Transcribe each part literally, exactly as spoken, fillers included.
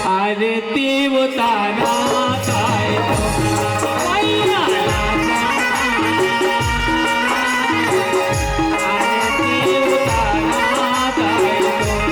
आरती उतारा ताई तो मैया लागा। आरती उतारा ताई तो।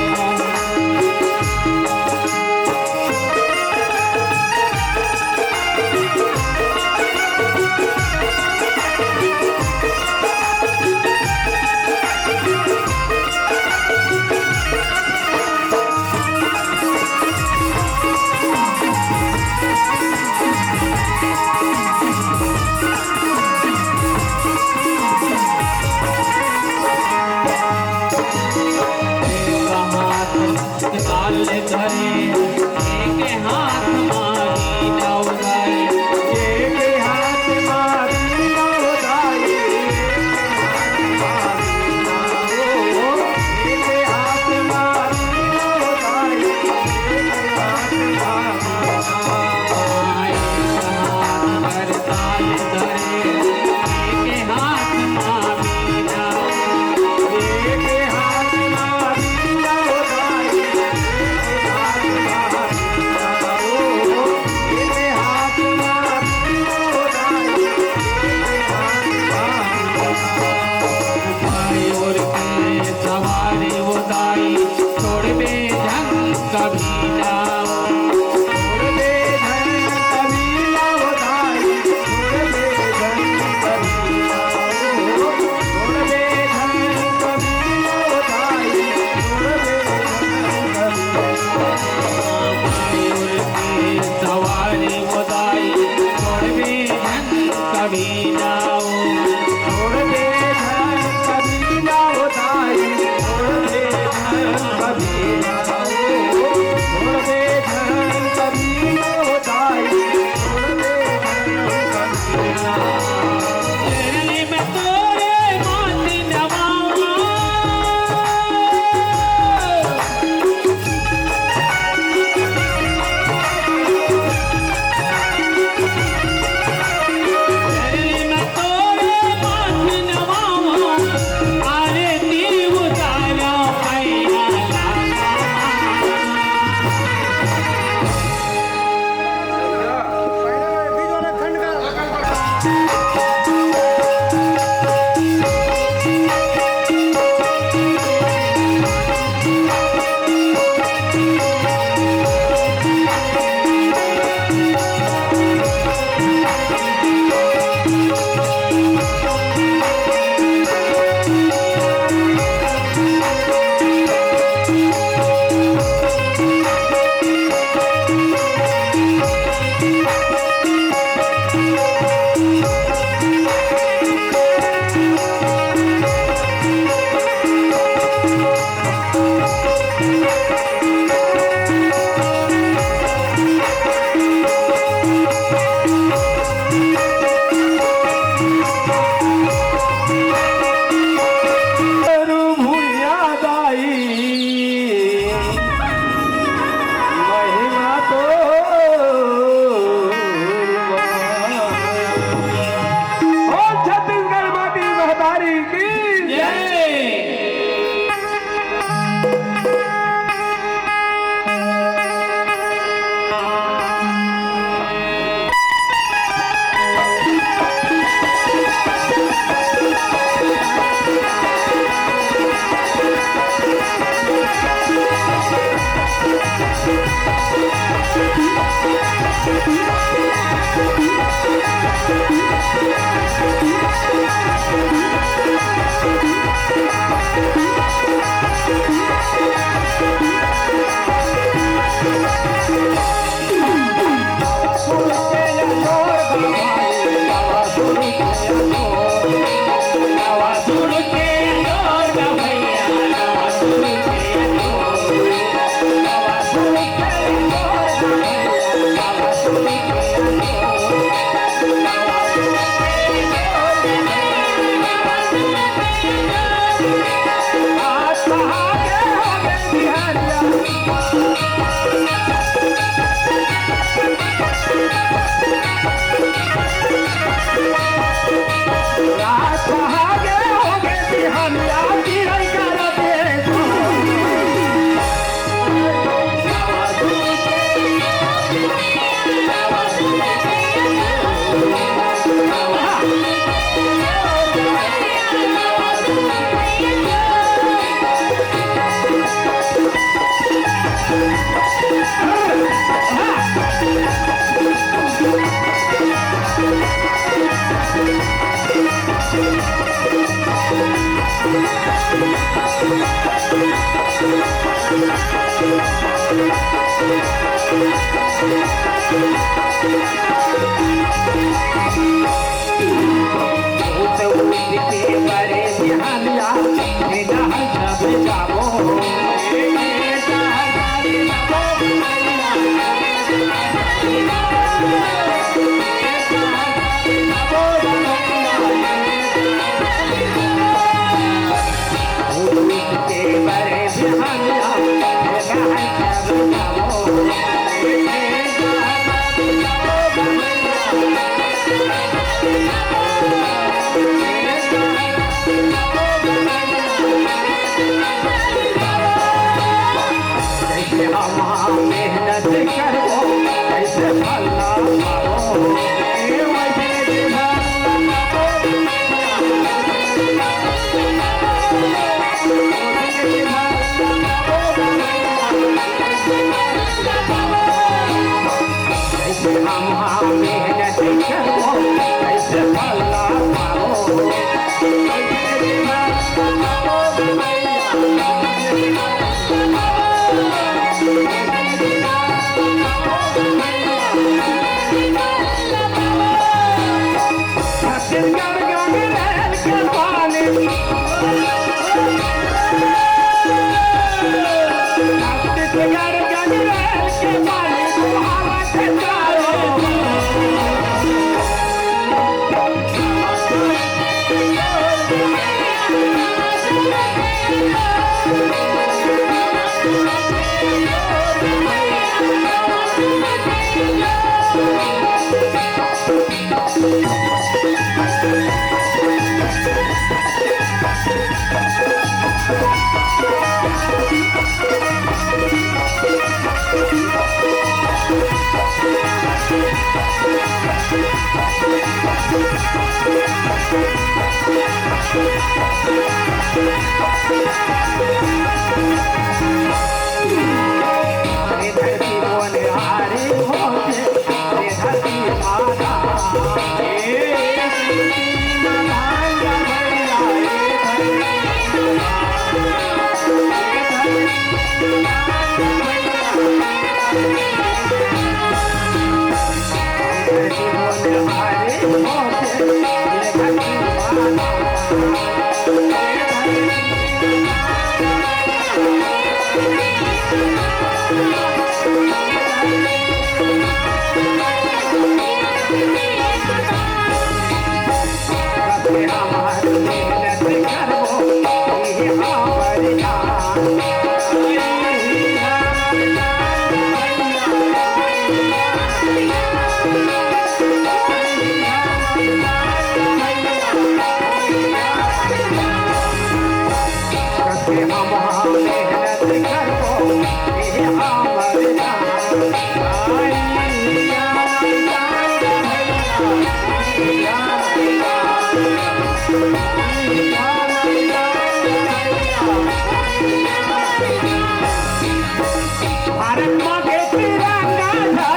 भारत माँ के तिरंगा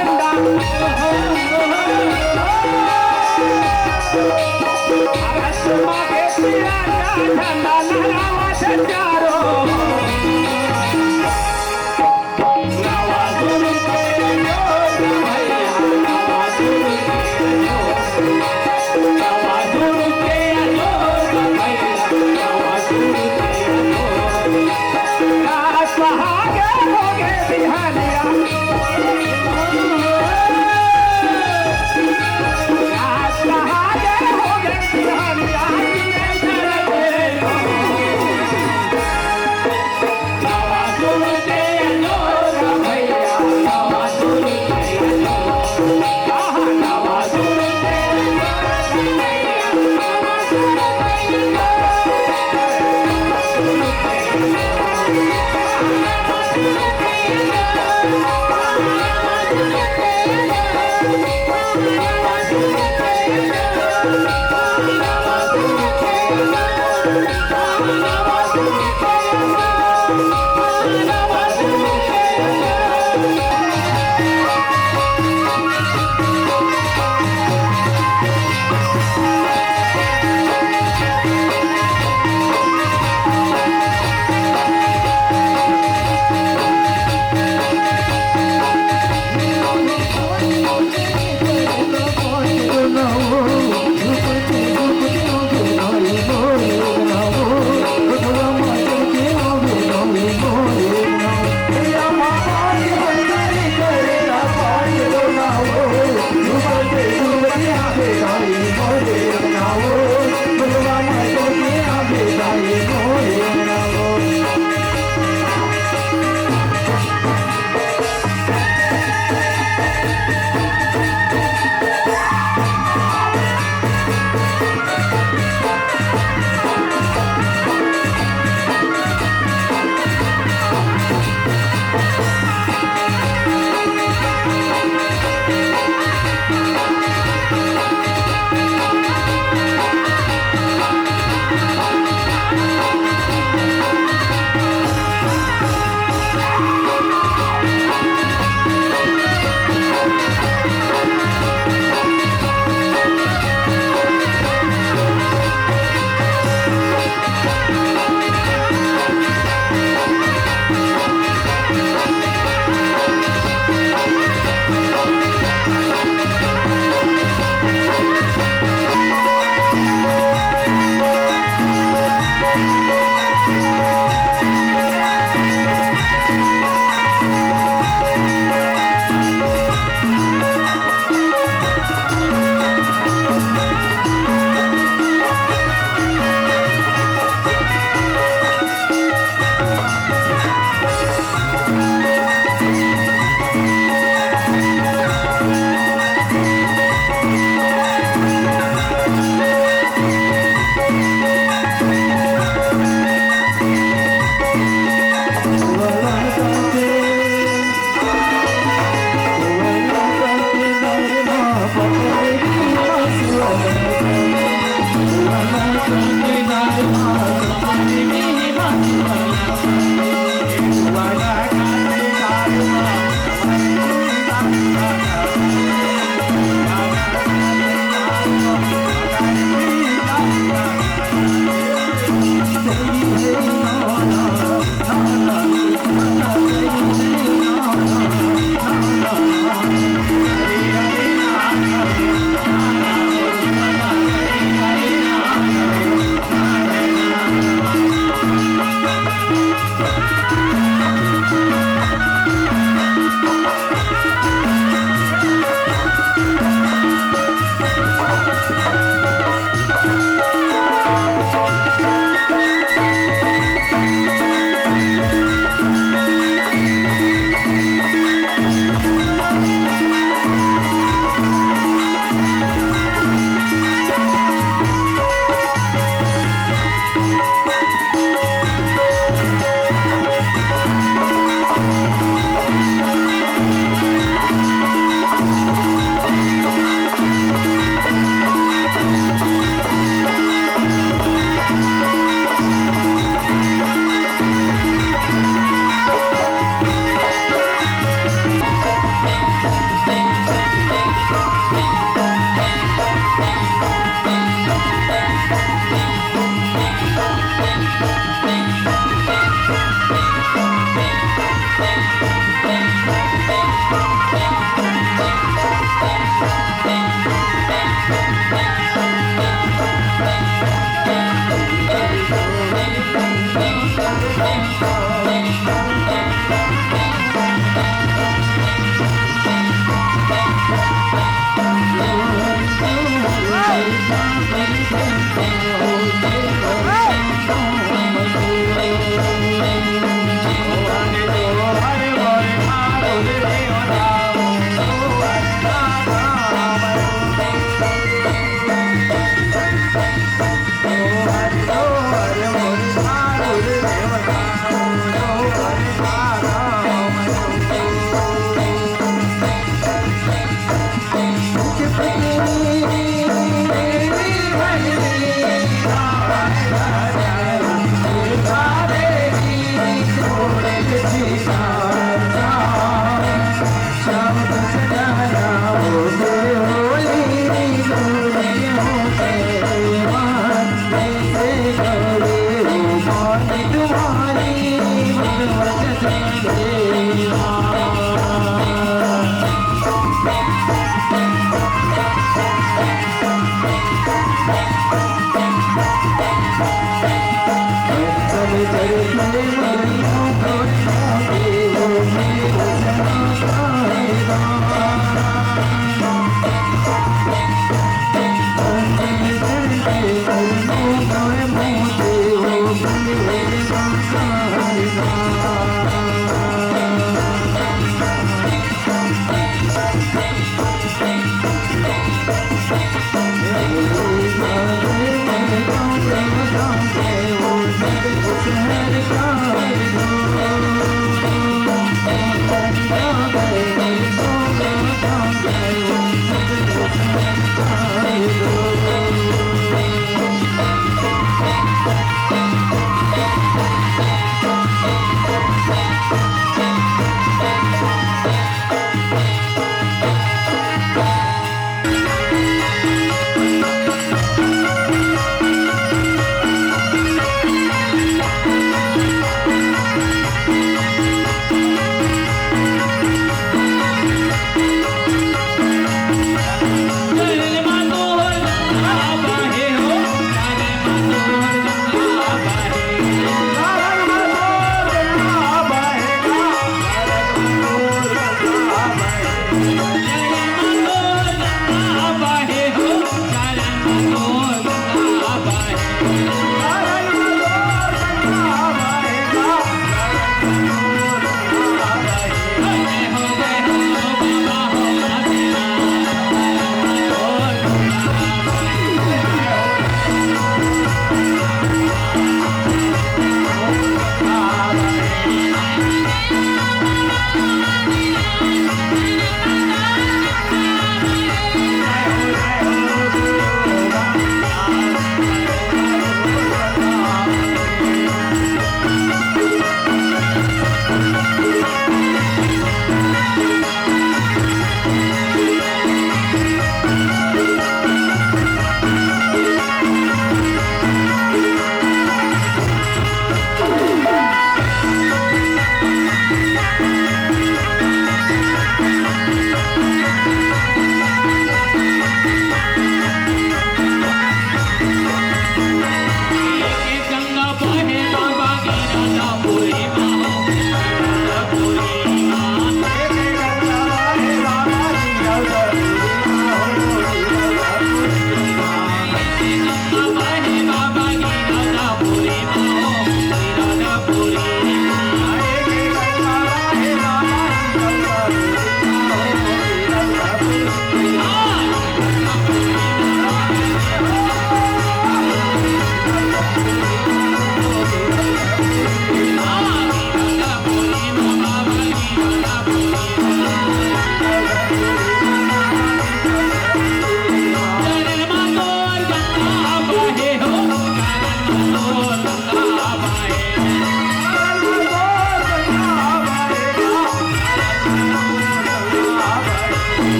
झंडा, भारत माँ के तिरंगा झंडा लहरावत चारों।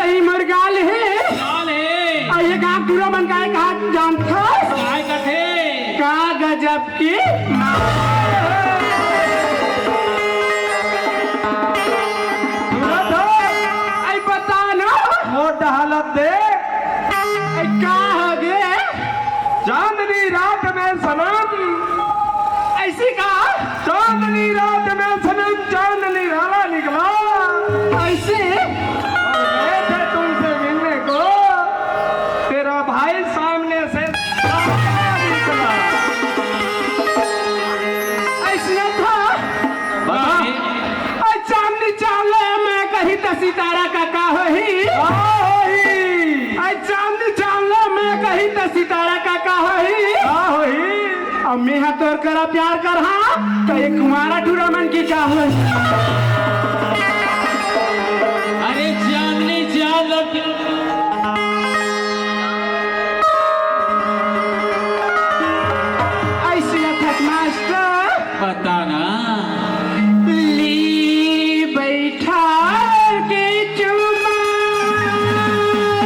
ए मोर गाल हे। गाल हे। अउ ये गाँव टूरा मन काय कहा जानथस? काय कथे? का गजब के माल। सुनत हो? अई बता ना। मोर हालत देख। अई का हो गे? चांदनी रात में सनम। अइसे का? चांदनी रात में सनम चांद निराला निकला। अइसे? और गए थे तुमसे मिलने को, तेरा भाई सामने से निकला। अइसे था? बता। अई चांदनी चांद में कही त सितारा का का होही? का होही? अई चांदनी चांद में कही त सितारा का का होही? का होही? अब मेहा तोर करा प्यार करहा, त ये कुमारा टूरा मन के का होही? अरे चांदनी चांद। अइसे अथक मास्टर। बता ना। ली बैठा के चुमा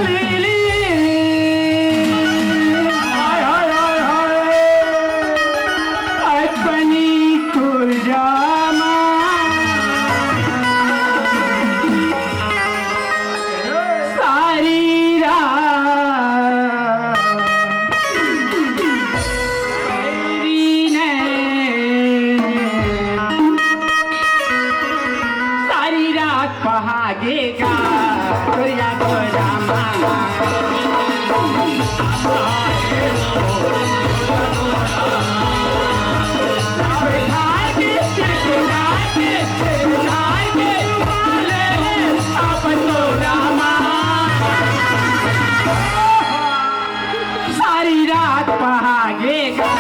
ले ली। हाय, हाय, हाय, हाय। अपनी कुर्जा मा। सारी रात, सारी ने, सारी रात पहागे का, तोरिया तोरा मामा। सारी रात पहागे का,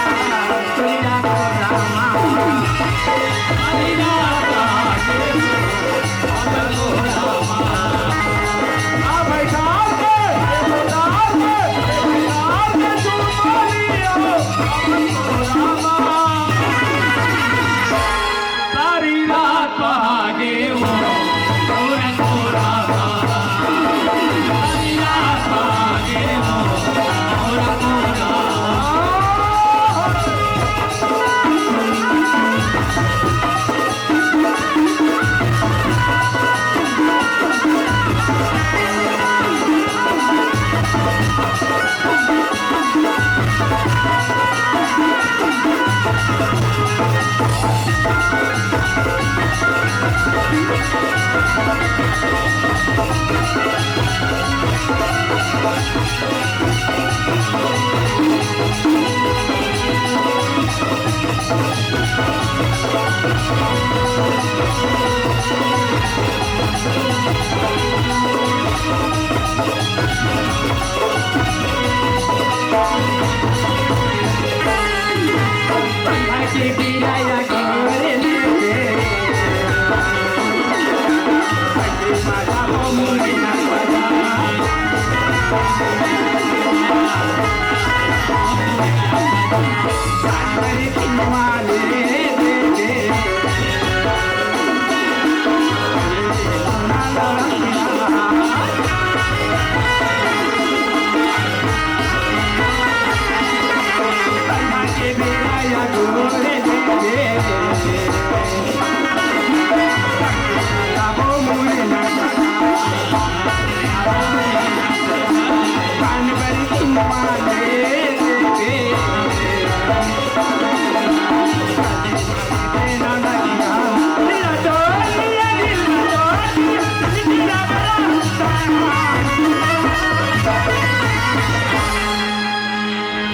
सारी रात पहागे।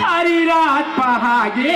सारी रात पहागे।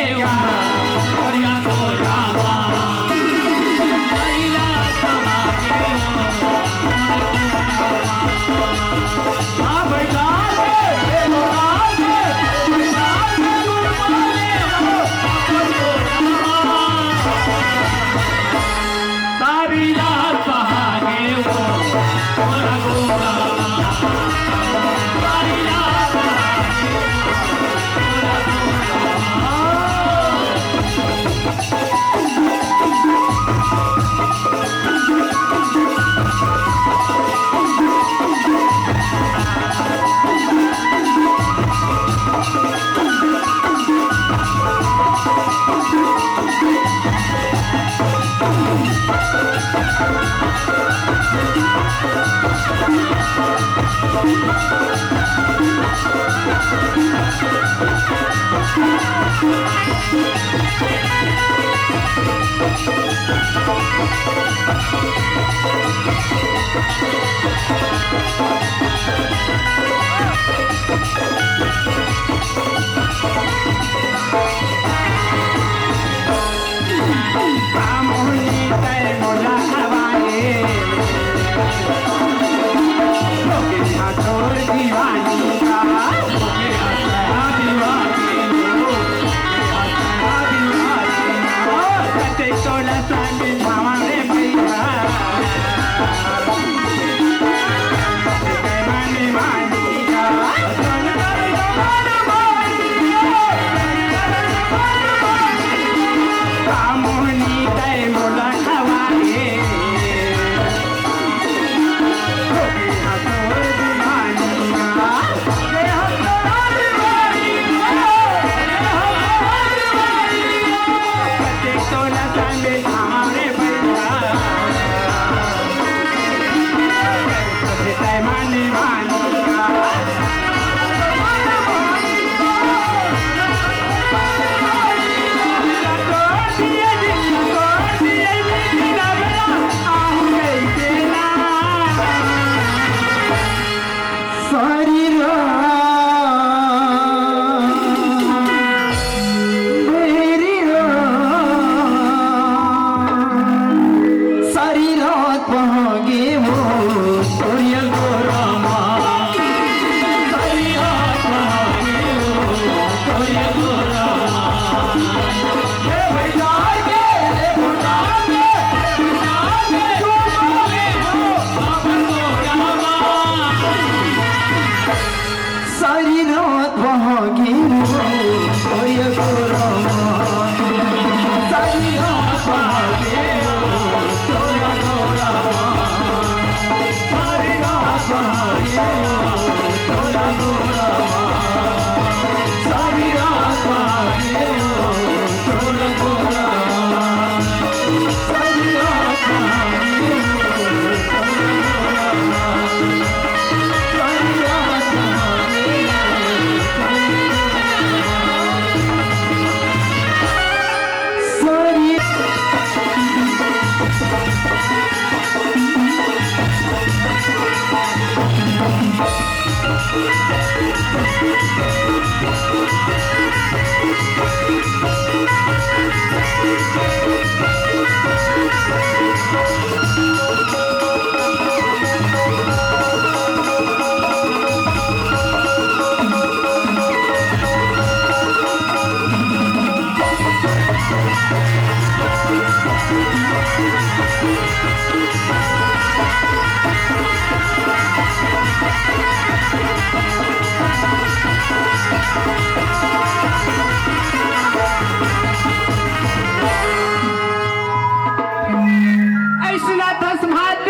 ऐसना दस भाट।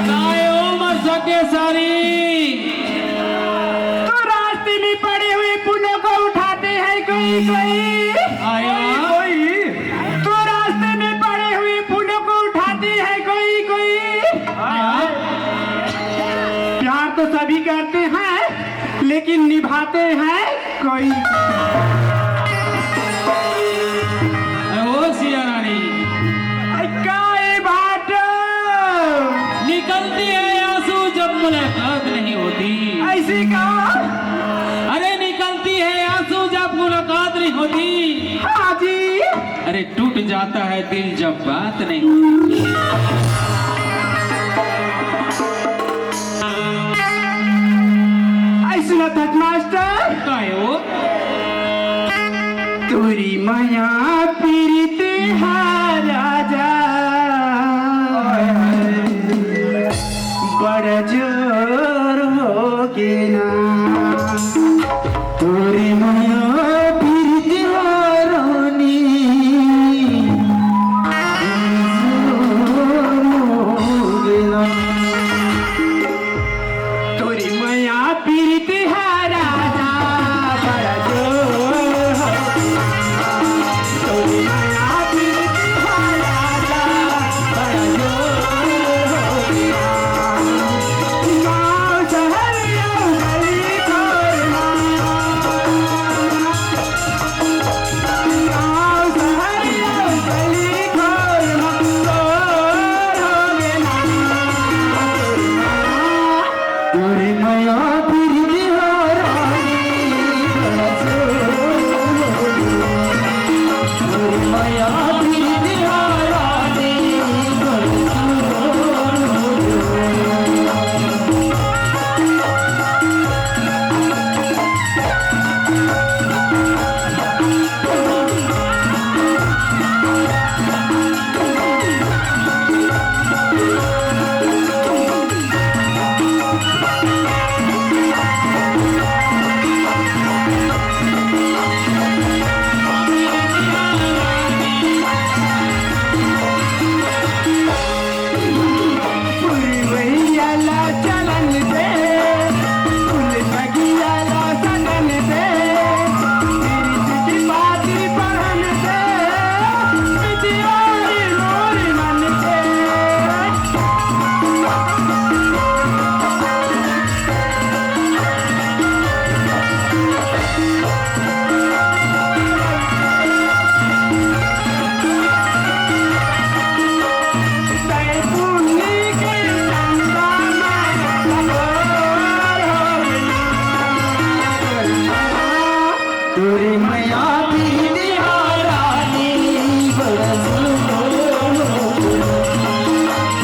काय ओ मर सके सारी। तो रास्ते में पड़े हुए फूलों को उठाते हैं कोई कोई। आया। कोई। तो रास्ते में पड़े हुए फूलों को उठाते हैं कोई कोई। आया। प्यार तो सभी करते हैं, लेकिन निभाते हैं कोई। ओ सिया रानी। अरे का ए भाट? निकलती है आंसू जब मुलाकात नहीं होती। ऐसी का? अरे निकलती है आंसू जब मुलाकात नहीं होती। हाँ जी। अरे टूट जाता है दिल जब बात नहीं होती। ऐसना दस मास्टर। काय ओ? तोरी मया पीरित हा राजा, बड़ा जोर हो गे ना। तोरी मया पीरित हा रानी, जोर हो गे ना। तोरी मया पीरित हा राजा, बड़ा जोर हो। तोरी मया पीरित हा राजा, बड़ा जोर हो। गाँव शहर तोरे मया प्रीति हा रानी बड़ा जोर, तोरे मया प्रीति हा रानी बड़ा जोर। तोरे मया प्रीति हा रानी बड़ा जोर,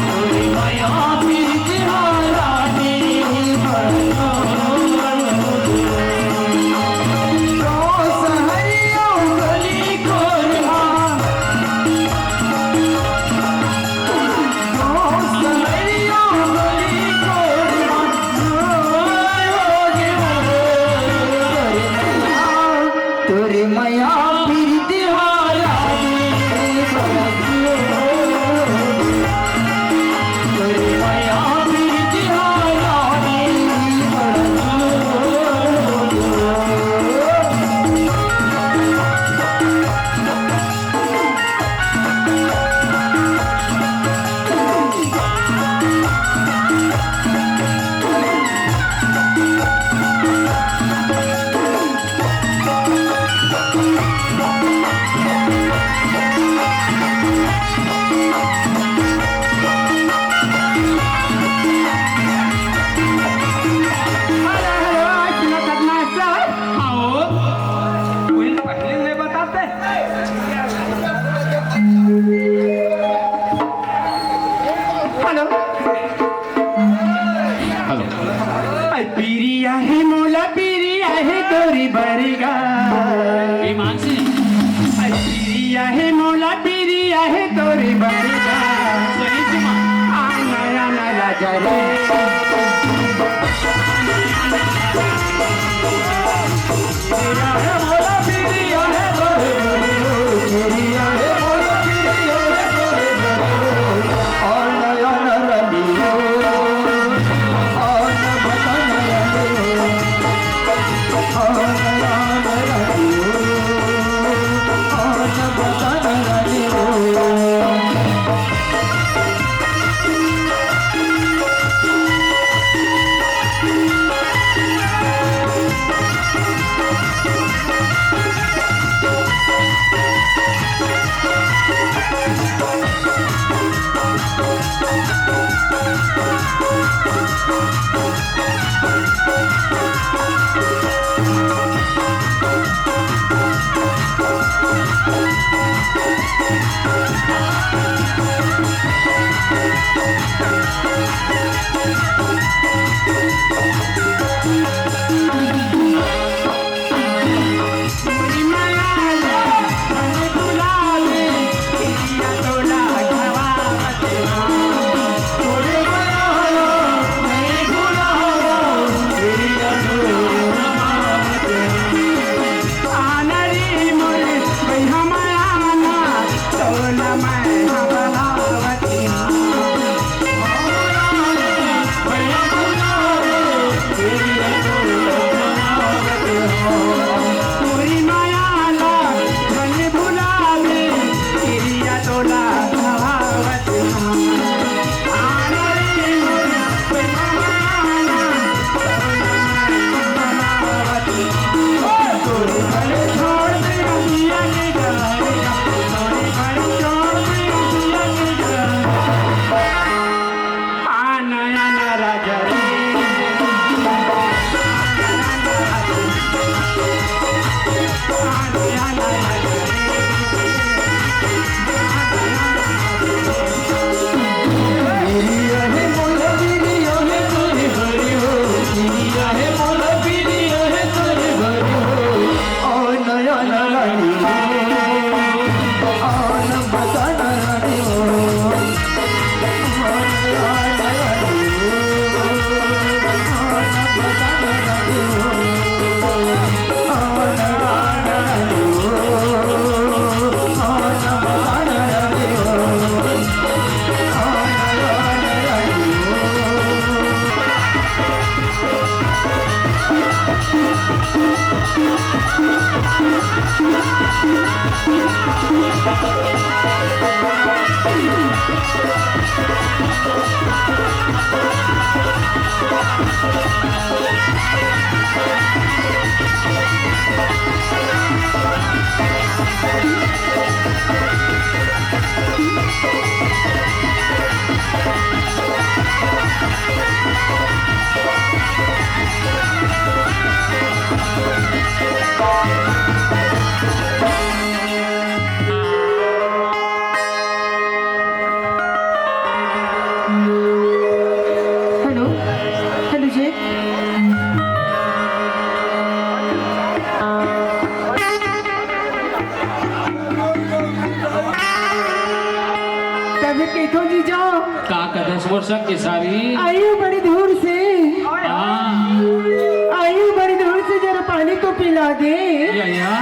तोरे मया प्रीति हा रानी बड़ा जोर। तो सहरिया गली कोरिया तोरे मया प्रीति हा रानी बड़ा जोर, तोरे मया प्रीति हा रानी बड़ा जोर। हेलो, हेलो, सुनो सदमास्टर। हाँ, वो पहले नहीं बताते। हेलो। हेलो। अरे पीरिया हे मोला, पीरिया हे तोरी बरगा। ए मानसी। अरे पीरिया हे मोला, पीरिया हे तोरी बरगा। सही से माँ। आना, आना राजा रे। हेलो, हेलो जी। तबे कहिथों जीजा। का कथस मोर संग के सारी? आइयो बड़ी दूर से। हाँ। आइयो बड़ी दूर से, जरा पानी तो पिला दे। या, या।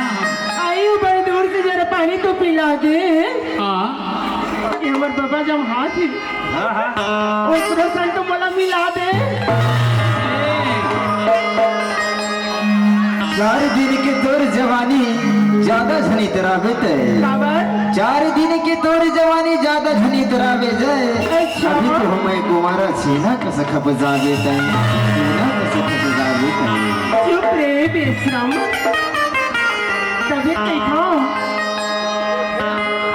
आइयो बड़ी दूर से, जरा पानी तो पिला दे। हाँ। ये हमर बाबा जब हाथ ही हाँ, हाँ। ओकरो संग तो मोला मिला दे। चार दिन के तोर जवानी ज्यादा झन इतराबे तैं। काबर? चार दिन के तोर जवानी ज्यादा झन इतराबे तैं। अच्छा। अभी तो हमैं कुंवारा छेना कस खप जाबे तैं। छेना कस खप जाबे तैं। चुप रे बेशरम। तबे कहिथों।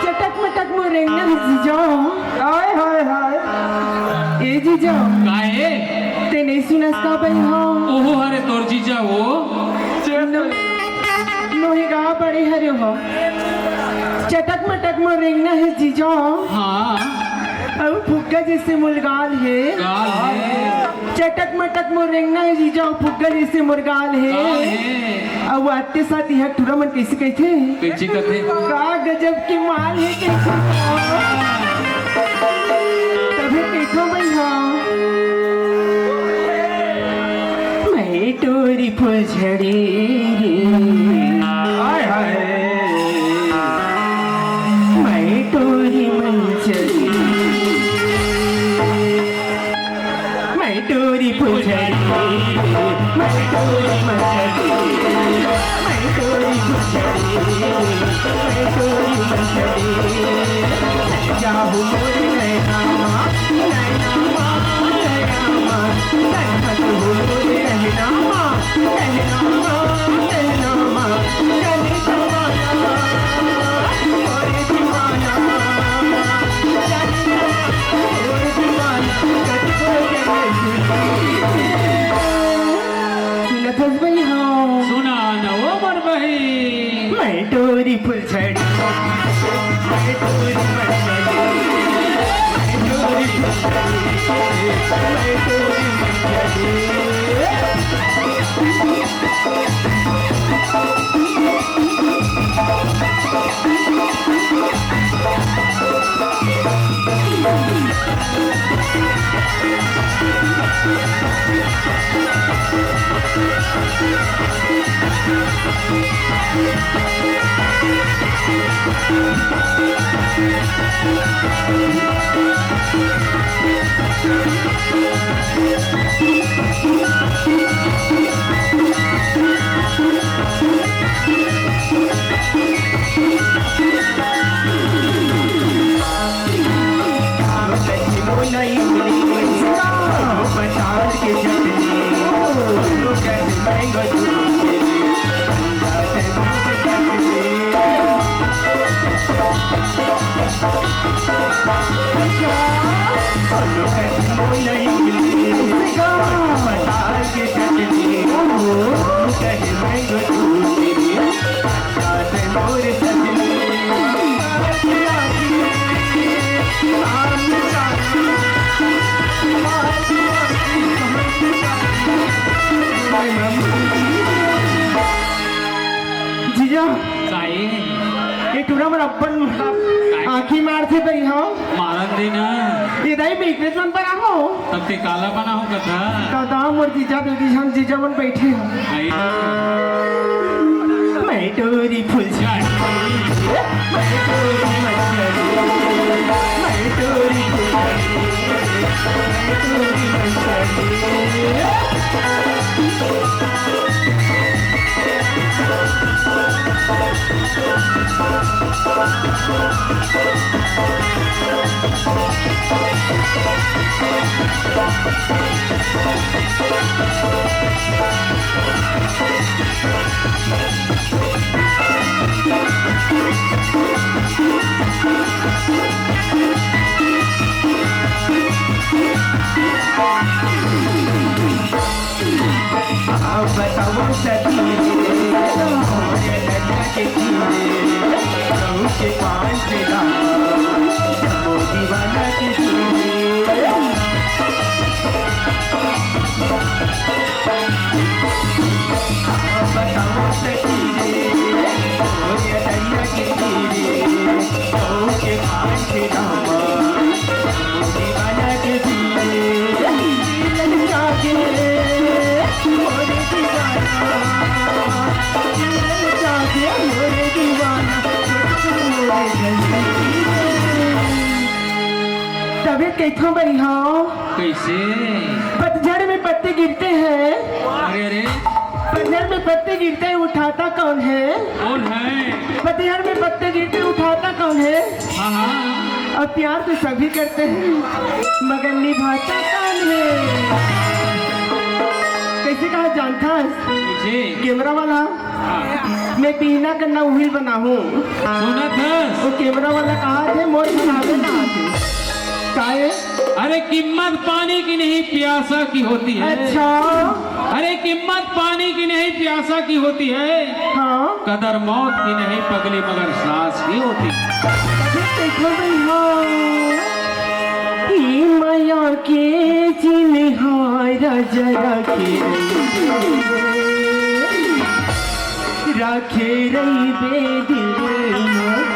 चटक मटक मोर रेंगना हे जीजा। हाय, हाय, हाय। ए जीजा। का हे? तैं नइ सुनस का बइहा? ओहो हरे तोर जीजा वो। नोहे गा बड़े हरे हो। चटक मटक मोर रेंगना हे जीजा। हाँ। अउ फुग्गा जइसे मोर गाल हे। गाल हे। चटक मटक मोर रेंगना हे जीजा, अउ फुग्गा जइसे मोर गाल हे। गाल हे। अउ आते साथ इहाँ टूरा मन कइसे कहिथे? कइसे कहिथे? का गजब के माल हे कहिथे। तभे कहिथों बइहा। मैं टूरी फुलझड़ी रे। हाय, हाय। मैं टूरी मंझरी। मैं टोरी फुलझड़ी, मैं टोरी मंझरी, मैं टोरी फुलझड़ी, मैं टोरी मंझरी। जाहू मोर नैना मा, नैना मा, नैना मा, तन खत हो मोर नैना मा, नैना मा, नैना मा, तन खत हो मोर दीवाना, मोर दीवाना, मोर दीवाना, कतको जने सुनत हस बहिनी हो। सुना न वो मोर बहिनी। मैं टोरी फुलझड़ी, मैं टोरी फुलझड़ी, मैं टोरी फुलझड़ी, मैं टोरी फुलझड़ी। जीजा, साईं। ये टूरा मन अपन आँखी मारथे बइहा। मारन दे ना। ये दाई, मैं इकरेच मन पर आहो। तब ते काला बना हो कथा। दादा, मोर जीजा, दीदी, हम जीजा मन बइठे हो। आई। मैं टोरी फुलझड़ी, मैं टोरी मंझड़ी, मैं टोरी फुलझड़ी, मैं टोरी मंझड़ी। बताओ सखी रे, तोरे नैया के तीरे, कहूँ के पान के दाम, जम्मो दीवाना के तीरे। बताओ सखी रे, तोरे नैया के तीरे, कहूँ के पान के दाम, जम्मो दीवाना के तीरे। तबे कइथों बइहा। कइसे? पतझड़ में पत्ते गिरते हैं। अरे, अरे। पतझड़ में पत्ते गिरते हैं, उठाता कौन है? कौन है? पतझड़ में पत्ते गिरते, उठाता कौन है? हाँ, हाँ। और प्यार तो सभी करते हैं, मगर निभाता कौन है? कइसे कहा जानथस? जी। कैमरा वाला, हाँ। मैं पीना करना उहिल बनाहूँ। सुनत हस? वो कैमरा वाला कहा थे, मोर बनावे ना आथे। काहे? अरे, कीमत पानी की नहीं, प्यासा की होती है। अच्छा। अरे, कीमत पानी की नहीं, प्यासा की होती है। हाँ। कदर मौत की नहीं पगली, मगर सांस की होती है। अरे, देखो भाई, हाँ। ई मया के चिन्हारा जरा के राखे रहिबे दिल मा।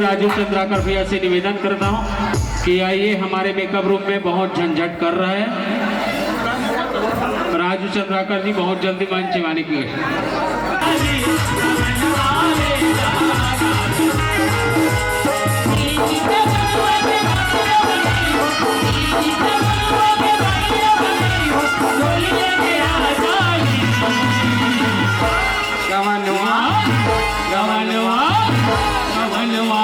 राजू चंद्राकर भैया से निवेदन करता हूँ कि आइए, हमारे मेकअप रूम में बहुत झंझट कर रहा है। राजू चंद्राकर जी बहुत जल्दी मंच में आने की। गवनवा, गवनवा, गवनवा।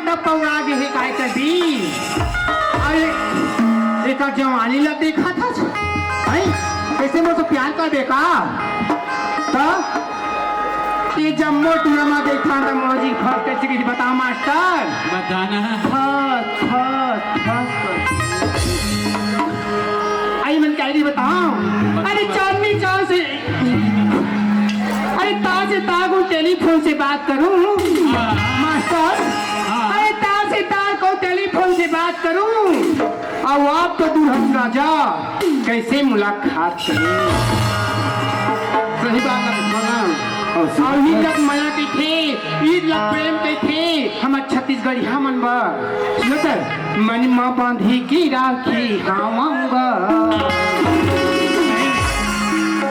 तब पौड़ा गे हे काय करबी? अरे, एकर जवानी ला देखत हस? हैं? कइसे मोर से प्यार करबे का? त ये जम्मो टूरा मा देखा त मौजी फस कइसे कइसे बता मास्टर? बताना। फस, फस, फस, फस। आई मन क्या री बताओ? अरे चांदनी चांद से, अरे तार से तार को टेलीफोन से बात करूं। हाँ। मास्टर, हाँ। अरे तार से तार को टेलीफोन से बात करूं। अउ आप तो दूर हट राजा, कइसे मुलाकात करूं? सही बात है, बोला। अउ अभी तक मया कहिथे, ईद ला प्रेम कहिथे, हमर छत्तीसगढ़िया मन बर। सुनो सर, मन मा बांधी की राखी हावंगा।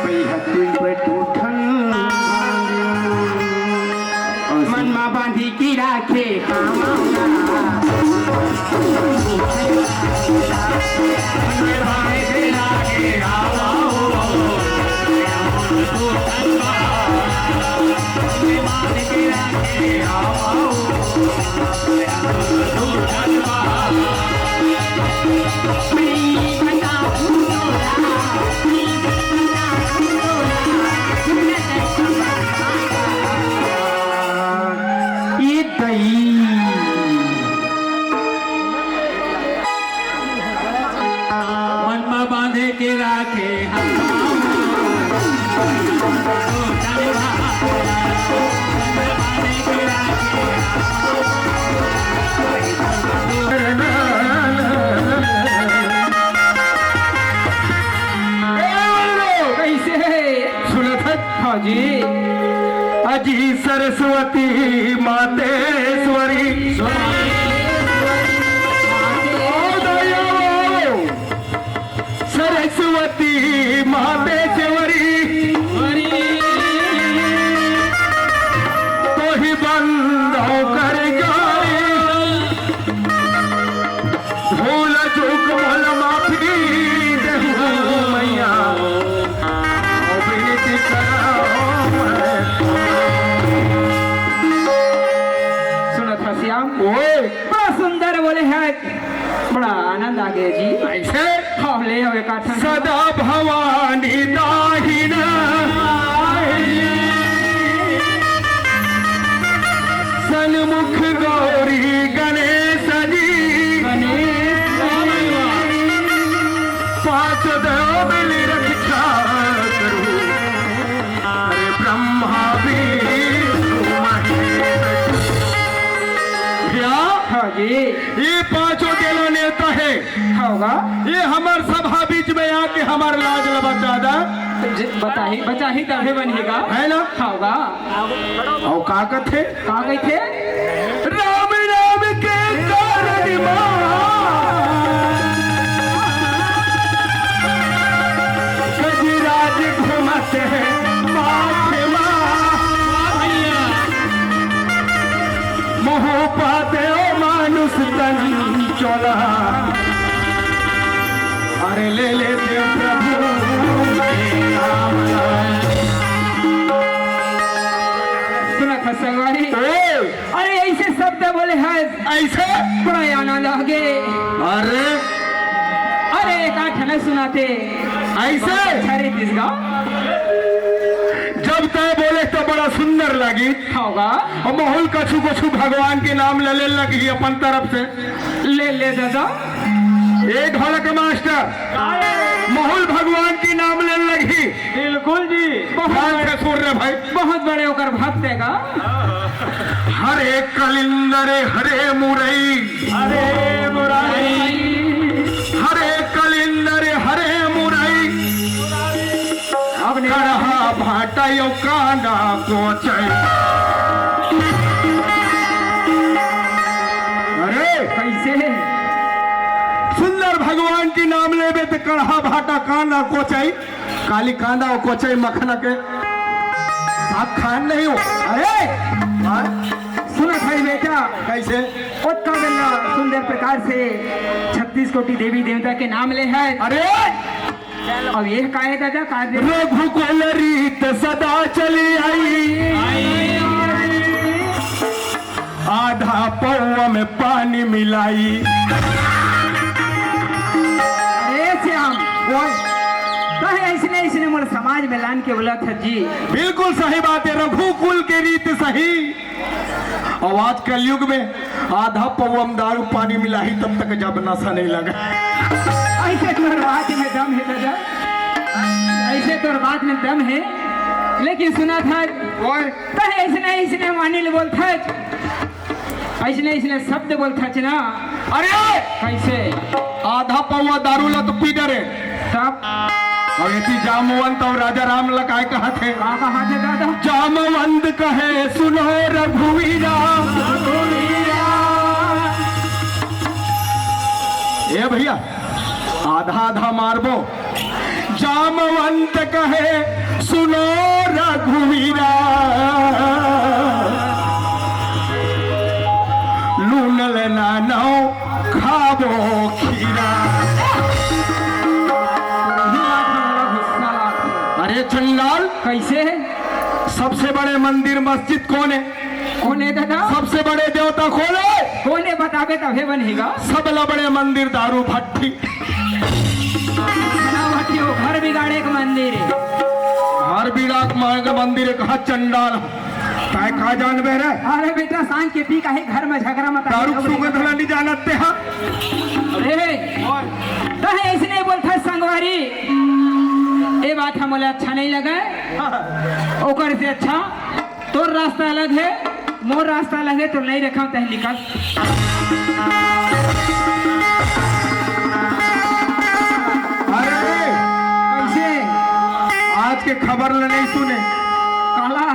पइहा तीन पे टूटन। मन मा बांधी की राखे हावंगा। ये दई। मन मा बांधे के राखे कइसे हे? सुनत हस? हाँ जी। अजी सरस्वती मातेश्वरी। ओ दया सरस्वती मातेश्वरी। तोही बंदो कर जोरी। भूल चूक मोला माफी देहू मैया, ओ विनती करहूं मैं। सुनत हस श्याम? ओए। बड़ा सुंदर बोले हे, बड़ा आनंद आ गे जी। अइसे? हाँ, ले आओ एक आध ठन। सदा भवानी दाहिना। सन्मुख गौरी गणेश जी। गणेश जी। पाँच देव मिल रक्षा करूं। अरे ब्रह्मा विष्णु महेश। भैया, हाँ जी। ये पांचों देव देवता हे। होगा। ये हमर सभा बीच में आके हमर लाज ल बचा दा। ज-, बताही, बचाही तभे बनही गा। है ना? होगा। अउ का कथे? का कथे? राम नाम के कारण मा गजराज घूमत हे माथे मा। मुँह पाते ओ मानुष तन चोला। अरे ले लेते प्रभु के नाम ला। सुनत हस संगवारी? ए! अरे अइसे शब्द बोले हस। अइसे? बड़ा आनंद आ गे। अरे? अरे एक आध ठन सुनाते। अइसे? अच्छा रे दिस गाँव। जब तैं बोले तो बड़ा सुंदर लगी। होगा। अउ महूँ ल कछु कछु भगवान के नाम ले ले लगही अपन तरफ से। ले ले दादा। ए ढोलक मास्टर, महूँ ल भगवान के नाम ले ले लगही। बिल्कुल जी। बहुत ध्यान से सुन रे भाई। बहुत बड़े ओकर भक्त हे का। हरे कलिंदर हरे मुरई। हरे मुरई। हरे कलिंदर हरे मुरई। अब नहीं। कड़हा भाटा यो कांदा कोचई। अरे कैसे? सुंदर भगवान के नाम लेबे त कड़हा भाटा कांदा कोचई। काली कांदा अउ कोचई मखना के साग खान नहीं हो। अरे हाँ? सुनत हई बेटा। कैसे? ओतका बेला सुंदर प्रकार से छत्तीस कोटि देवी देवता के नाम ले हे। अरे अब ये का हे दादा, का दे? रघुकुल रीत सदा चली आई, आधा पौवा में पानी मिलाई। अरे श्याम, ओए, तहे अइसने, अइसने मोर समाज में लान के बोलत हस जी। बिल्कुल सही बात हे, रघुकुल के रीत सही। अउ आज कलयुग में आधा पौवा में दारू पानी मिलाही तब तक जब नशा नहीं लगा। अइसे तोर बात में दम हे दादा, अइसे तोर बात में दम हे, लेकिन सुनत हस, ओए। तहे अइसने, अइसने मानी ले बोलत हस। अइसने, अइसने शब्द बोलत हस ना। अरे! कैसे? आधा पौवा दारू ला तो पी डरे। तब? अउ एती जामवंत अउ राजा राम ला काय कहत हे? का कहत हे दादा? जामवंत कहे सुनो रघुवीरा। ए भैया, आधा आधा मारबो। जामवंत कहे सुनो रघुवीरा, लून लेना नौ खाबो खीरा। अरे चंडाल, कैसे हे? सबसे बड़े मंदिर मस्जिद कोन हे? कोन हे दादा? सबसे बड़े देवता कोन हे? कोन हे बताबे तभे बनही गा। सबले बड़े मंदिर दारू भट्टी। ना भट्टी हो, घर बिगाड़े के मंदिर हे। घर बिगाड़े के मंदिर हे, कहा चंडाल। तैं का जानबे रे? अरे बेटा, सांझ के पी काहे घर में झगड़ा मत दारू के सुगंध ला नहीं जानत ते हा? अरे, तहे अइसने बोलत हस संगवारी, ए बात हा मोला अच्छा नहीं लगे। ओकर से अच्छा तोर रास्ता अलग हे, मोर रास्ता अलग हे, तो नहीं रखा, तहे निकल। अरे, कैसे? आज के खबर ल नहीं सुने? काला?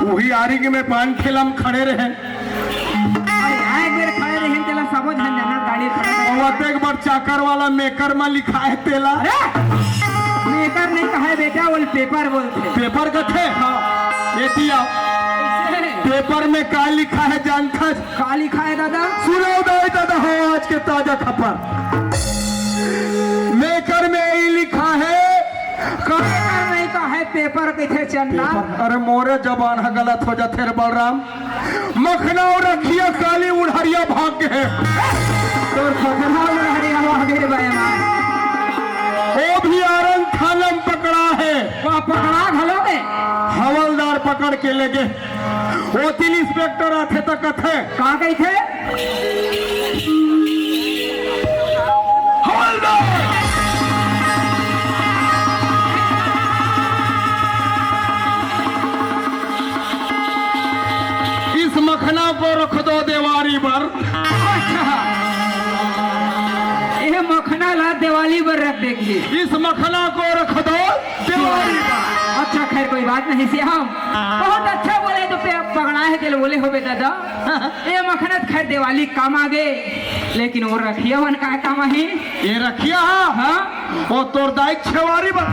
उही आरी के में पान ठेला में खड़े रहे। अरे, एक बेर खड़े रहे, तेला सबो झन जानत, गाड़ी खड़ा करे। अउ अतेक बड़ चाकर वाला मेकर में लिखाय तेला। अरे, मेकर नहीं कहे बेटा, वो पेपर बोलथे। पेपर कथे? हाँ। एती आओ। कैसे? पेपर में का लिखाय जानथस? का लिखाय दादा? सुनव दाई दादा हो, आज के ताजा खबर। मेकर में ई लिखाय, का मेकर नहीं कहे, पेपर कथे चंदा। पेपर। अरे मोरे जबान ह गलत हो जाथे रे बलराम। मखना अउ रखिया काली उढ़रिया भाग गे हे। तोर मखना अउ उढ़रिया भाग गे रे बेईमान। ओ भी आरंग थाना में पकड़ा हे। वाह, पकड़ा घलो गे। हवलदार पकड़ के ले गे। ओती ले इंस्पेक्टर आथे त कथे। का कहिथे? हवलदार! इस मखना को रख दो देवारी बर। अच्छा, ये मखना ला देवाली बर रख देंगे। इस मखना को रख दो देवारी बर। अच्छा, खैर कोई बात नहीं श्याम, बहुत अच्छा बोले तो पे पकड़ा हे, चलो बोले हो बेटा दा। ये मखना त खैर देवाली काम आगे, लेकिन वो रखिया मन का काम आही? ये रखिया हा? हाँ। वो तोर दाई छेवारी बन।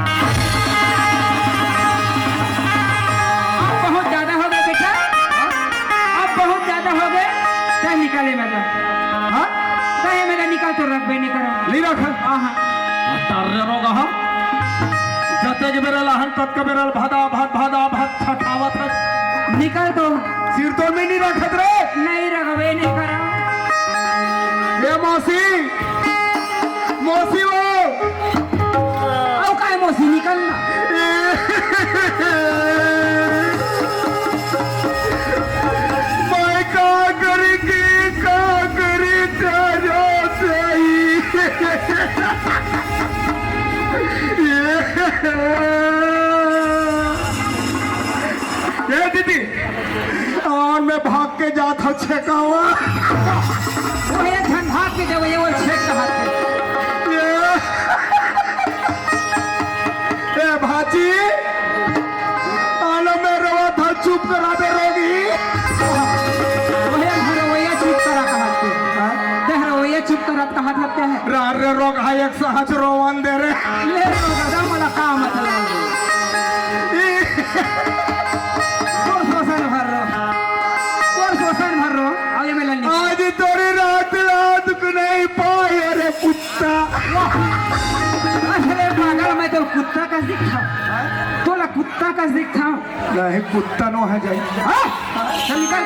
अब बहुत ज्यादा हो गे बेटा, अब बहुत ज्यादा हो गे। तैं निकल ए मेर ले। हाँ? तैं ए मेर ले निकल, तो रखबे नहीं करा। नहीं रखा। हाँ, हाँ। टर्रे रोग हा। जतेक बेरा लाहन, ततका बेरा भदा भद, भदा भद छठावत हे। निकल तो। सिर तो में नहीं रखत रे। नहीं रखबे नहीं करा। ए मौसी, मौसी वो। अउ काय मौसी, निकल ना। ए दीदी, अउ मैं भाग के जात हंव छेकावा। ओहे झन भाग के जावय, वो छेक कहाथे। ए, ए भाजी, अउ मैं रोवत हंव, चुप करा दे रोगहा। ओहे झन रोवइया चुप करा कहाथे। हाँ? देख रोवइया चुप करा कहाथे। रार रे रोगहा, एक सहज रोवन दे रे। ले रे दादा, मोला का मतलब? तोर शोषण भर रो, तोर शोषण भर रो। अउ ये में लल्ली। आज तोरी रात रात को नहीं पाए रे कुत्ता। अरे पागल, मैं तो कुत्ता का दिखा, तोला कुत्ता का दिखा। नहीं, कुत्ता नो है जाई। हाँ? चल निकल।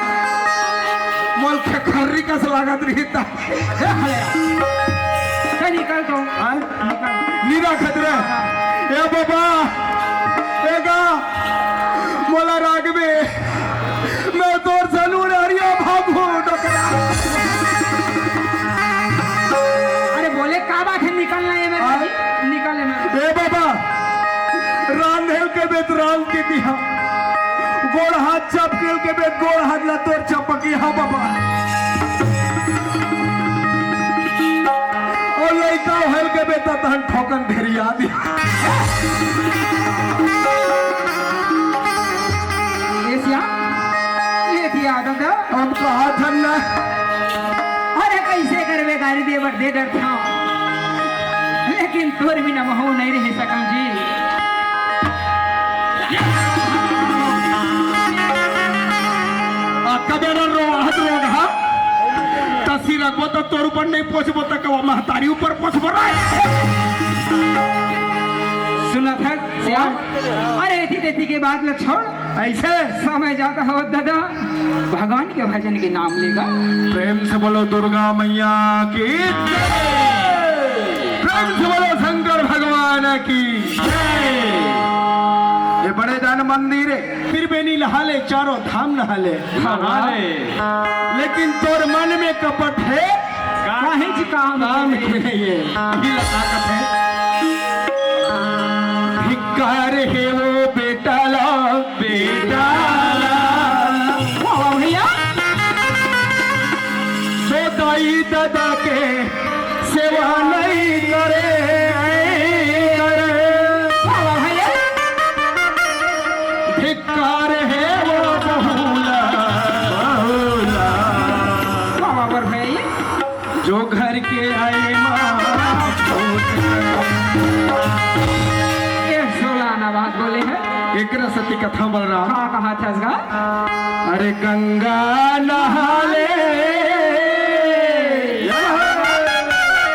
मोल खेखर्री कस लागत रही ता। ए, हले। चल निकल तो। हाँ? निकल। नीरा खतरे। ए बाबा, ए गा, मोला रागबे। मैं तोर सलून हरिया भागू, डोकरा। अरे बोले, का बात है, निकलना है मेरे हाँ? भाई, निकल है मेरे। ए बाबा, रांधेल के बेत रांध के दिहा, गोड़ हाथ चपकेल के बेत गोड़ हाथ ला तोर चपकी हा बाबा। अउ लइका होल के बेत तहन ठोकन भेरिया दिहा। ए सिया, ए सिया दादा। हम कहा धन्ना। अरे कइसे करबे, गारी दे बर दे डरथंव, लेकिन तोर बिना महूं नइ रहि सकंव जी। आ, कबे रो, हाथ रोगहा। तसी रखबो त तोर ऊपर नइ पोंछबो त कवा महतारी ऊपर पोंछबो रे। सुनत हस सिया, अरे एती तेती के बात ल छोड़। अइसे? समय जात हे दादा, भगवान के भजन के नाम लेगा। प्रेम से बोलो दुर्गा मैया की जय। प्रेम से बोलो शंकर भगवान की जय। ये बड़े जान मंदिर हे, त्रिवेणी नहा ले, चारों धाम नहा ले। नहा ले। लेकिन तोर मन में कपट हे। काहे जी काम काम हे? के नहीं हे। ये लता कथे। धिक्कार हे वो बेटा ला, बेटा ला। वाह, वाह भैया। जो दाई दादा के सेवा नहीं करे, करे। वाह, वाह भैया। धिक्कार हे वो बहुला, बहुला। वाह, वाह, वाह भैया। जो घर के आए माँ, ये सोला आना बात बोले हे। एकरा सती कथा बलराम। का कहाथस गा? अरे गंगा नहा ले।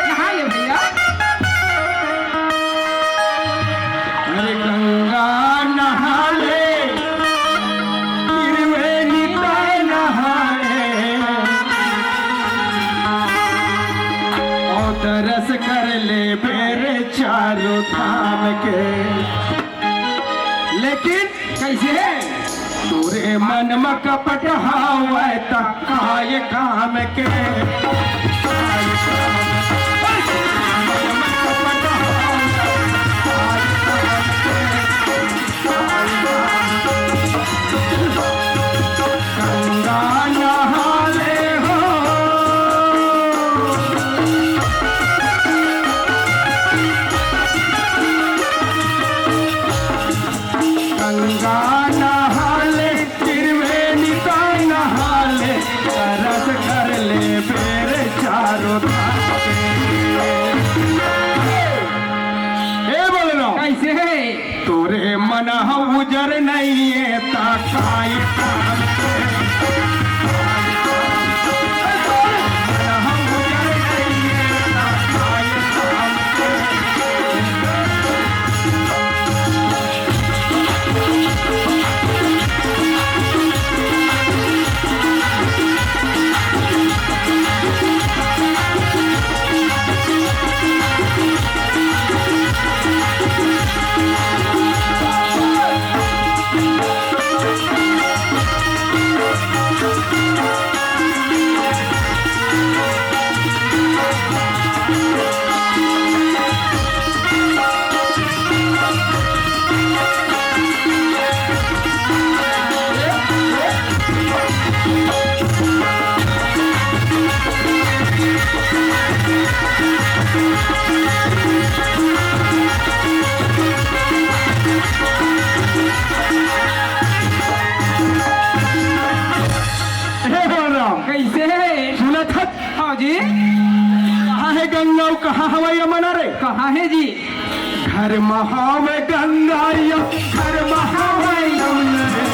नहा ले भैया। अरे गंगा नहा ले, त्रिवेणी तय नहा ले। अउ दरस कर ले बेरे चारों धाम के। लेकिन कइसे? तोरे मन म कपट हावय त काय काम के? गंगा नहा ले हो। गंगा नहा ले, त्रिवेणी का नहा ले, तरस कर ले बेरे चारों धाम के। कहाँ हे गंगा अउ कहाँ हवय यमुना रे? कहाँ हे जी? घर म हवय गंगा या घर म हवय यमुना रे।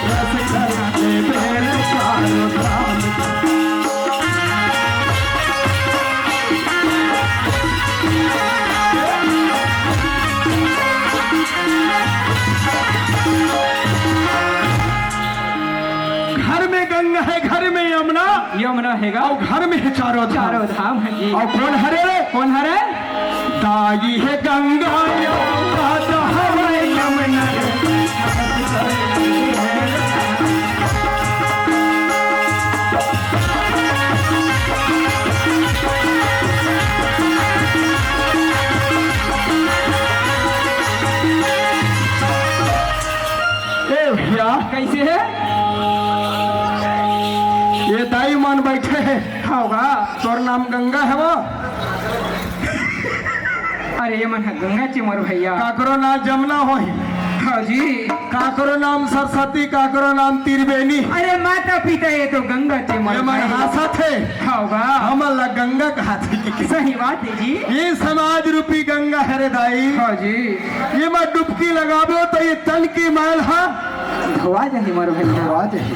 रस करते बेर चारों धाम। घर में गंगा है, घर में यमुना, यमुना है गा। अउ घर में है चारों धाम। चारों धाम है जी। अउ कोन हरे रे? कोन हरे? दाई है गंगा, दादा हवय यमुना। ए भैया, कैसे है? ये दाई मन बैठे हैं। होगा। तोर नाम गंगा है वो? अरे, ये मन है गंगा चे मोर भैया। काकरो नाम जमुना होही। हाँ जी। काकरो नाम सरस्वती, काकरो नाम त्रिवेणी। अरे माता पिता, ये तो गंगा चे मोर ये मन भाई। हासत है। होगा। हमन ला गंगा कहाथे। सही बात है जी। ये समाज रूपी गंगा है रे दाई। हाँ जी। ये मैं डुबकी लगाबो तो ये तन की मैल हा धोवा जाही मोर भैया। धोवा जाही।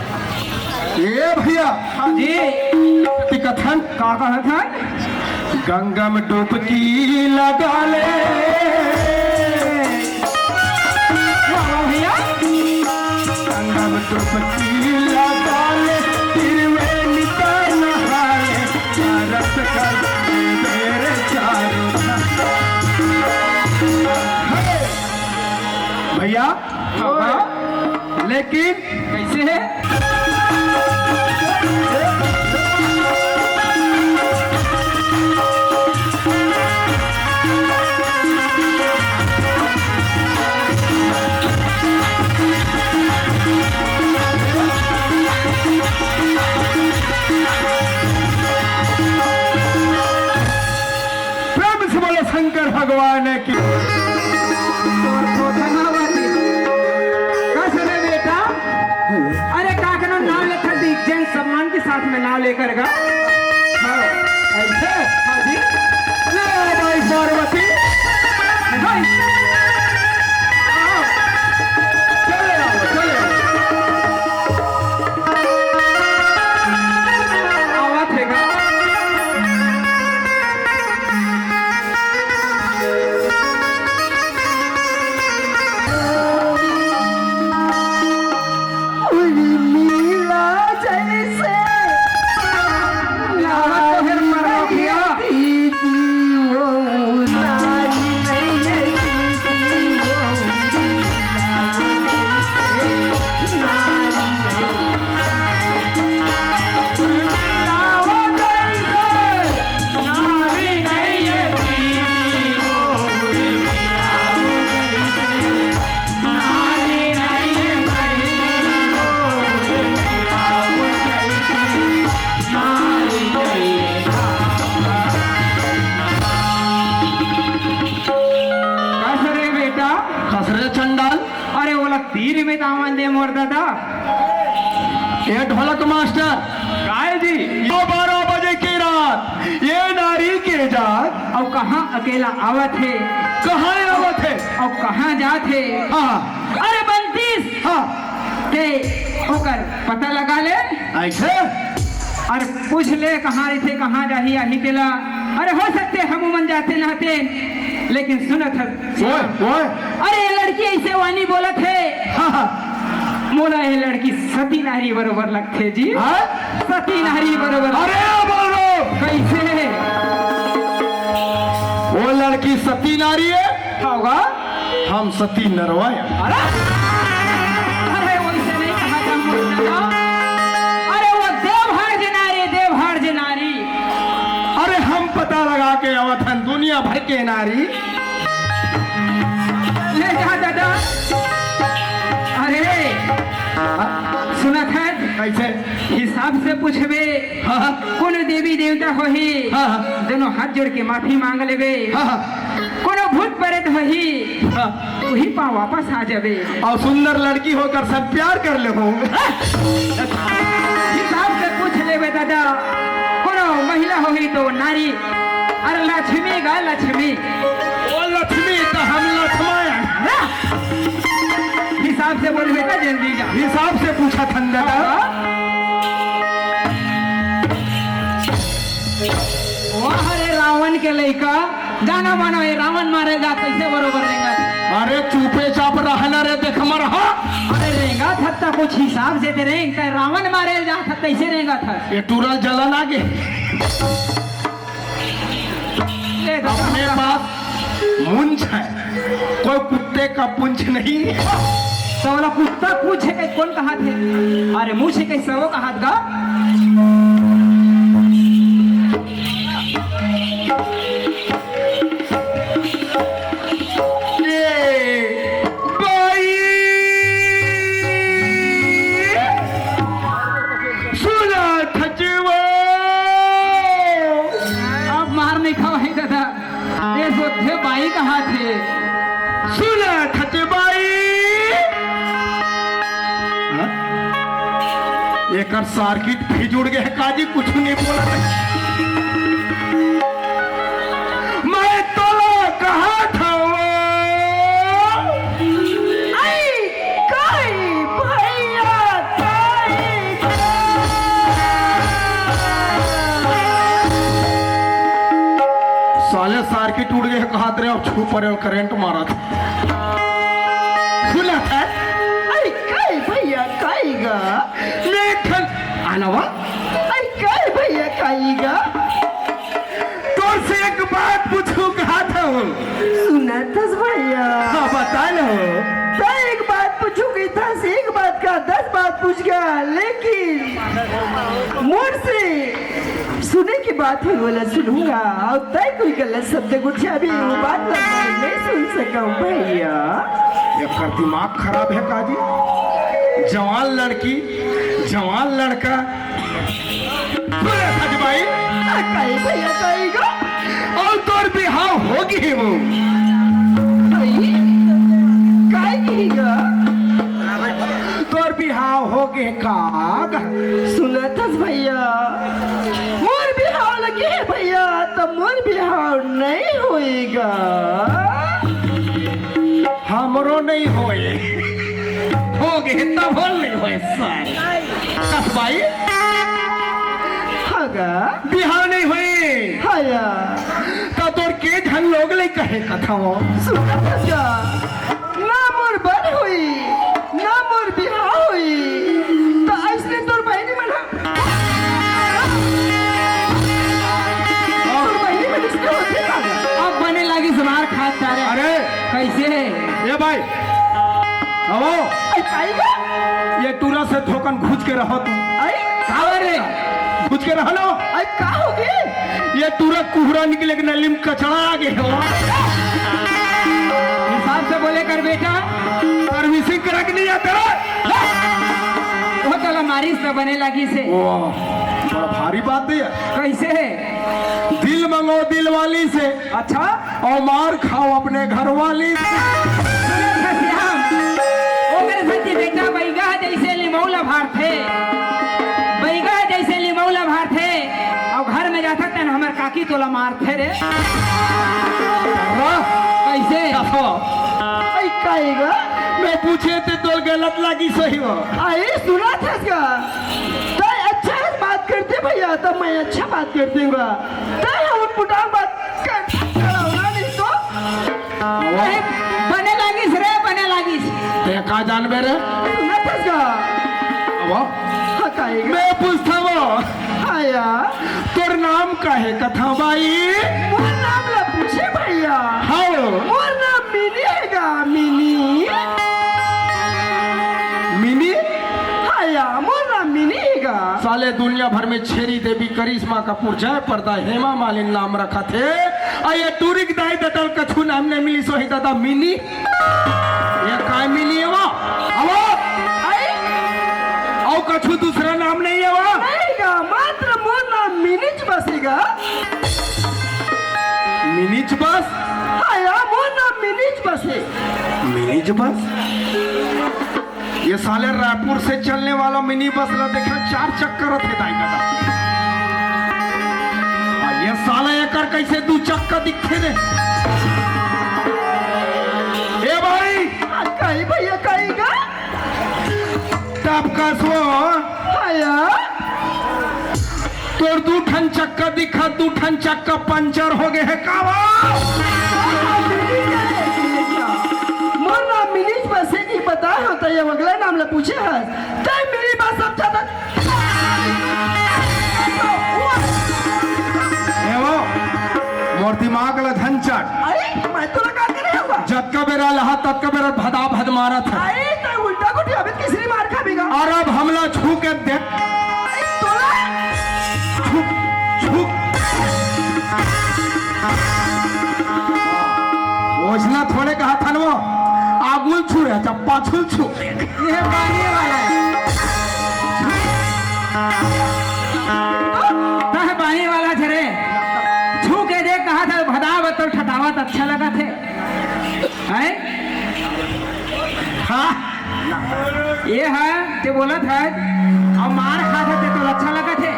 ए भैया। हाँ जी। ती कथन। का कहत हन? गंगा में डुबकी लगा ले। वाह, वाह भैया। गंगा में डुबकी लगा ले, त्रिवेणी का नहा ले, चारस कर मेरे चारों धाम। हे! भैया, हाँ। लेकिन कैसे है? प्रेम से बोलो शंकर भगवान की। तोर तो धनावती। कस रे बेटा? अरे काकरो नाम लेकर दी, जन सम्मान के साथ में नाम लेकर गा। हाँ, ऐसे? हाँ जी। ले आओ भाई पार्वती। भाई। आओ। चले आओ, चले आओ। आवत हे गा। उर्मिला जैसे नारी नहीं है दीदी, वो नारी नहीं है दीदी, वो नारी नहीं है। कस रे बेटा। कस रे चंडाल। अरे ओला तीर में तावन दे मोर दादा। ए ढोलक मास्टर। काय जी? यो बारह बजे के रात, ये नारी के जात। अउ कहाँ अकेला आवत हे? कहाँ आवत हे? अउ कहाँ जात हे? हाँ। अरे बंतीस। हाँ। ते ओकर पता लगा ले। ऐसे? अरे पूछ ले कहाँ रहिथे, कहाँ जाही आही तेला। अरे हो सकथे हमू मन जाते नहाते, लेकिन सुनत हस ओए, ओए। अरे, ये लड़की ऐसे वानी बोलत हे। हाँ, हाँ। मोला ये लड़की सती नारी बरोबर लगथे जी। हाँ? सती नारी बरोबर। अरे, बोल रहे हो। कैसे? वो लड़की सती नारी है? का होगा? हम सती नरवा है। अरे, अरे, वैसे नहीं कहा था मोर दादा। अरे, वो देवहार जे नारी, देवहार जे नारी। अरे, हम पता लगा के आवत हन दुनिया भर के नारी। ले जा दादा। अरे, सुनत हस? कैसे? हिसाब से पूछबे, हाँ, हाँ। कोनो देवी देवता होही, हाँ, हाँ। दोनों हाथ जोड़ के माफी मांग लेबे। हाँ, हाँ। कोनो भूत प्रेत होही, हाँ। उही पाँव वापस आ जाबे। अउ सुंदर लड़की होकर सब प्यार कर ले हो। हिसाब से पूछ लेबे दादा, कोनो महिला होही तो नारी, अरे लक्ष्मी गा लक्ष्मी। ओ लक्ष्मी, त हम लक्ष्मण। हाँ। हिसाब से बोल बेटा, जल्दी जा। हिसाब से पूछत हन दादा। हाँ। वाह रे रावण के लइका, जाना मानो ये रावण मारे जा, कैसे बरोबर रेंगा? अरे चुपे चाप रहना रे, देख मर हा। अरे रेंगा था त कुछ हिसाब से ते रेंग, ते रावण मारे जा था, कैसे रेंगा था? ये टूरा जलन आ गे। ले दादा, अपने पास मुंछ है, कोई कुत्ते का पुंछ नहीं। त ओला कुत्ता पूछे के कोन कहाथे? अरे मुंछ के सवो कहात गा। ए, बाई, सुना थचवा। अब मार नहीं खावा है दादा। ये सोधे बाई कहाथे। सुना थचबाई। हाँ? एकर सर्किट फिर जुड़ गए काजी, कुछ नहीं बोला। मैं तोला कहा था वो? आई, काई भैया, काई का? साले सर्किट उड़ गए, कहा तेरे अब छू परे और करंट मारा था। खुला था। आई, काई भैया, काई गा? मैं खन-, आना वा? आई, काई भैया, काई गा? तोर से एक बात पूछू कहा था हूँ। सुना थस भैया। हाँ, बता लो। तो एक बात पूछू गई था, एक बात का दस बात पूछ गया, लेकिन मोर से सुने की बात हुई बोला सुनूंगा, और तय कोई गलत शब्द गुठिया भी वो बात ना नहीं सुन सका भैया। एकर दिमाग खराब है काजी। जवान लड़की, जवान लड़का, बोले सच भाई। आ, काई भैया, काई गा? और तोर बिहाव हो गए वो। काई? काई की गा? तोर बिहाव हो गए का? सुनत हस भैया, मोर बिहाव लगे है भैया, त मोर बिहाव नहीं होएगा। हमरो नहीं होए। हो गए, तब हो नहीं होए सारे। कस भाई? हाँ गा। बिहाव नहीं होए। हाँ या। त तोर के झन लोग ले कहे कथा हो? सुनत हस गा। ना मोर बर होई, ना मोर बिहाव होई। त अइसने तोर बहिनी मन ह तोर बहिनी मन इसके होथे का? अब बने लागिस मार खात तारे। अरे। कैसे है? ए भाई, आवो। आई, आई गा? ये टूरा से थोकन घुच के रहो तुम। आई? काबर रे? घुच के रहो ना। आई, का हो गए? ये टूरा कुहरा निकले के नली में कचड़ा आ गए हो। हिसाब से बोले कर बेटा। सर्विसिंग करा के नहीं आता रे? वो तो मारिस त बने लागिस हे। वाह, बड़ा भारी बात है। कैसे है? दिल मंगो दिल वाली से। अच्छा। और मार खाओ अपने घर वाली से। सुने ससुराम, ओकर सच्ची बेटा बैगा जैसे लिमौला भारथे। बैगा जैसे लिमौला भारथे। और घर में जाता तन हमर काकी तोला मारथे रे। वाह। कैसे? देखो। आई काई गा? मैं पूछे थे तो गलत लगी सही हो। आई सुना था इसका। तय अच्छा बात करते भैया, तब मैं अच्छा बात करते हूँ। तय हम पुटांग बात कर, कर, नहीं तो। अरे, बने लागिस रे, बने लागिस। ते का जानबे रे? सुनत हस का? अब हाँ, काहे का? मैं पूछता वो। हाँ या। तोर नाम का है कथा बाई? मोर नाम ला पूछे भैया। हाँ। मोर नाम मिनी है गा, मिनी। मिनी? हाँ या, मोर नाम मिनी है गा। साले दुनिया भर में छेरी देवी करिश्मा कपूर, जय पर्दा, हेमा मालिनी नाम रखा थे। आ ये टूरी के दाई ददा ल कछु नाम नहीं मिली, सोही ददा मिनी। ये काय मिली है वो? हलो? आई? और कछु दूसरा नाम नहीं है वो? नहीं गा, मात्र मोर नाम मिनीच बस है गा। मिनीच बस? हाँ या, मोर नाम मिनीच बस है। मिनीच बस? ये साले रायपुर से चलने वाला मिनी बस ला देखा, चार चक्कर रथे दाई का। साला एकर कैसे दू चक्का दिखथे रे? ए भाई, आ, कही भैया, कही गा? टपकस वो। हाँ यार। तोर दू ठन चक्का दिखा, दू ठन चक्का पंचर हो गए हे का वो? मोर नाम मिनीज बसे की बताए हो त ये अगला नाम ला पूछे हस। तैं मिनी बस समझा था। ए वो, मोर दिमाग ला झन चाट। अरे, मैं तोला का करे हवा? जतका बेरा लहा, ततका बेरा भदा भद मारत हे। अरे, तैं उल्टा गुठी अभी तीसरी मार खाबी गा। और अब हमला छू के देख। अरे, तोला। छू, छू। ओझला थोड़े कहा था वो, आगुल छू रहे, जब पाछुल छू। ये बानी वाला हे। तह बानी वाला छे रे। छू के देख, कहा था भदा बतल ठटावत अच्छा लगा थे। हैं? हाँ। ये हे, ते बोलत हे, अब मार खा था, ते तो अच्छा लगा थे।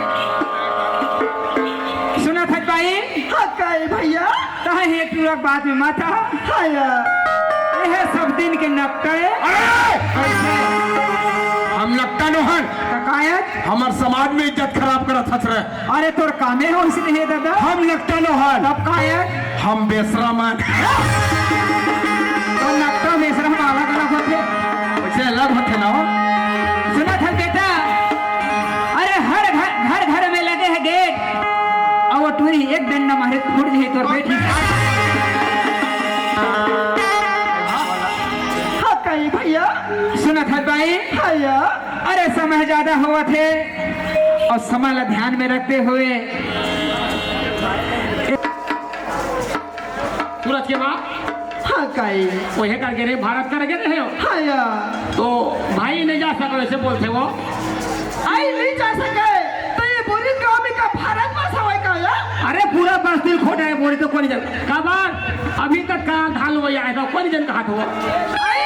सुनत हस भाई? हाँ, काहे भैया? तह एक टूरा बात में मत आ। हाँ यार। ये हे सब दिन के नकटा हे। अरे! कैसे? हम नकटा नोहन। त काहे? हमर समाज में इज्जत खराब करत हस रे। अरे तोर कामे हो इसने हे दादा। हम नकटा नोहन। तब काहे? हम बेसरम हन। तो नकटा बेसरम अलग अलग होथे। वैसे अलग होथे ना हो। सुनत हस बेटा, अरे हर घर, घर घर में लगे हे गेट। अउ वो टूरी एक डंडा मारे फूट जाही तोर बेटी। हाँ काई भैया। सुनत हस भाई। भैया। अरे समय ज्यादा होवत हे अउ समय ला ध्यान में रखते हुए सूरज के माँ। हाँ काई। ओहे कर गे रहे, भारत कर गे रहे हो। हाँ या। तो भाई नहीं जा सको, ऐसे बोलते वो। आई नहीं जा सके, तो ये बोरी गाँव में का भारत बस हवय का या? अरे पूरा बस दिल खोटा है, बोरी तो कोई नहीं जान। काबर अभी तक का धान लुवई आए था, कोई नहीं जान कहा था वो। आई,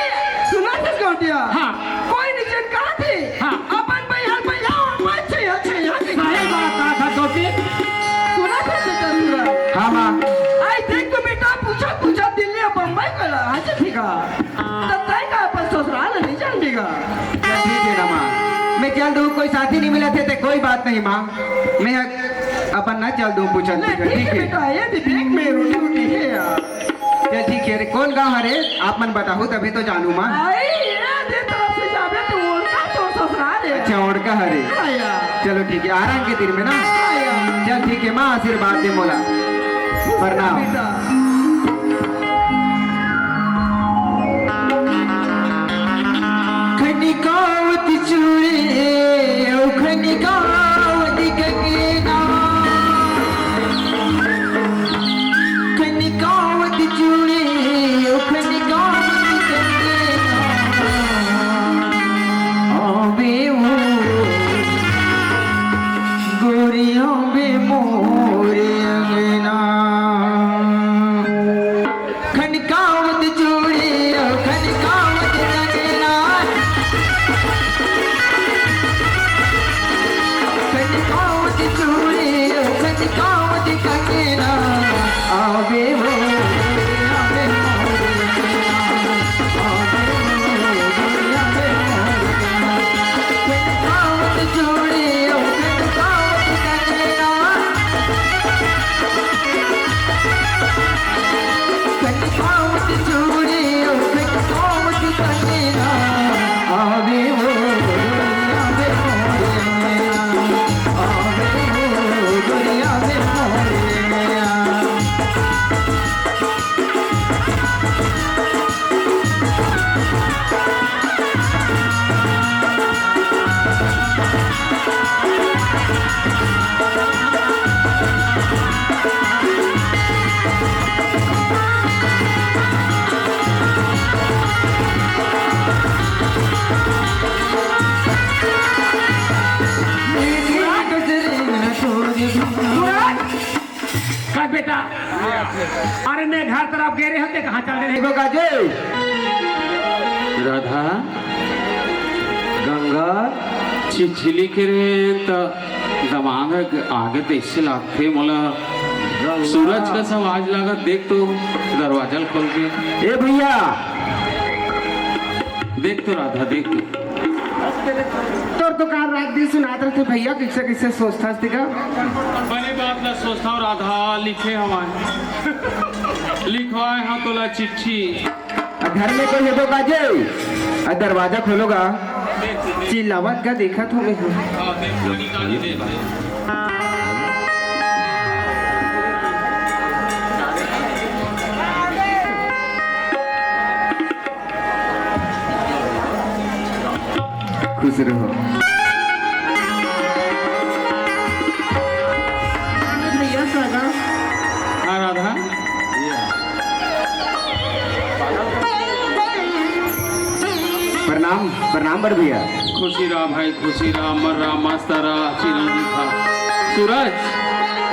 सुना था गौटिया? हाँ। कोई नहीं जान कहा थी? हाँ। अपन भाई हर भाई आओ, अपन छे, छे, छे। सही बात कहा था गौटी। सुना था बेटा, सुना। हाँ, माँ। आई देख तो बेटा, पूछा, पूछा दिल्ली और बम्बई का ला, आज ठीक है। त तैं का अपन ससुराल नहीं जान देगा? चल ठीक है ना माँ, मैं चल दूँ, कोई साथी नहीं मिला थे तो कोई बात नहीं माँ, मैं अपन ना चल दूँ पूछत ले, पूछत, ठीक ठीक है है? बेटा, ये भी देख मैं रोटी रोटी है यार। चल ठीक है रे, कौन गाँव है रे? आप मन बताहू तभी तो जानू माँ। आई, ये दे तरफ से जाबे तो ओड़का तो ससुराल है। अच्छा, ओड़का है रे। हाँ यार। चलो ठीक है, आराम के दिन में ना। हाँ यार। चल ठीक है माँ, आशीर्वाद दे मोला। प्रणाम। बेटा। खनिकावत चूड़ी, ओ खनिकावत कंगना। खनिकावत चूड़ी, ओ खनिकावत कंगना। आवे वो गोरिया बे मोरे अंगना। खनकावत चूड़ी, ओ खनकावत कंगना। खनकावत चूड़ी, ओ खनकावत कंगना। आवे वो, आवे मोरे अंगना। आवे वो, आवे मोरे अंगना। खनकावत चूड़ी, ओ खनकावत कंगना। खनकावत चूड़ी, ओ खनकावत कंगना, आवे वो गोरिया बे मोरे अंगना, आवे वो गोरिया बे मोरे अंगना। का बेटा? अरे मैं घर तरफ गे रहे हों, ते कहाँ चल रहे? देखो काजे। राधा, गंगा, छिछली के रे त दमांग आगे तइसे लागथे मोला। सूरज कस आवाज लागत, देख तो दरवाजा ल खोल के। ए भैया, देख तो राधा, देख तो। तोर तो कान रात दिन सुनात रहिथे भैया, कइसे कइसे सोचथस तेला। बने बात ला सोचथंव राधा, लिखे हवंव, लिखवाए हंव तोला चिट्ठी। आ घर में कोई हे तो काजे? आ दरवाजा खोलो गा। चिल्लावत का देखत हों मैं। खुश रहो। भैया स्वागत। हाँ राधा। प्रणाम, प्रणाम बड़ भैया। खुशी रहा भाई, खुशी रहा, अमर रहा, मस्त रहा, चिरंजीव रहा। सूरज।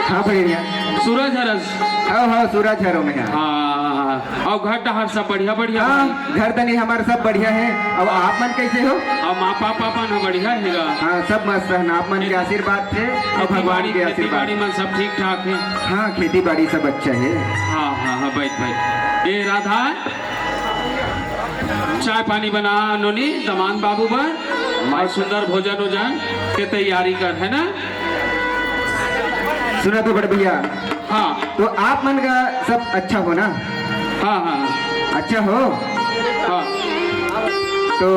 हाँ भैया। सूरज हरस। हाँ, हाँ, सूरज हरो में है। हाँ, अउ घर डहर सब बढ़िया, बढ़िया हाँ, भाई। घर तनी हमार सब बढ़िया है। अउ आप मन कइसे हो? अउ माँ पापा मन ह बढ़िया हेगा। हाँ, सब मस्त है ना, आप मन के आशीर्वाद हे अउ भगवान के आशीर्वाद। खेती बाड़ी मन सब ठीक ठाक हे। हाँ, खेती बाड़ी सब अच्छा है। हाँ, हाँ, हाँ, बैठ, बैठ। ए राधा, चाय पानी बना नोनी, दमांद बाबू बर, अउ सुंदर भोजन उजन के तैयारी कर, है ना? सुना तो बड़े भैया। हाँ। तो आप मन का सब अच्छा हो ना? हाँ, हाँ। अच्छा हो? हाँ। तो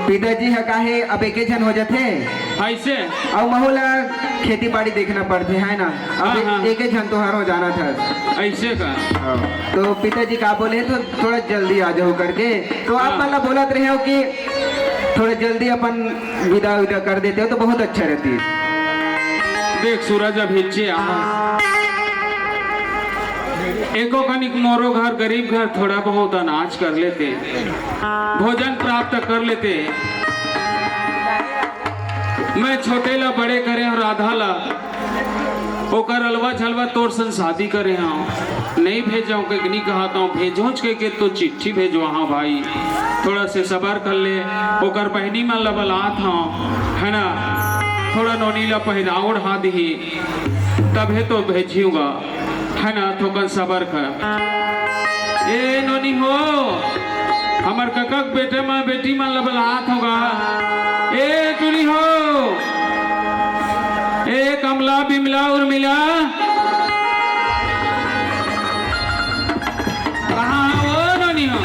पिताजी ह काहे अब एके झन हो जाथे? अइसे? अउ महू ला खेती बाड़ी देखना पड़थे, है ना? अब हाँ, हाँ। एके झन तो हर हो जाना था। अइसे का? हाँ। तो पिताजी का बोले तो थोड़ा जल्दी आ जाओ करके, तो आप हाँ। मन ला बोलत रहे हो कि थोड़ा जल्दी अपन विदा विदा कर देते हो तो बहुत अच्छा रहती है। देख सूरज, अब हिच्चे आ, एको कनिक मोरो घर गरीब घर, थोड़ा बहुत अनाज कर लेते, भोजन प्राप्त कर लेते। मैं छोटे ला बड़े करे हंव, राधा ला, ओकर अलवा झलवा तोर संग शादी करे हंव, नइ भेजंव कहिके नइ कहत हंव, भेजोंच कहिके तो चिट्ठी भेजवाहंव भाई, थोड़ा से सबर कर ले। ओकर बहिनी मन ला बलात हंव, है ना, थोड़ा नोनी ला पहिरा ओढ़ा दिही, तभे तो भेजहूं गा। है ना, थोकन सबर कर। ए नोनी हो, हमर कका के बेटे मन, बेटी मन ल बलात हंव गा। ए टूरी हो, ए कमला, बिमला, उर्मिला, कहाँ हो नोनी हो?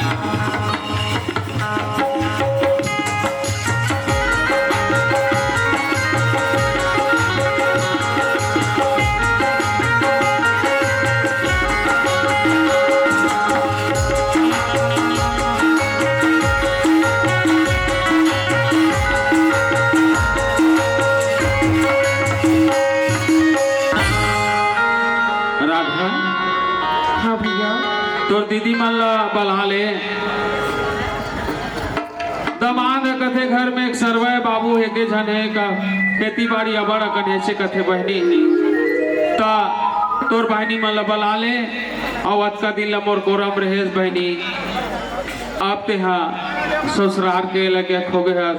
राधा। हाँ भैया। तोर दीदी मन ला बला ले। दमांद ह कथे, घर में एक सरवय बाबू हे, एके झन हे का, खेती बाड़ी अबड़ अकन हे, अइसे कथे बहिनी। त तोर बहिनी मन ल बला ले, अउ अतका दिन ल मोर कोरम रहेस बहिनी। अब तेहा ससुरार के लगे खो गे हस,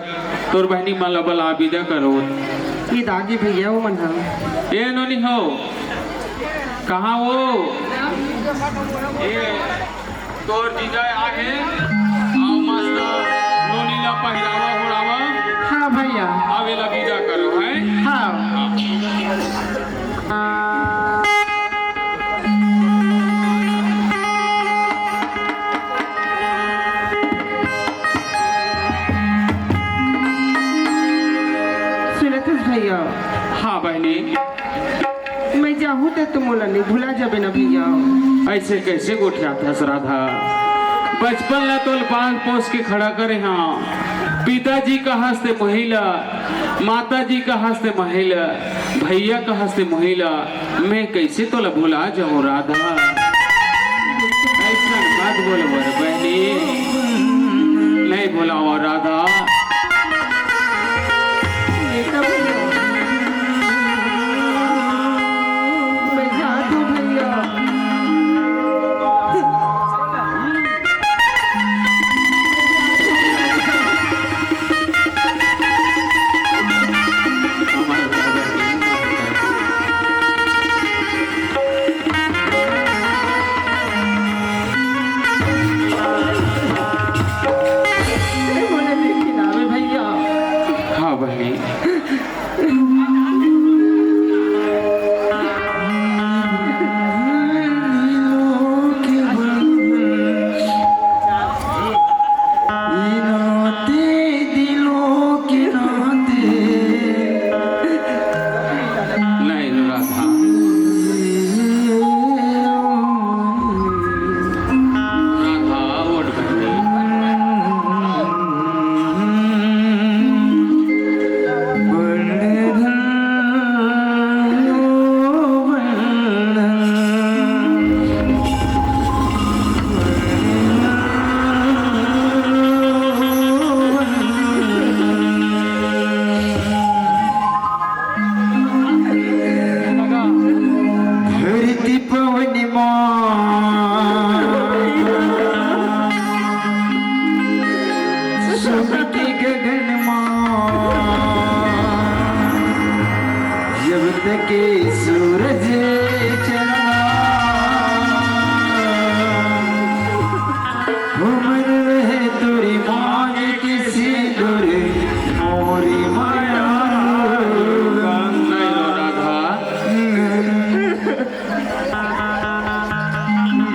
तोर बहिनी मन ल बला बिदा करो। ये दागी भैया वो मन ह। ए नोनी हो, कहाँ वो? ए, तोर जीजा आहे, अउ मस्त नोनी ला पहिरावा ओढ़ावा। हाँ भैया। अब एला विदा करो, हैं? हाँ। हाँ। सुनत हस भैया? हाँ बहिनी। मैं जाहूं त तैं मोला नइ भुला जाबे ना भैया। अइसे कइसे गोठियाथस राधा? बचपन ला तोला पाल पोस के खड़ा करे हंव। पिताजी कहस तैं मोही ला, माताजी कहस तैं मोही ला, भैया कहस तैं मोही ला, मैं कइसे तोला भुला जाहूं राधा? अइसन मत बोल मोर बहिनी, नइ भुलावंव राधा। मैं जात हंव भैया। के सूरज चढ़ा, उम्र है तोरी मांग के सिंदूर, मोरी माया। राधा।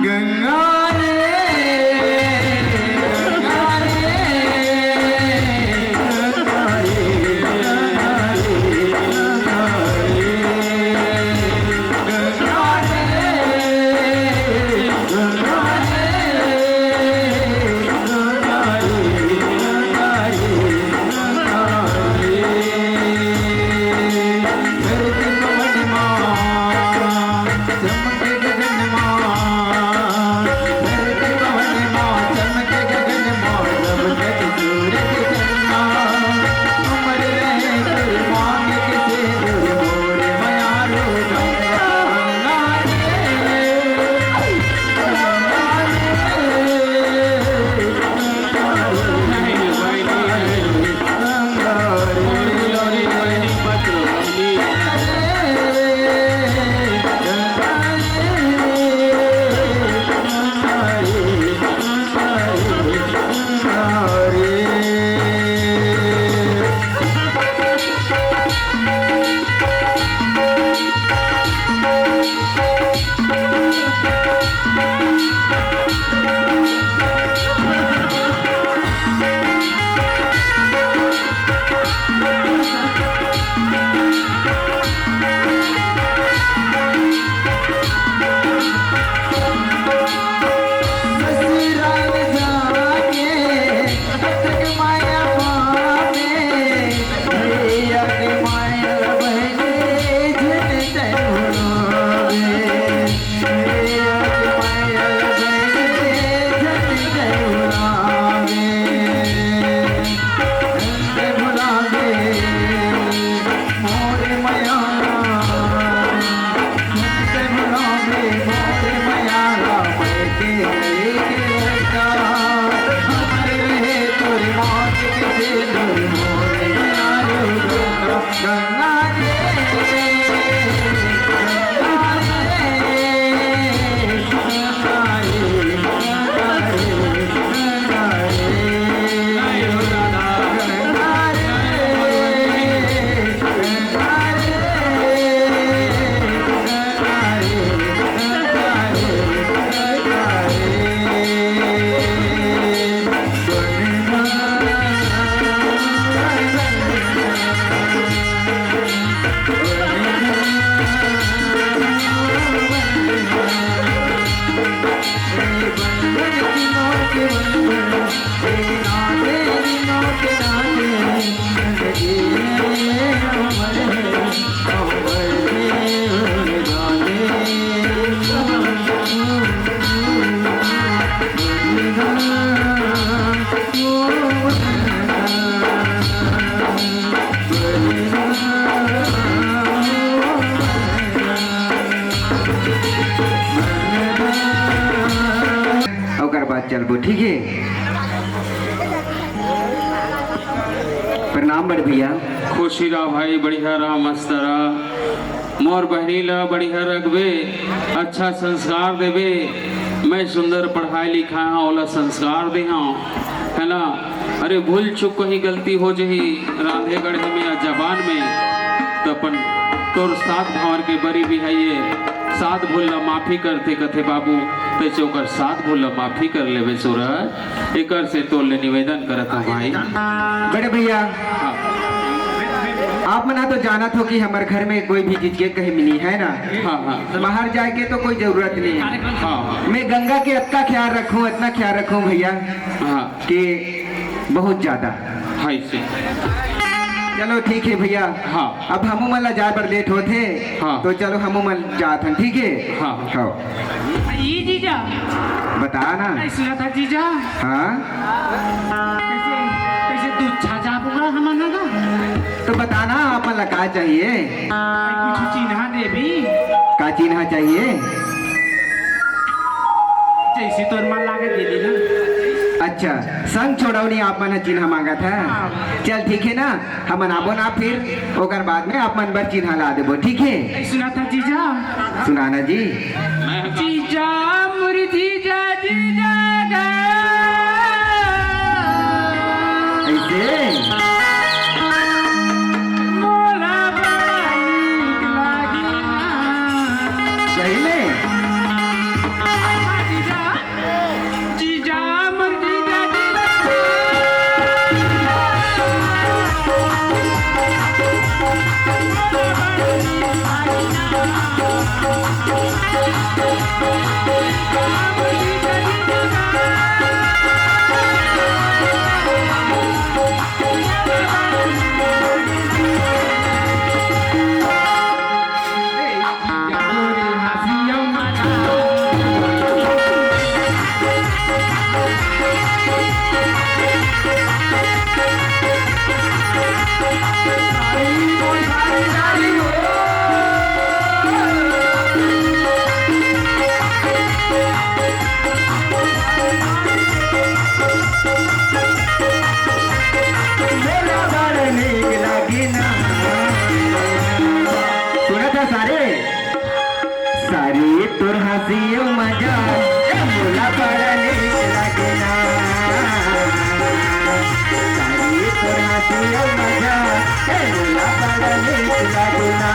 गंगा रे, गंगा रे, गंगा रे, गंगा रे, गंगा रे, गंगा रे, गंगा रे। ओकर बाद चलबो, ठीक है? प्रणाम बड़ भैया। खुशी रहा भाई, बढ़िया रहा, मस्त रहा। मोर बहिनी ला बढ़िया रखबे, अच्छा संस्कार देबे। मैं सुंदर पढ़ाई लिखाय हंव, ओला संस्कार दे हंव, है ना? अरे, भूल चूक कहीं गलती हो जही रांधे गढ़े में या जबान में, त अपन तोर सात भांवर के बरी बिहाइए, सात भूल ला माफी करथे कथे बाबू, तइसे ओकर सात भूल ला माफी कर लेबे सूरज। एकर से तोर ले निवेदन करत हंव भाई। बड़े भैया, हाँ। आप मन ह तो जानत हो कि हमर घर में कोई भी चीज के कमी नहीं है ना। हाँ, हाँ। बाहर जाए के तो कोई जरूरत नहीं है। हाँ, हाँ। मैं गंगा के अतना ख्याल रखूं, अतना ख्याल रखूं भैया, हाँ। कि बहुत ज्यादा। हाँ, इसे। चलो ठीक है भैया। हाँ। अब हमू मन ला जाए बर लेट होथे, हाँ। तो चलो हमू मन जात हन, ठीक है? हाँ। हाँ। ई जीजा। बता ना। ऐसना था जीजा। हाँ? कैसे, कैसे तू छा जा पूरा हमन ना? तो बता ना, आप मन ला का चाहिए? कुछ चिन्हा देबे। का चिन्हा चाहिए? जैसे तोर मन लागे दे देना। अच्छा, संग छोड़ौनी आप मन ह चिन्हा मांगत हे। हाँ। चल ठीक हे ना, हमन आबो ना फिर, ओकर बाद में आप मन बर चिन्हा ला देबो, ठीक हे? ए, सुनत हस जीजा? सुना ना जी। जीजा मोर जीजा, जीजा गा। ऐसे? मोला बड़ा नीक लागे ना। सही में? जीजा। जीजा मोर जीजा, जीजा। सुनत हस सारे? सारी तोर हंसी अउ मजाक, ए मोला बड़ा नीक लागे ना। सारी तोर हंसी अउ मजाक, ए मोला बड़ा नीक लागे ना।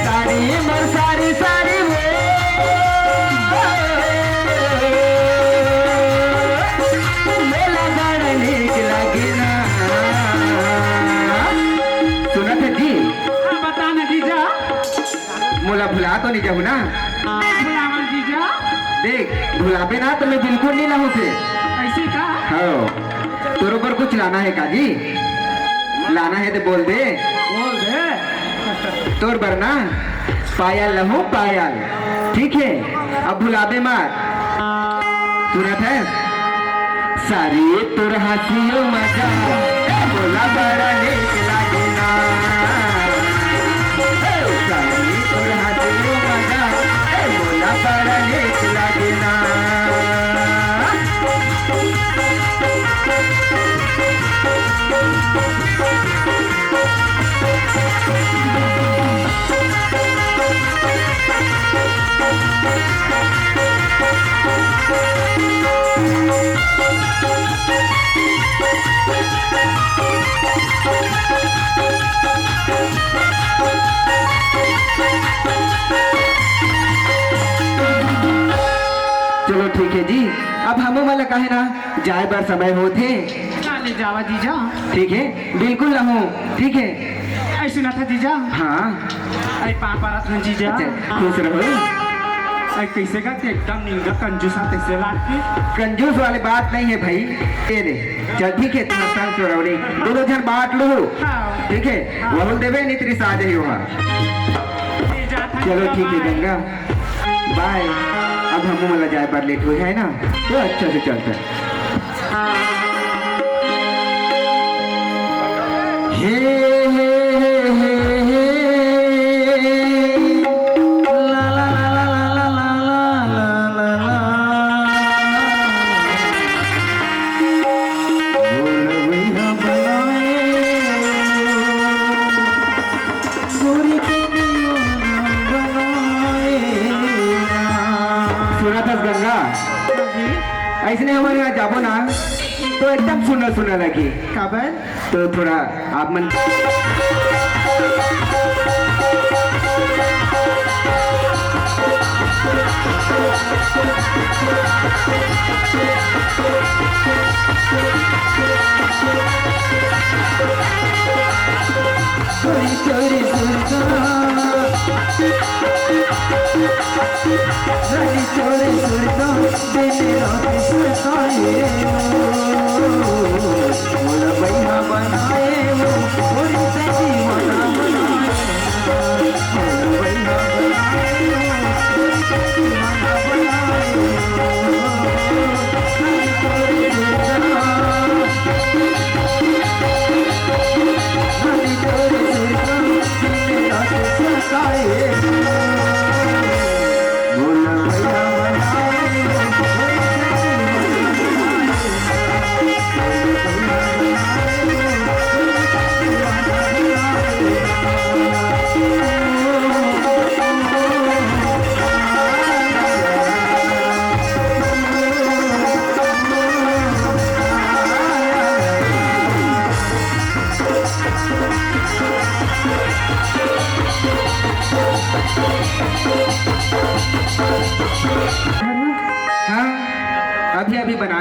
सारी मोर सारी, सारी वो, मोला बड़ा नीक लागे ना। सुनत हस जी? हाँ, बता ना जीजा। मोला भुला तो नइ जाहू ना? भुलावल जीजा। देख, भुलाबे ना त मैं बिल्कुल नइ लाहूं फेर। अइसे का? हाँ। तोर बर कुछ लाना हे का जी? लाना हे त बोल दे। बोल दे। तोर बर ना पायल लाहूं, पायल। ठीक हे, अब भुलाबे मत। सुनत हस? सारी तोर हंसी अउ मजाक, ए मोला बड़ा नीक लागे ना। ए सारी तोर हंसी अउ मजाक, ए मोला बड़ा नीक लागे ना। चलो ठीक हे जी, अब हमू मन ला काहे ना जाए बर समय होत हे। चले जावा जीजा। ठीक हे, बिल्कुल लाहूं, ठीक हे। ए सुनत हस जीजा? हाँ। ए पाँव परत हंव जीजा। अच्छा, खुश रहो। ए कइसे का ते एकदम निंगा कंजूस हा, तइसे लागथे। कंजूस वाले बात नइ हे भाई। ए ले, चल ठीक हे, तुमन संग छोड़ौनी दूनों झन बांट लूहू। हाँ। ठीक हे, हाँ। वहू ल देबे, नइ त रिसा जाही ओहा। ए जात हंव चलो जीजा, ठीक हे बाय। गंगा। बाय। अब हमू मन ला जाए बर लेट होही, है ना? तो अच्छा से चलत हन। हे, हे, हे, हे, हे। ला, ला, ला। बोल भैया बनाए। गोरी के दीवाना बनाए ना। सुनत हस गंगा? जी। अइसने हमन इहाँ जाबो ना, तो एकदम सुन्ना सुन्ना लगही। काबर? तो थोड़ा आप मन चोरी चोरी सुरता, रानी चोरी सुरता, दिन रात सताए वो, मोला बैहा बनाए वो, मोरी से दीवाना बनाए।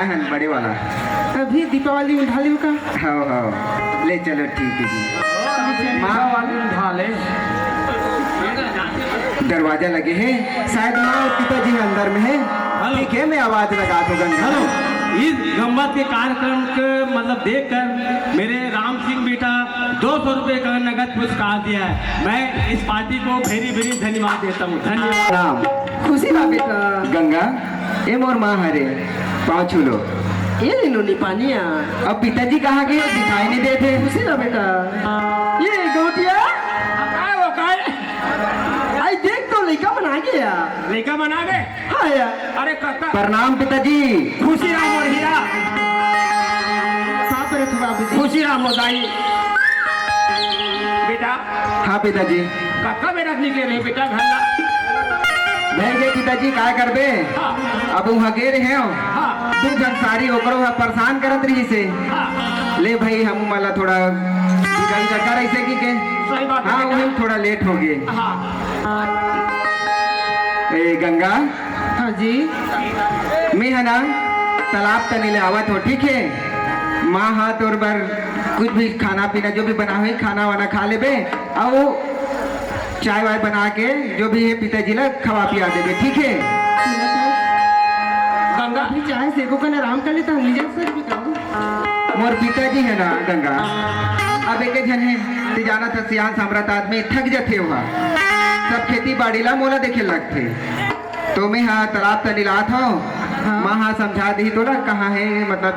बड़े वाला। अभी दीपावली उठा लियो का? हाँ, हाँ। ले चलो, ठीक है जी। माँ वाली उठा ले। दरवाजा लगे है, शायद माँ और पिताजी अंदर में है। हेलो। ठीक है, मैं आवाज लगात हूँ गंगा। हेलो, इस गम्मत के कार्यक्रम के मतलब देखकर मेरे राम सिंह बेटा दो सौ रुपए का नगद पुरस्कार दिया है। मैं इस पार्टी को very very धन्यवाद देता हूँ। धन्यवाद। राम। खुशी रहा बेटा। गंगा, ए मोर माँ हरे, पाँव छू लो। ए ले नोनी पानी आ। अब पिताजी कहाँ गए? दिखाई नहीं देते। खुशी रहा बेटा। ए गौटिया। का वो का? आई देख तो लइका मन आ गया। लइका मन आ गए? हाँ यार। अरे काका। प्रणाम पिताजी। खुशी रहा मोर हीरा। का करे थे बाबूजी? खुशी रहा मोर दाई। बेटा। हाँ पिताजी। काका बेटा निकले रहे बेटा घर ला। भई गे पिताजी, काय करबे? हाँ। अब उहाँ गे रहे हो। हाँ। दू झन सारी ओकरो ह परेशान करत रहिस हे। हाँ। ले भई, हमू मन ला थोड़ा बिगाड़ी रखा रहिस हे कि के? सही बात है हाँ, बेटा। उही थोड़ा लेट हो गे। हाँ। ए गंगा। हाँ जी। मैं है ना, तालाब तनी ले आवत हो, ठीक है? माँ हा तोर बर कुछ भी खाना पीना जो भी बना हुई, खाना वाना खा लेबे, अउ चाय वाय बना के जो भी है पिताजी ला खवा पिया देबे, ठीक है? गंगा। अभी चाय से को कन आराम कर लेता, हम ले जा सर भी काम। मोर पिताजी है ना गंगा, अब एक झन है, ते जाना था सियान सामरथ आदमी, थक जथे हुआ, सब खेती बाड़ी ला मोला देखे लगथे। तो मैं हा तालाब तनी लात हूँ। हाँ। माँ हा समझा दी तोला कहाँ है, मतलब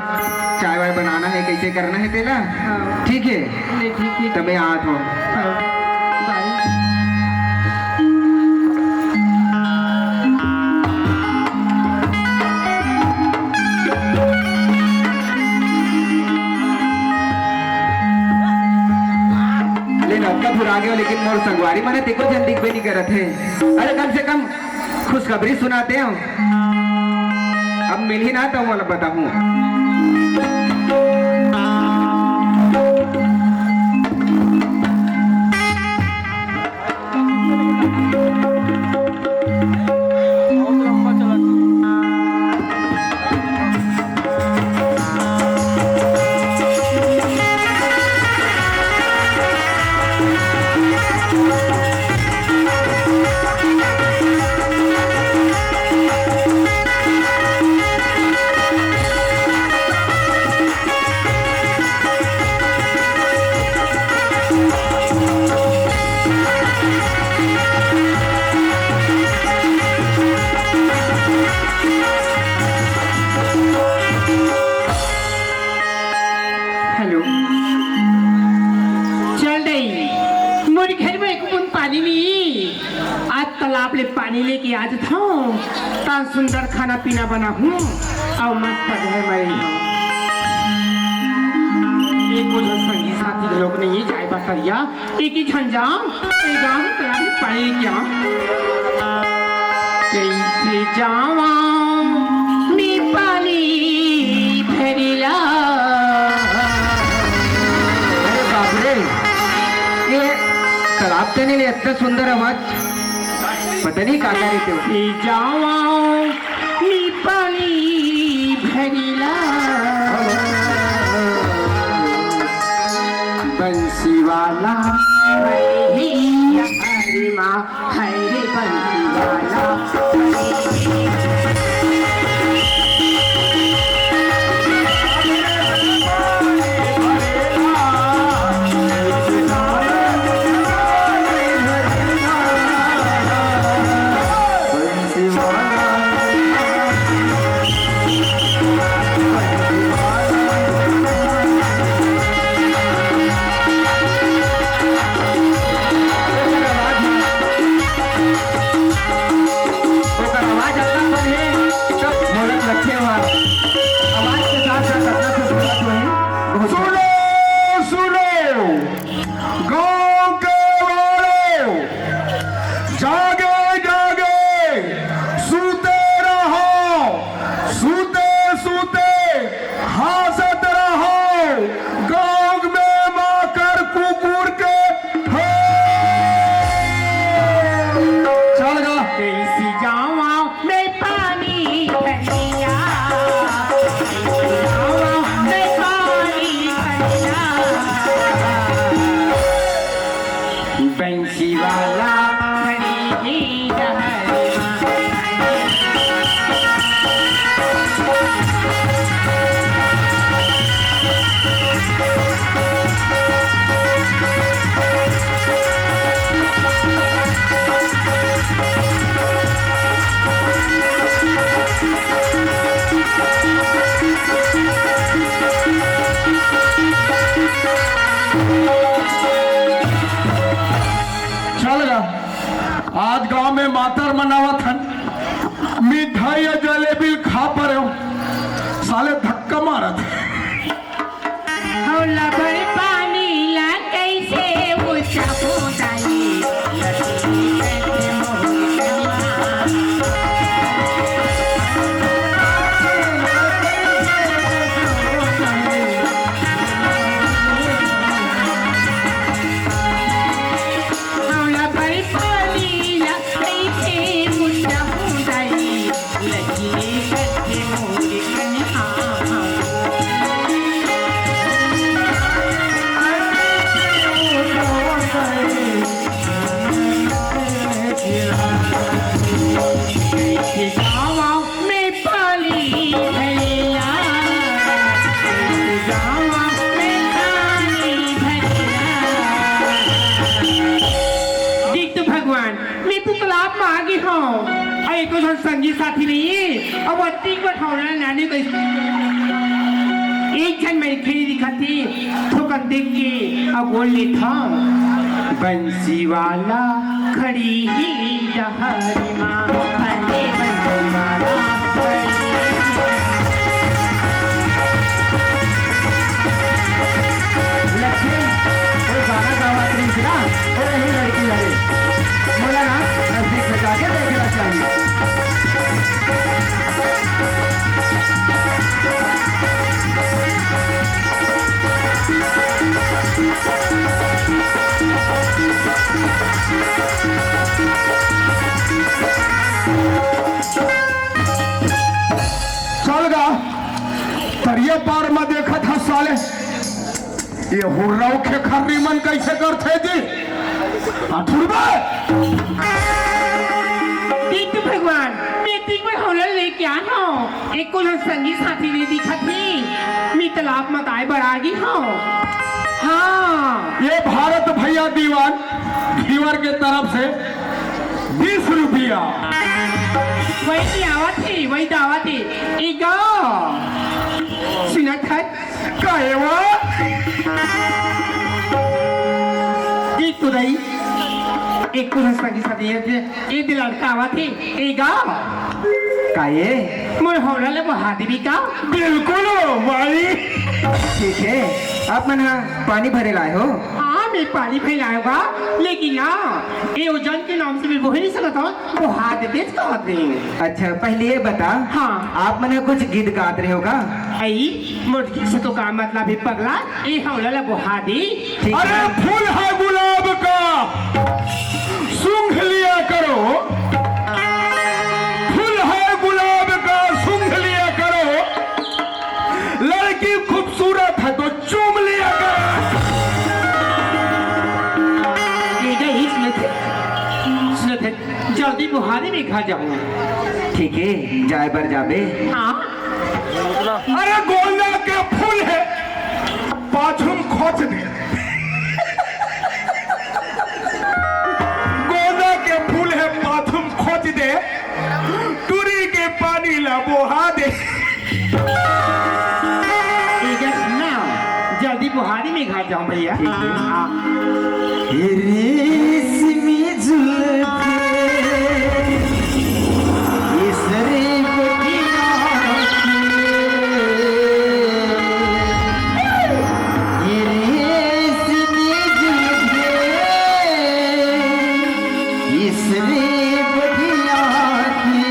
चाय वाय बनाना है, कैसे करना है तेला। हाँ। ठीक है। नहीं, ठीक, ठीक। तो मैं आत हूँ। हाँ। बाय। ले नौका फुरा गयो, लेकिन मोर संगवारी मने तेको जल्दी भी नहीं करत है। अरे कम से कम खुशखबरी सुनाते हो। अब मिलही ना तो मोला बताहूँ। हेलो। चल दई, मोर घर में एक बूंद पानी नहीं। आज तालाब ले पानी लेके आ जाथंव, त सुंदर खाना पीना बनाहूँ अउ मस्त घर में रहूँ। एको झन संगी साथी घलोक नहीं जाए बर तरिया, एक ही झन जाओ, ए गाँव में तालाब ले पानी लेके आओ। कैसे जावा मैं पानी भरिला। अरे बाप रे, ये तालाब तनी ले इतना सुंदर आवाज। पता नहीं का का रहिथे। ए जावा मी पानी भरिला। बंसी वाला मैं ही हरी माँ, है रे बंसी वाला। बंसी वाला खड़ी हे डहर मा। चल गा, आज गांव में मातर मनावत हन, मिठाई अउ जलेबी खा परे हो, साले धक्का मारत। हौला भर पानी ला कैसे ऊंचा हो जाई? हौला भर पानी ला कैसे ऊंचा हो जाई? लगी करके मोर कन्हा। गाँव में पानी भैया, गाँव में पानी भैया। देख तो भगवान, मैं तो तालाब में आ गे हंव, अउ एको झन संगी साथी नइ हे, अउ अतिक बड़ हौला नानी कइसे एक झन मनखे नइ दिखत हे, थोकन देख के अउ बोल लेथंव। बंसी वाला खड़ी हे डहर मा, अरे बंसी वाला खड़ी हे। लक्ष्मी, वो गाना गावत रहिस ना, वो रही लड़की हरे। मोला ना नजदीक से जाके देखना चाहिए। चल गा, तरिया पार म देखत हस साले, ये हुर्रा अउ खेखर्री मन कइसे करथे जी? अठुरबे! दे तो भगवान, मैं तीन बार हौला लेके आए हंव, एको झन संगी साथी नइ दिखत हे। मैं तालाब म काय बर आ गे हंव? हाँ। ये भारत भैया दीवान धीवर के तरफ से बीस रुपया। वही तो आवत हे, वही तो आवत हे। ए गा, सुनत हस? काहे वो? देख तो दई, एको झन संगी साथी नइ हे, ए दे लड़का आवत हे, ए गा। काहे? मोर हौला ल बहा देबे का? बिल्कुल हो भाई। ठीक हे, आप मन ह पानी भरे ल आए हो? हाँ, मैं पानी भरे ल आए हंव गा, लेकिन ना, ए ओजन के नाम से मैं बोहे नइ सकत हंव, बोहा देतेच कहत हे। अच्छा, पहले ये बता, हाँ। आप मन ह कुछ गीत गात रहे हो का? अई, मोर गीत से तो का मतलब हे पगला? ए हौला ल बोहा दे। ठीक अरे हे। फूल है गुलाब का, सूंघ लिया करो। फूल है गुलाब का, सूंघ लिया करो। लड़की खूबसूरत है तो चूम लिया करो। ए गा, सुनत हस? सुनत हस? जल्दी बोहा दे, मैं घर जाहूं। ठीक हे, जाए बर जाबे? हाँ। अरे गोंदा के फूल हे, पाछू म खोंच दे। गोंदा के फूल हे, पाछू म खोंच दे, टूरी के पानी ला बोहा दे। ए गा, सुन ना, जल्दी बोहा दे, मैं घर जाहूं भैया। ठीक हे। हाँ। रेशमी जुल्फे, केसरी गोटिया के, ये रेशमी जुल्फे, केसरी गोटिया के,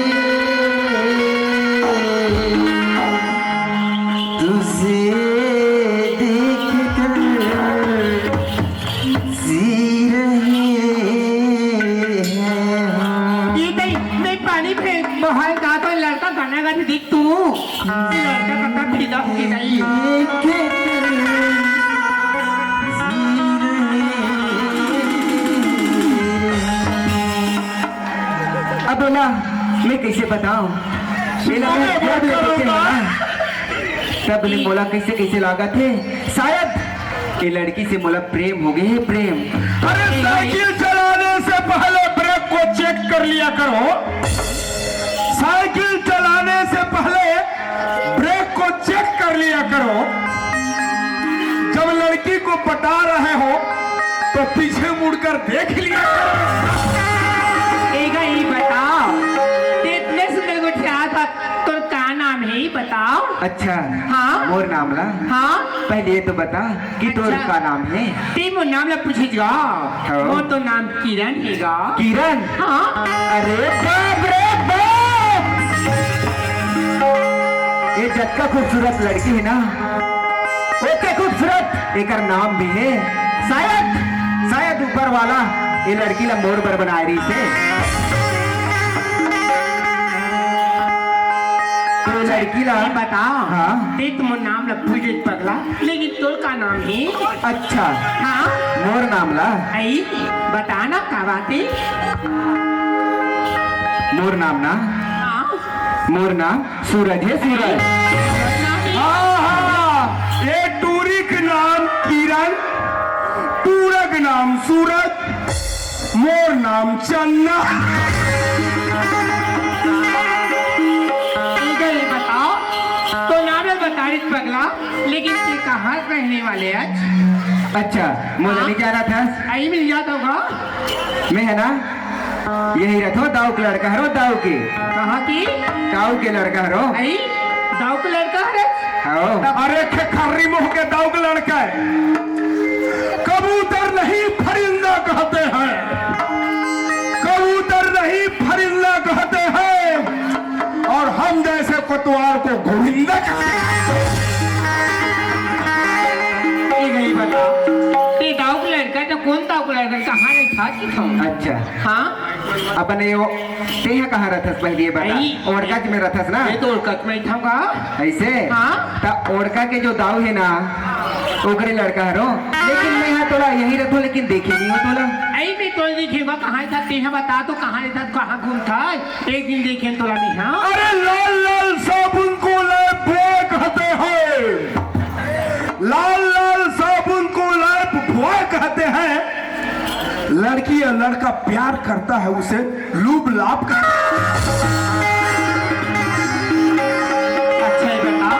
तुझे देखकर जी रहे हैं हम। ये दई, मैं पानी फेंक, बाहर का तो लड़का गाना गाथे, देख तू। लड़का कतका फिदा हो गे दई। जी रहे हैं। मैं कइसे बतावं? ये लड़की अरे, जब ले बता, देखे बता। ना, तब ले मोला कइसे कइसे लागत हे। शायद ये लड़की से मोला प्रेम हो गए हे, प्रेम। अरे, साइकिल चलाने से पहले ब्रेक को चेक कर लिया करो। साइकिल चलाने से पहले ब्रेक को चेक कर लिया करो। जब लड़की को पटा रहे हो तो पीछे मुड़कर देख लिया करो। एगा ई बताव, ते इतने सुंदर गोठियात हस, तोर का नाम हे, बताव। अच्छा, हाँ। मोर नाम ला? हाँ। पहले ये तो बता कि तोर अच्छा। का नाम हे? ते मोर नाम ला पूछे गा? हाँ। मोर तो नाम किरण हे गा। किरण? हाँ। अरे बाप रे बाप! ये जतका खूबसूरत लड़की हे ना, ओतके खूबसूरत एकर नाम भी हे। शायद, शायद ऊपर वाला ये लड़की ला मोर बर बनाए रहिस हे। तो ये लड़की ला ये बता, हाँ। ते तो मोर नाम ला पूछ ले पगला, लेकिन तोर का नाम हे? अच्छा, हाँ। मोर नाम ला? अई, बता ना का बात हे? मोर नाम ना? हाँ। मोर नाम सूरज हे, सूरज। हाँ, हाँ, ये टूरी के नाम किरण, टूरा के नाम सूरज, मोर नाम चन्ना। ठीक है, ये बताव, तो नाम हे बता रही पगला, लेकिन ते कहाँ रहने वाले आज? अच्छा, मोला हाँ। नहीं जानथस? अई मिल जात होगा। मैं हे ना, यही रथों, दाऊ के लड़का हरों, दाऊ के। कहाँ की? दाऊ के लड़का हरों। अई, दाऊ के लड़का हरे? हाँ। अरे खेखर्री मुंह के दाऊ के लड़का हे। कबूतर नहीं परिंदा कहते हैं, कबूतर नहीं परिंदा कहते हैं, और हम जैसे कोतवाल को गोविंदा कहते हैं। ये गई बता, ये दाऊ के लड़का तो कौन दाऊ के लड़का, कहाँ रहिथस? अच्छा। हाँ? अपन ये वो, तेहा कहाँ रहिथस पहले ये बता? अई, ओड़कच में रहिथस ना? ये तो ओड़कच में ही था का? ऐसे? हाँ। त ओड़का के जो दाऊ हे ना, ओकरे लड़का हरों। लेकिन मैं हा तोला यही रथों, लेकिन देखे नहीं हों तोला। अई मैं तोला देखे बा, कहाँ था? तेहा बता तो, कहाँ था, कहाँ घूमथस? एक दिन देखे तोला नहीं, हाँ? अरे लाल लाल साबुन को लाइफ बॉय कहते हैं, लाल लाल साबुन को लाइफ बॉय कहते हैं। लड़की या लड़का प्यार करता है, उसे लूब लाप कहते हैं। अच्छा, ये बता,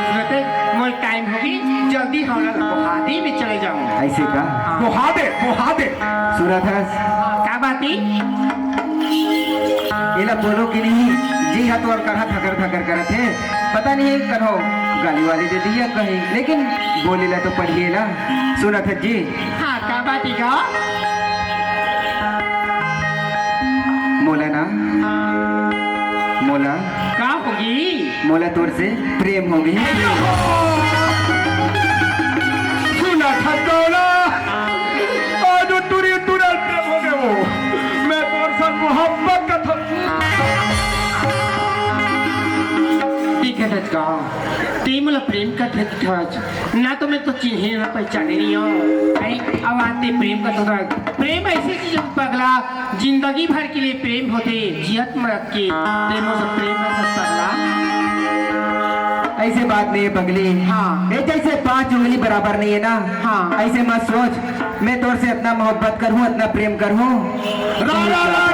सुनते, मोर टाइम होगे, जल्दी हमला बोहादे में चले जावं। ऐसे का? हाँ। बोहादे, बोहादे। सुनथस? का बात हे? एला बोलो कि नहीं, जी हा तोर करा थकर थकर करत हे। पता नहीं कन्हो गाली वाली दे दिही कहीं, लेकिन बोले ला तो पड़ही ना। सुनथस जी? हाँ, का बात हे गा? मोला ना, मोला का होगे? मोला तोर से प्रेम होगे। सुनथस ना, आज टुरी टुरा प्रेम होगे वो। मैं तोर से मोहब्बत करथों। ठीक हे, सच कहा। ते मोला प्रेम करथस, ना तो मैं तो चिन्हे ना पहचाने नहीं हों। अई, अब आते प्रेम करथस। प्रेम ऐसी चीज हे पगला, जिंदगी भर के लिए प्रेम होथे, जियत मरत के। ते मोर से प्रेम करथस पगला। ऐसे बात नहीं हे पगली। हाँ। ये जैसे पांच उंगली बराबर नहीं हे ना। हाँ। ऐसे मत सोच, मैं तोर से इतना मोहब्बत करहूँ, इतना प्रेम करहूँ। रा, रा, रा।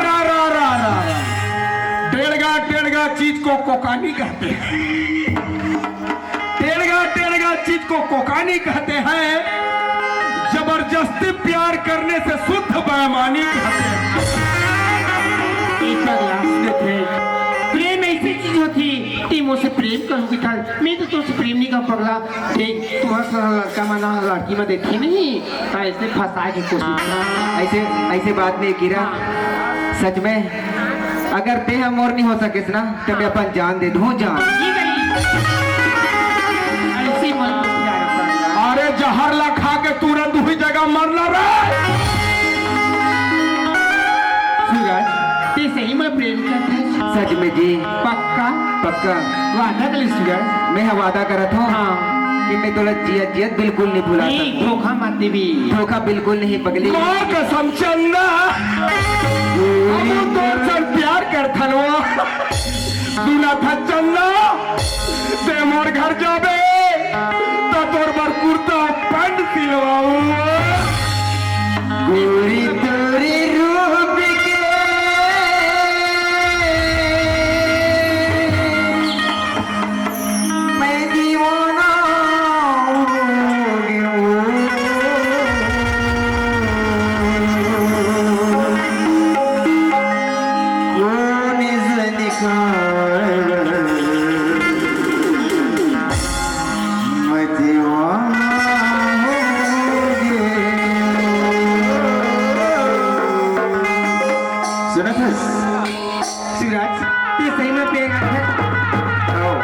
टेढ़गा, टेढ़गा चीज को कोकानी कहते हैं। टेढ़गा, टेढ़गा चीज को कोकानी कहते हैं। जबरदस्ती प्यार करने से शुद्ध बेईमानी कहते हैं। ए पगला, सुनत हे, प्रेम ऐसी चीज होथे, ते मोर से प्रेम करहू कथस, मैं तो तोर से प्रेम नहीं करहूँ पगला। देख, तुम्हारा सारा लड़का मन लड़की में देखे नहीं, तो ऐसे फंसा के कोशिश कर। ऐसे, ऐसे बात नहीं किरण। हाँ। सच में, अगर तेहा मोर नहीं हो सकेस ना, तो मैं अपन जान दे दूँ, जान। ये गई। ऐसे मन में प्यार करना। अरे जहर ला खा के तुरंत वही जगह मरना रे। सूरज, ते सही में प्रेम करथस? सच में जी। पक्का? पक्का। वादा कर ले सूरज। मैं हा वादा करत हों। हाँ। मैं तोला जियत जियत बिल्कुल नहीं भुला नहीं, सकूं। धोखा मत देबे। धोखा बिल्कुल नहीं पगली। माँ कसम चंदा, हम तोर से प्यार करथन वो। सुनत हस चंदा, ते मोर घर जाबे, त तोर बर कुर्ता पैंट सिलवाऊं। गोरी तोरे रूप के मैं दीवाना हो गया हूँ। कौन जनिका मैं दीवाना हो गया। सुनत हस? शिवराज, ये सही में पेंग है। आओ।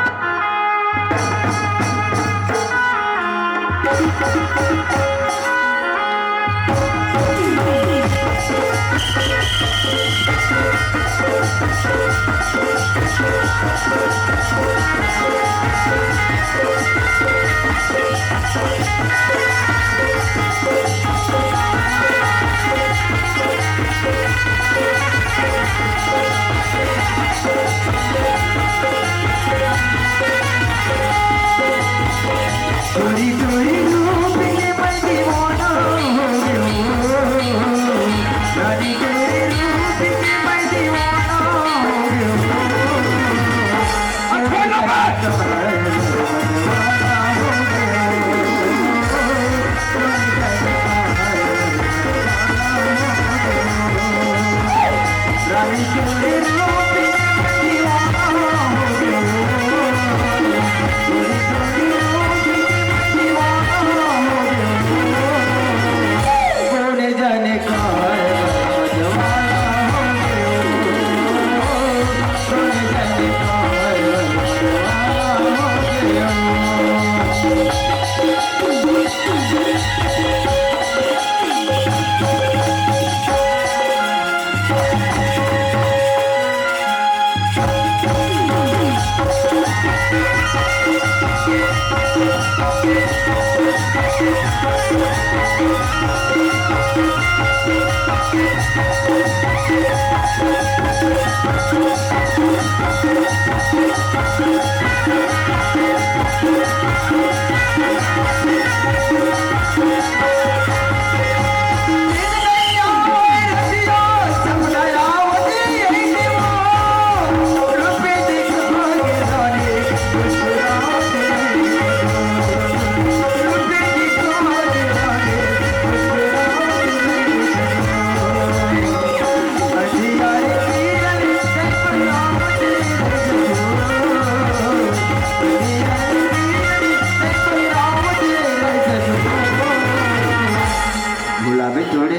भुलाबे थोड़े।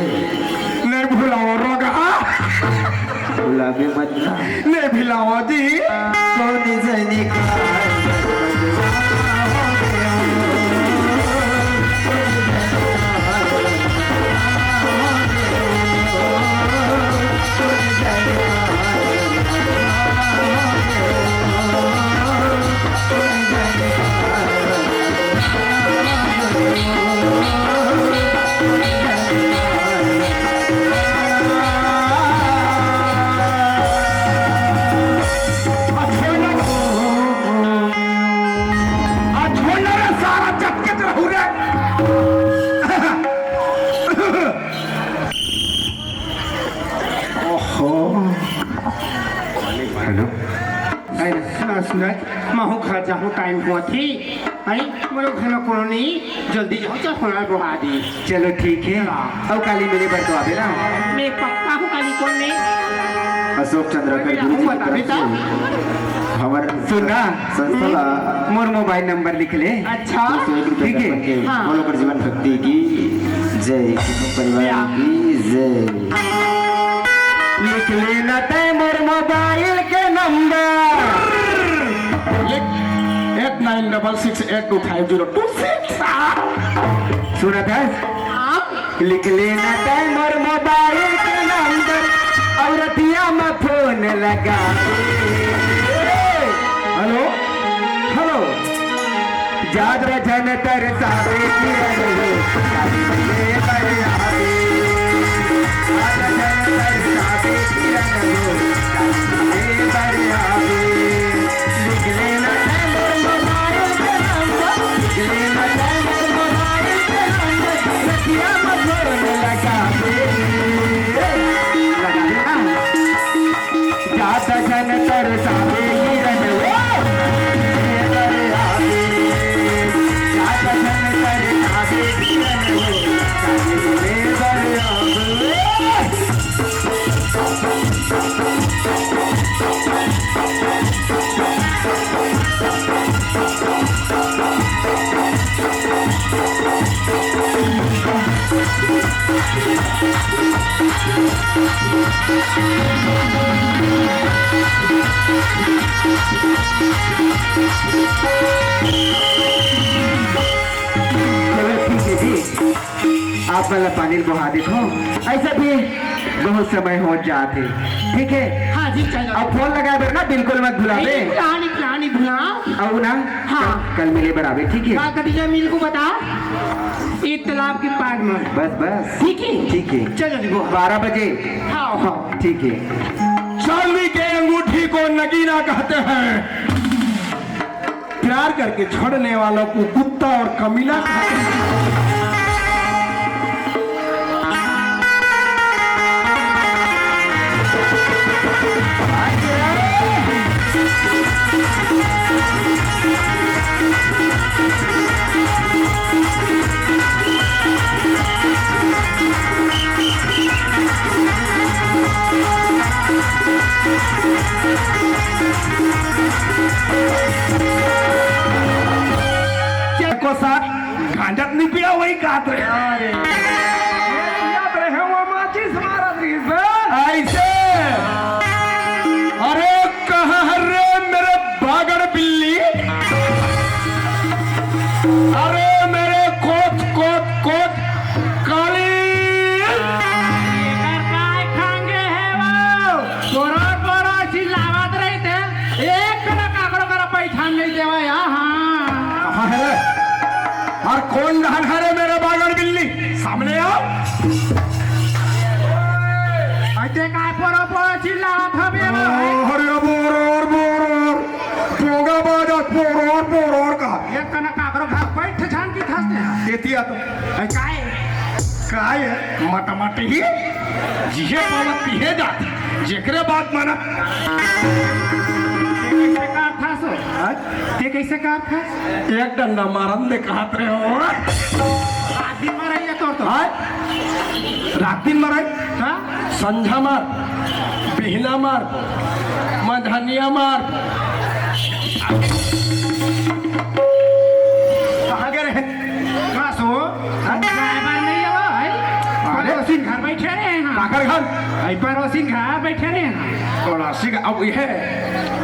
नहीं भुलाओ रोगा। भुलाबे मत ना। नहीं भुलाओ जी। कौन जनी का ओहो। हेलो। अरे, सुना, सुना, महू घर जाहूँ, टाइम होत ही। आई, मोरो घर में कोनो नहीं, जल्दी जाओ, चल, होना बुहा दी। चलो, ठीक है। हाँ। अउ काली मेरे बर तो आबे ना। मैं पक्का हूँ, काली कौन नहीं। अशोक चंद्राकर गुरु जी की तरफ से हमारे सुन ना। संस्था ला मोर मोबाइल नंबर लिख ले। अच्छा। दो सौ एक रुपये ठीक है। करके हाँ। बोलो कर जीवन भक्ति की जय, कुटुंब परिवार या। की जय। लिख लेना तय मोर मोबाइल के नंबर। लिख, eight nine double six eight two five zero two six। सुनत हस? हाँ। लिख लेना तय मोर मोबाइल के नंबर, अउ रतिया म फोन लगा। Hello, hello. ज्यादा जन तरसावे किरण हो, शादी में बर आवे। ज्यादा जन तरसावे किरण हो, शादी में बर आवे। निकले ना है मोर मोबाइल के नंबर, निकले ना है मोर मोबाइल के नंबर, रतिया में फोन लगावे। लगा दे ना। ज्यादा जन तरसावे किरण हो, शादी में बर आवे। ज्यादा जन तरसावे किरण हो, शादी में बर आवे। चलो ठीक है जी, आप वाला पानी बोहा देत हो, ऐसा भी बहुत समय हो जात है, ठीक है? हाँ जी, चलो। अब फोन लगाए बर ना बिल्कुल मत भुलावे। नहीं भुला, नहीं भुला, नहीं भुला। अब ना, हाँ। कल, कल मिले बर आवे, ठीक है? का कटिया मिल को बता, ये तालाब के पार में। बस, बस। ठीक है? ठीक है। चलो जी, वो। बारह बजे। हाँ, हाँ। ठीक है। चांदी के अंगूठी को नगीना कहते हैं। प्यार करके छोड़ने वालों को कुत्ता और कमीना कहते हैं। को साथ गांजत नहीं पिया, वही कात रहे। याद रहे, वो माचिस मारत रही से। ऐसे। अरे, कहाँ है रे मेरे बागड़ बिल्ली? अरे, मेरे कोच, कोच, कोच, काली। एकर काय खांगे है वो? बोरो, बोरो चिल्लावत रही थे, एक करा काकरो करा पहचान नहीं देवा या, हाँ। कहाँ है रे? और कौन रहन है रे मेरे बागड़ बिल्ली? सामने आओ। अते काय पोरो पोरो चिल्लावत हवे? अरे बोरोर बोरोर, पोंगा बाजा पोरोर पोरोर का। ये कना काकरो घर बैठ छान की खसते हैं। एतिया तो। अरे काय? काय है? मटामटी ही। जिहे पावत तिहे जात। जेकरे बात माना। ये कैसे कार था सो? हाँ? ये कैसे कार था? एक डंडा मारन दे कहत रहे हो। आदमी मरैया तोर तो। हाँ? रात दिन मरई, हाँ? संझा मार, बिहना मार, मझनिया मार। कहाँ गए रहे? का सो? हाँ? ड्राइवर नहीं है वो, है? अरे। पड़ोसी घर बैठे रहे हैं। काकर घर? भाई पड़ोसी घर बैठे रहे हैं। पड़ोसी का, अब यह,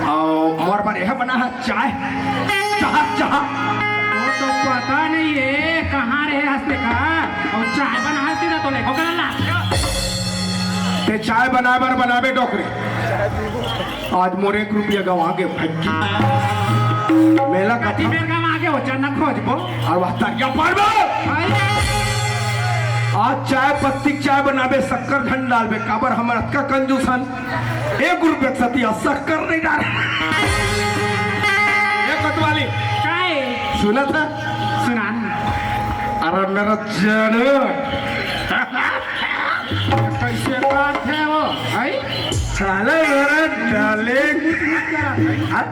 और मोर पर यह बना है। चाय, चाह, चाह। वो तो पता नहीं है, कहाँ रहे हंसते का। और चाय बना हंसते ना तो ले, ओकरा ला। ते चाय बनाए बर बनाबे डोकरी। आज मोर एक रुपया गंवा के फेंकी। मेला कति कथा। बेर गंवा के हो, चल ना खोजबो। और वह तरिया पार में। भाई। आज चाय पत्ती चाय बनाबे, शक्कर झन डालबे, काबर हमर अतका कंजूस हन। एक रुपया के सतिया शक्कर नहीं डाले। ए कोतवाली। काय? सुना था? सुना। अरे मेरा जान। कैसे बात है वो? आई? साला मेरा डार्लिंग। हाँ?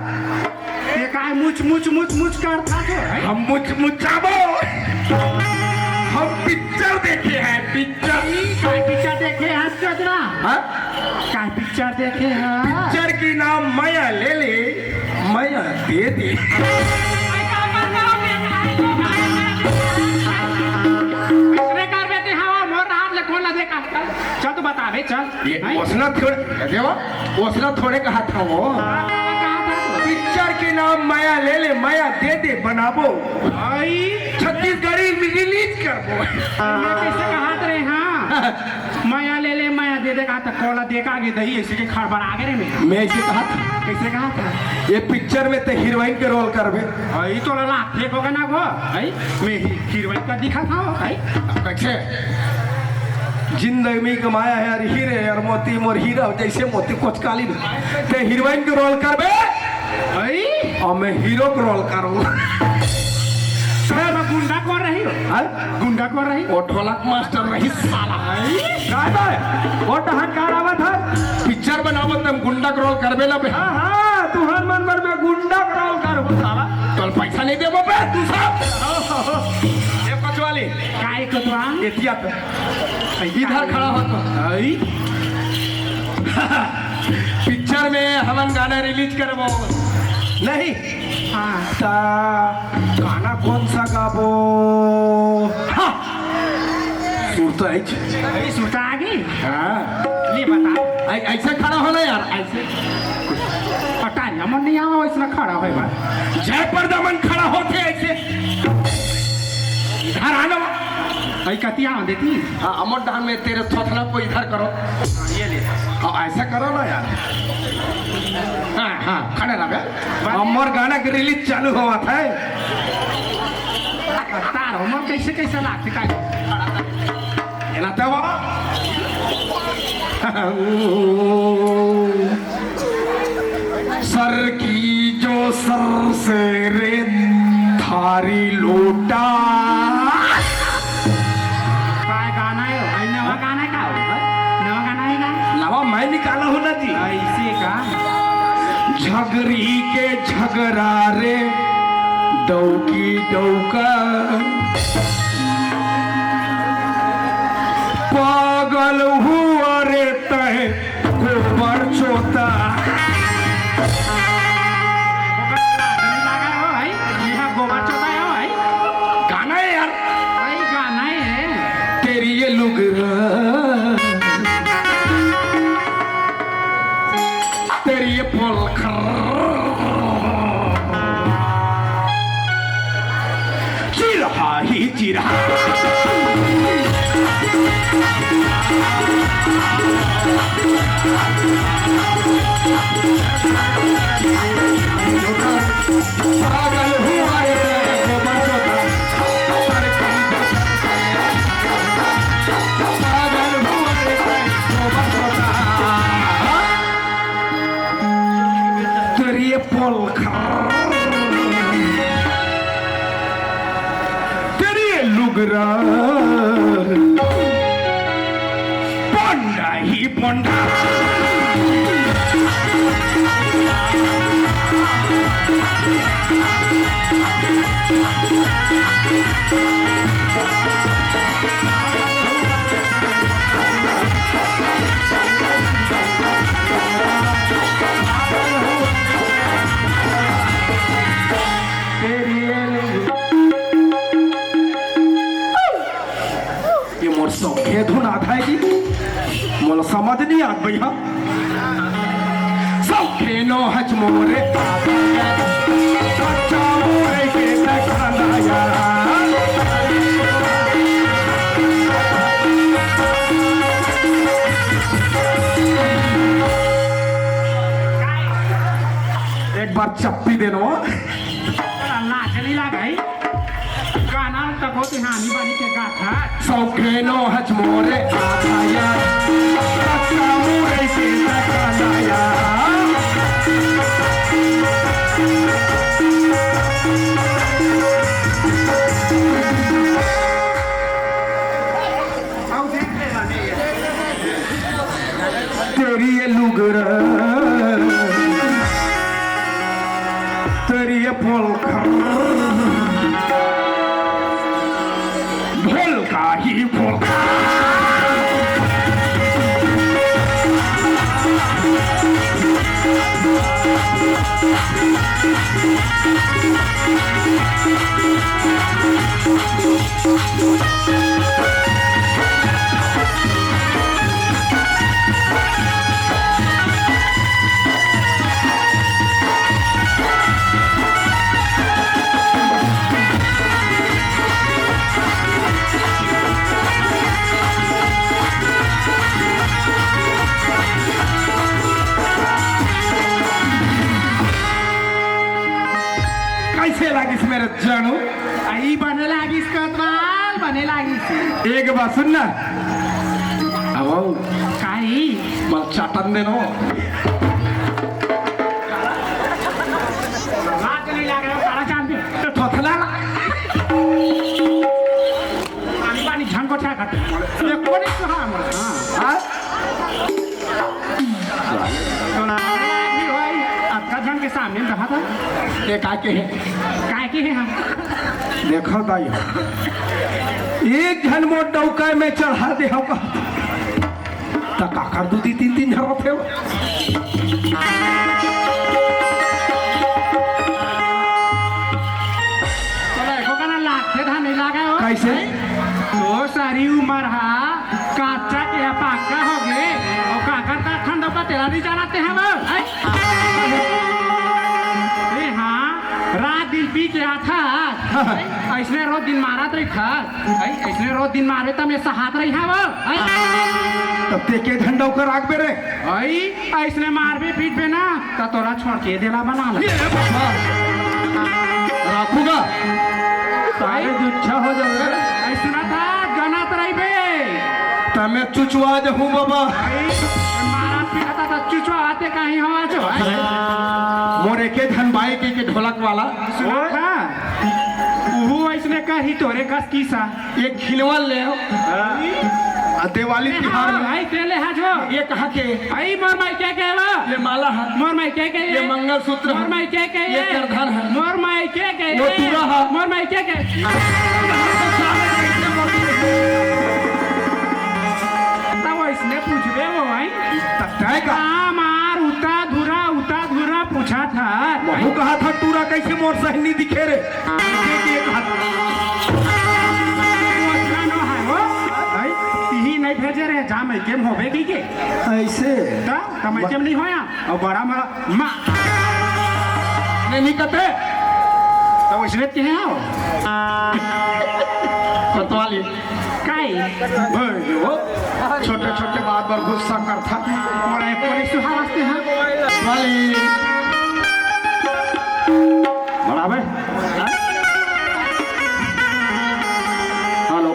ये काय मुच, मुच, मुच, मुच करत हस? हम मुच मुचाबो। हम पिक्चर देखे हैं, पिक्चर। काय पिक्चर देखे हस? हाँ? काय पिक्चर देखे हैं? पिक्चर के नाम मया ले ले, मया दे दे। इसने कर बेटे हवा मोर हाथ ले कौन ला देखा? चल तू बता बे, चल। ये हैं? ओसना थोड़े, देवा, ओसना थोड़े कहा था वो। कहा था तो। पिक्चर के नाम मया ले ले, मया दे दे, बनाबो। भाई। छत्तीसगढ़ी में रिलीज करबो। मैं कैसे कहा रहे, हाँ? मया ले ले, मया दे देखा त कोला देखा गे दही, ऐसे के खड़बड़ा गे रे मैं। मैं ऐसे कहा था। कैसे कहा था? ये पिक्चर में ते हीरोइन के रोल करबे। हाँ, ये तो लला, ठीक होगा ना वो? है? मैं ही-, हीरोइन का दिखा था वो, है? कैसे? जिंदगी में कमाया है यार, हीरे यार, मोती मोर हीरा, जैसे मोती कोचकाली में। ते हीरोइन के रोल करबे। है? और मैं हीरो के रोल करूँ। तो मैं गुंडा कौन रही हो? हाँ? गुंडा कौन रही? वो ढोलक मास्टर रही साला। है? काय बे? वो तो हंकार आवत है। पिक्चर बनावत, तुम गुंडा के रोल करबे ना बे। हाँ, हाँ, तुहर मन बर मैं गुंडा के रोल करूँ साला। तो पैसा नहीं देबो बे, तू सब। ये कोतवाली। काय कोतवाल? एतिया पे। इधर खड़ा हो तो। आई। पिक्चर में हमन गाना रिलीज करबो। नहीं। हाँ। ता गाना कौन सा गाबो? हाँ। सुरता है। अरे, सुरता आ गई? हाँ। ले बता। ऐ-, ऐसे खड़ा हो ना यार, ऐसे। पता नहीं, हमन नहीं आवा, इसमें खड़ा होए बा। जय परदा मन खड़ा होते ऐसे। इधर आना। ऐ कतिया देती? हाँ, अमर धाम में तेरे थोथना को इधर करो। ये ले। हाँ, ऐसा करो ना यार। हाँ, हाँ, खड़े रह बे। अमर गाना के रिलीज चालू होवत है। तार हमर कैसे, कैसे लागथे का? ये ना तो वो। सर की जो सर से रे थारी लोटा। काय गाना है? आई नवा गाना है का? नवा गाना है का? नवा मैं निकाला हूँ ना जी। ऐसे का? झगरी के झगरा रे, डौकी डौका। पागल हुआ रे तय गोबर चोता। गोबर चोता है भाई, यहाँ गोबर चोता है भाई। गाना है यार। भाई गाना है। तेरी ये लुगरा, तेरी ये पोलखर। चिरहा ही चिरहा। पागल हुआ रे गोबर चोता। पागल हुआ रे गोबर चोता। तेरी ये पोलखा, तेरी ये लुगरा, पोंडा ही पोंडा। ये मोर सौखे धुन आत हे कि मोला समझ नहीं आत भैया। सौखे नो हच मोरे, बच्चा मोरे के तकाना यार। एक बार चप्पी देनो। नाच नहीं लगा है। गाना त बहुत ही हानि बानी के गाथा। सौखे नो हच मोरे आधा यार, बच्चा मोरे के तकाना यार। तेरी ये लुगरा, तेरी ये पोलखा, ढोलका ही पोलखा। जानू। आई बने लागिस कोतवाल, बने लागिस। एक बात सुन ना। अब काई? मल चाटन दे नो। लाज नहीं लागे, सारा चांदी। तो थोथला ला। पानी, पानी, झन को क्या करते? ये कौन है? हाँ, हाँ। हाँ? तो ना, भाई, अतका झन के सामने में रहा था। ये काय के हे? काय के हे हम? देखो दाई, एक झन मोर डौका में चढ़ा दे होगा, त काकर दू दी तीन तीन झन होथे हो? तोला एको कना लागथे धन नहीं लागे हो? कैसे? तो सारी उमर हा काचा के हा पक्का हो गे, अउ काकर का ठंडा का तेला नहीं जाना ते हम, हैं? ए हाँ, रात दिन पी के आथा, ऐसने रोज दिन मारत रही था, ऐसने रोज दिन मारे त मैं सहात रही हव, हैं? तब ते के झंडा ओकर आग पे रे? आई, अइसने मारबे पीटबे ना, त तोला छोड़ के देला बना ले। ये बाबा। राखूंगा। सारे जुच्छा हो जावे। अइसना था, गनत रहिबे। त मैं चुचवा जहूं बाबा। आई, मारा पीटा त चुचवा आते कहीं हवा जो। मोर एके झन बाई के, के ढोलक वाला। सुना था? उहू अइसने कही तोरे कस किसा। एक खिलवन ले आओ। हाँ। आ, दिवाली ए, तिहार हाँ, में। आई, ते ले हा जो। ये कहाँ के? आई, मोर माई के के वा? ये माला है। मोर माई के के ये ये? मंगलसूत्र मोर है। माई के के ये ये? करधन है। मोर माई के के वो ये? टूरा है। मोर माई के के? तब अइसने पूछबे वो, आई? तब तय का? हाँ, मार, उता धुरा, उता धुरा पूछा था। महू कहा था, टूरा कैसे मोर सही नहीं दिखे रे? के, के कहा था? वो अतना नो है वो। आई? तिही नहीं भेजे रे, जा मैं के में होबे की के? ऐसे? त, त मैं के में नहीं होया। अउ बड़ा मरा, माँ। नहीं, नहीं कते। त वइसने के हैं हो? कोतवाली। काई? भाई, वो छोटे-छोटे बात पर गुस्सा करथा। मोर एक पुलिस सुहावस्ते हैं। वाली। बड़ा बे। हेलो।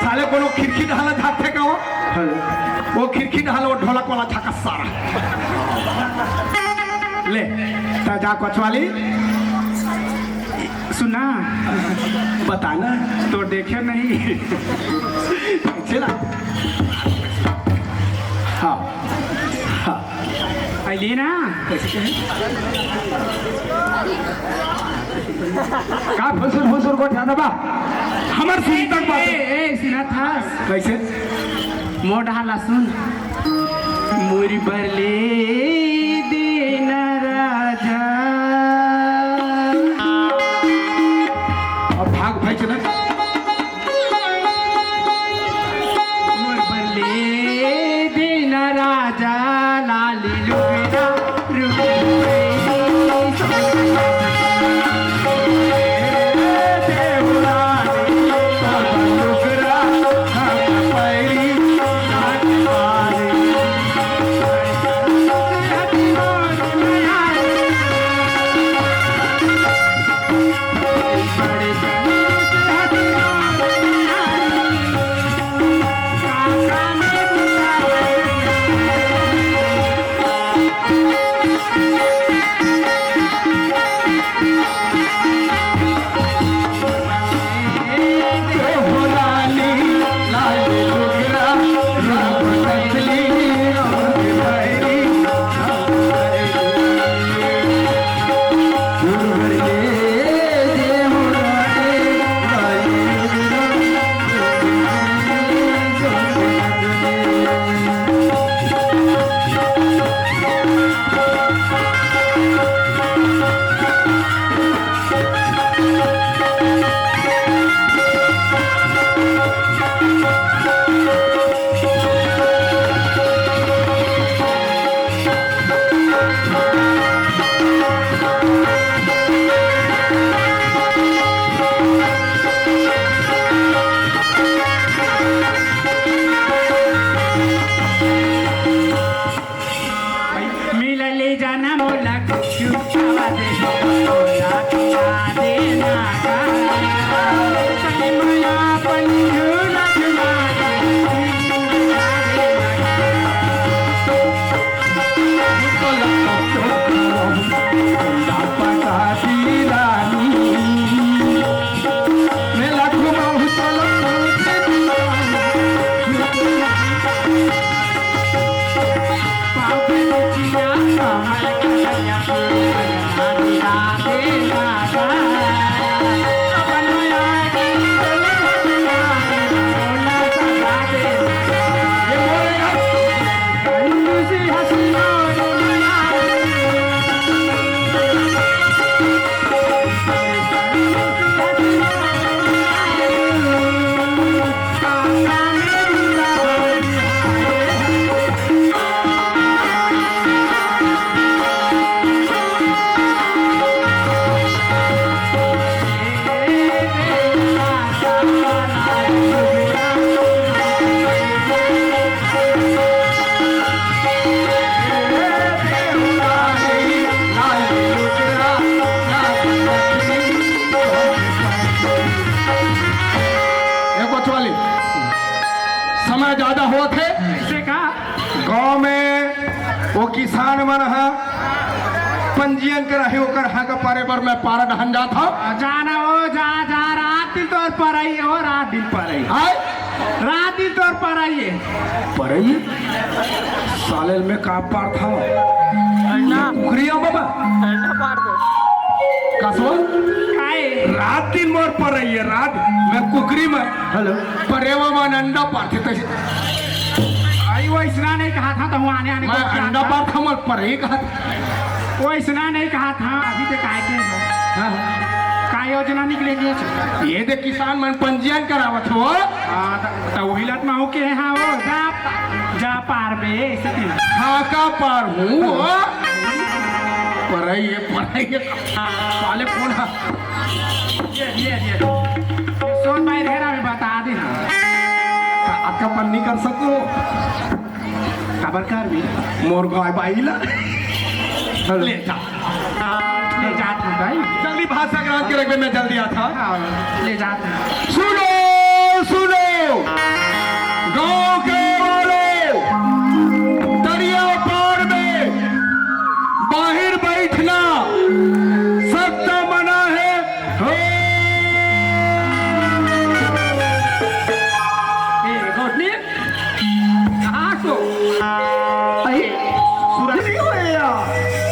साले कोनो खिड़की डहला झांकथे का वो? हेलो। वो खिड़की डहला वो ढोलक वाला झांका सारा। ले, त जा कोतवाली। सुना, बताना। तो देखे नहीं। चला। हाँ, हाँ। अइली ना। का फुसुर फुसुर गोठियाना बा? हमर सुन तक बात। ए, ए, सुना था। कैसे? मोर डहला सुन। मोर बर ले देना राजा। अब भाग भाई चला। मोर बर ले देना राजा, लाली लुगरा, रुगरा। गांव में वो किसान मन ह पंजीयन कराही, ओकर हक पारे बर मैं पारा डहन जात हव। जाना हो, जा, जा, रात दिन तोर परई हो, रात दिन परई। हाय? रात दिन तोर परई है। परई? साले ल मैं का पारथव? अंडा। कुकरी हो बाबा? अंडा पार दो। कसो? काय? रात दिन मोर परई है, रात। मैं कुकरी में, हेलो, परेवा मन अंडा पारथे तइसे। आई, वो इसना नहीं कहा था, तो वहाँ आने, आने मैं को क्या अंडा था? पारथा, मोर परई कहा था। वो इसना नहीं कहा था, अभी तो काय के हो? हाँ। काय योजना निकलेगी? ये दे किसान मन पंजीयन करावत हो। हाँ, त, त वही लत में हो के, हाँ, वो जा, जा पार बे, ऐसे की। हाँ, का पार हूँ, वो? परई है, परई है। साले कौन है? ये, ये, ये। ये सोन भाई रेरा में बता दे ना। त अक्का पन्नी कर सको। काबर करबे? मोर गाय बाई ला। ले जा। ले जात हूँ भाई। जल्दी भाषा ग्रहण करे, मैं जल्दी आता। हाँ, ले जात हूँ। सुनो, सुनो, गांव के वालों, दरिया पार में बाहर बैठना सख्त मना है। हो। ए, गोटनी, कहाँ को? अरे, सूरज नहीं होए यार।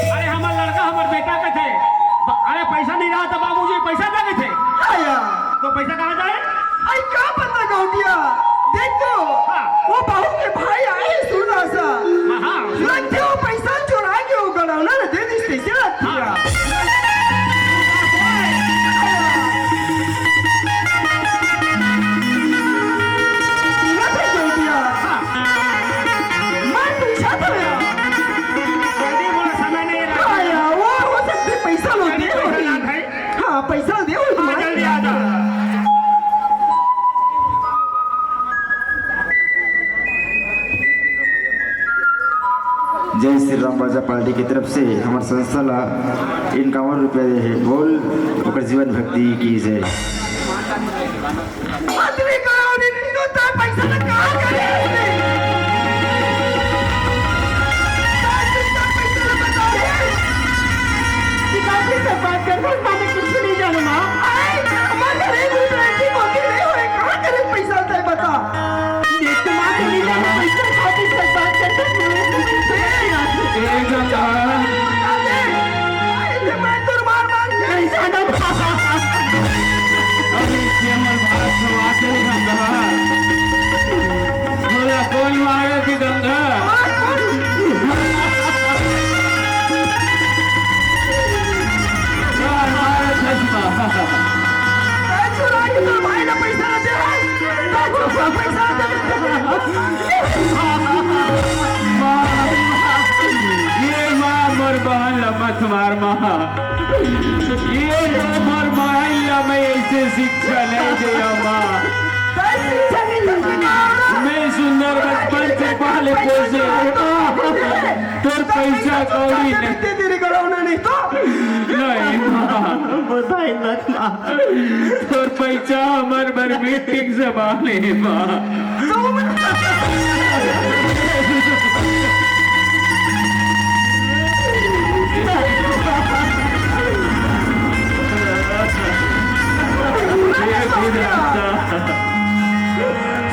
अरे, हमर लड़का, हमर बेटा के थे। ब-, अरे, पैसा नहीं रहा तो बाबूजी पैसा दे के थे। आया। तो पैसा कहाँ जाए? आई का पता गौटिया? देख तो, हाँ। वो बहू के भाई आए सूरदास। हाँ, हाँ। लगथे वो पैसा चुरा के वो गड़ौना ने दे दिस, कैसे लगथे हाँ। यार? मैं पूछा था यार। जल्दी बोल, समय नहीं है। हाँ यार, वो हो सकते पैसा लो दे हो। हाँ, पैसा दे हो। हाँ, जल्दी आ जा। जय श्री राम बाजा पार्टी की तरफ से हमर संस्था ला इक्यावन रुपया दे हे। बोल ओकर जीवन भक्ति की जय। आदमी का और इनको तो पैसा ना कहाँ करे? पैसा ना बता रहे। किताबी से बात कर, बस मैंने कुछ नहीं जाना, माँ। अरे, हमारे घर एक रुपया की कमी नहीं होए, कहाँ करे पैसा होता है, बता। ये तो माँ को नहीं जाना, पैसा खातिर से बात करते हैं, तुम्हें तो पैसा नहीं आता। ए गंगा। अरे, मैं तो मार मार के नहीं जाना। अरे, ये हमर बात सुना के नहीं गंगा। बोला, कौन मारे थी गंगा? कौन मारे थी गंगा? चुरा के तो भाई ने पैसा दे। माँ, ये माँ, मोर बहन ला मत मार माँ। ये माँ, मोर बहन ला मैं ऐसे शिक्षा नहीं दिया माँ। मैं सुंदर बचपन से पाले पोसे। तोर पैसा कौड़ी नहीं। नहीं माँ। बताई मत माँ। तोर पैसा हमर बर मीटिंग से बाहर हे माँ।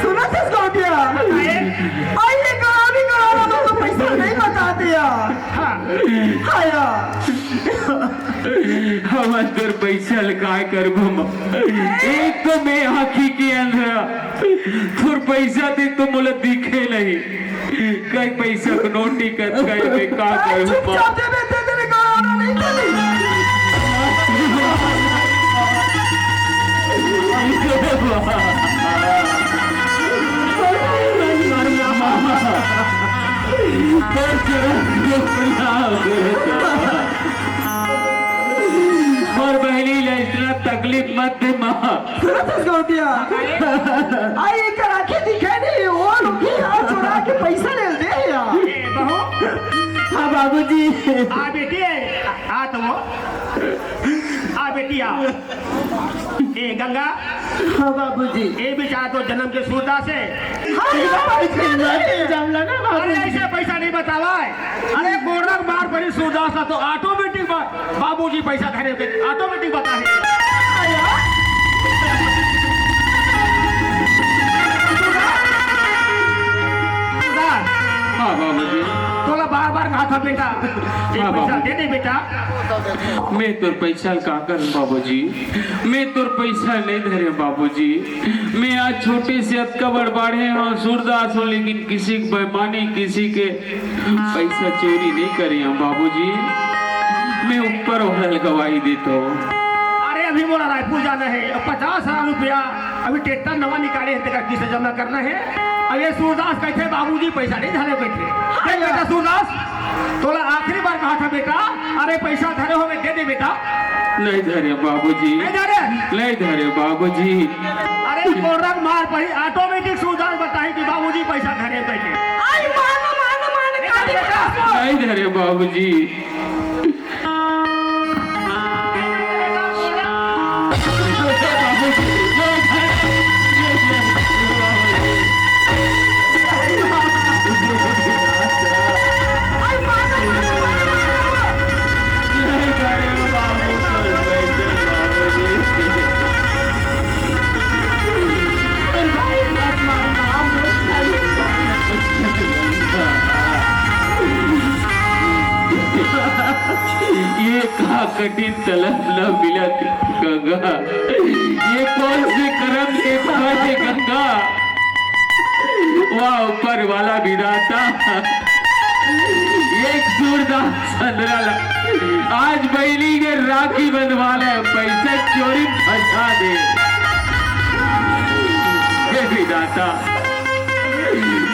सुनत हस गौटिया? आई ये गौरी गौरा तो पैसा नहीं बताते यार। हाँ। हाँ यार। हमर तोर पैसा ल काय करबो म? एक तो मैं आँखी के अंधरा, तोर पैसा दे तो मोला दिखे नहीं। कई पैसा के नोटी कतका हे, मैं का करहूँ म? चुपचाप दे, दे, दे, दे, गाना नहीं चली। मोर बहिनी ला इतना तकलीफ मत दे माँ। सुनत हस गौटिया? आई एकर आँखें दिखे नहीं, वो लुकी हाथ चुरा के पैसा ले दे यार। ए, बहू। हाँ बाबूजी। आ बेटी, आ, आ तो वो। आ बेटी, आ। ए गंगा। हाँ बाबूजी। ए बेटा तो जन्म के सूरदास हे। हाँ, हाँ, बाबूजी। अरे, ऐसे पैसा नहीं बतावा है। अरे, गोरख मार पड़ी सूरदास ला तो ऑटोमेटिक बा-, बाबूजी पैसा धरे के ऑटोमेटिक बताही। सूरदास, हाँ बाबूजी। तोला बार बार कहा था बेटा, ये हाँ पैसा बाबूजी। दे दे बेटा। मैं तोर पैसा का करूं बाबूजी, मैं तोर पैसा नहीं धरे बाबूजी। मैं आज छोटे से अतका बड़ बाढ़े हूँ, सूरदास हूँ, लेकिन किसी की बेईमानी, किसी के पैसा चोरी नहीं करे हूँ बाबूजी। मैं ऊपर वाला गवाही देता हूँ। अरे, अभी मोला रायपुर जाना है, पचास हजार रुपया अभी टेक्टर नवा निकाले है, तेकर किस्त जमा करना है। अब ये सूरदास कहते, "बाबूजी पैसा नहीं धरे," कहते। देख बेटा सूरदास, तोला आखिरी बार कहा था बेटा, अरे पैसा धरे हो, मैं दे दे बेटा। नहीं धरे बाबूजी। नहीं धरे? नहीं धरे बाबूजी। अरे गोरख मार पड़ी, ऑटोमेटिक सूरदास बताही कि बाबूजी पैसा धरे बैठे। आई मानो, मानो, मानो, नहीं काली धरे बेटा। नहीं धरे बाबूजी। ये का कठिन तलब न मिलत गंगा, ये कौन से करम के फल है गंगा? वाह ऊपर वाला विधाता, एक सूरदास चंद्रा ला आज बहिनी के राखी बंधवा ले, पैसा चोरी फंसा दे। हे विधाता,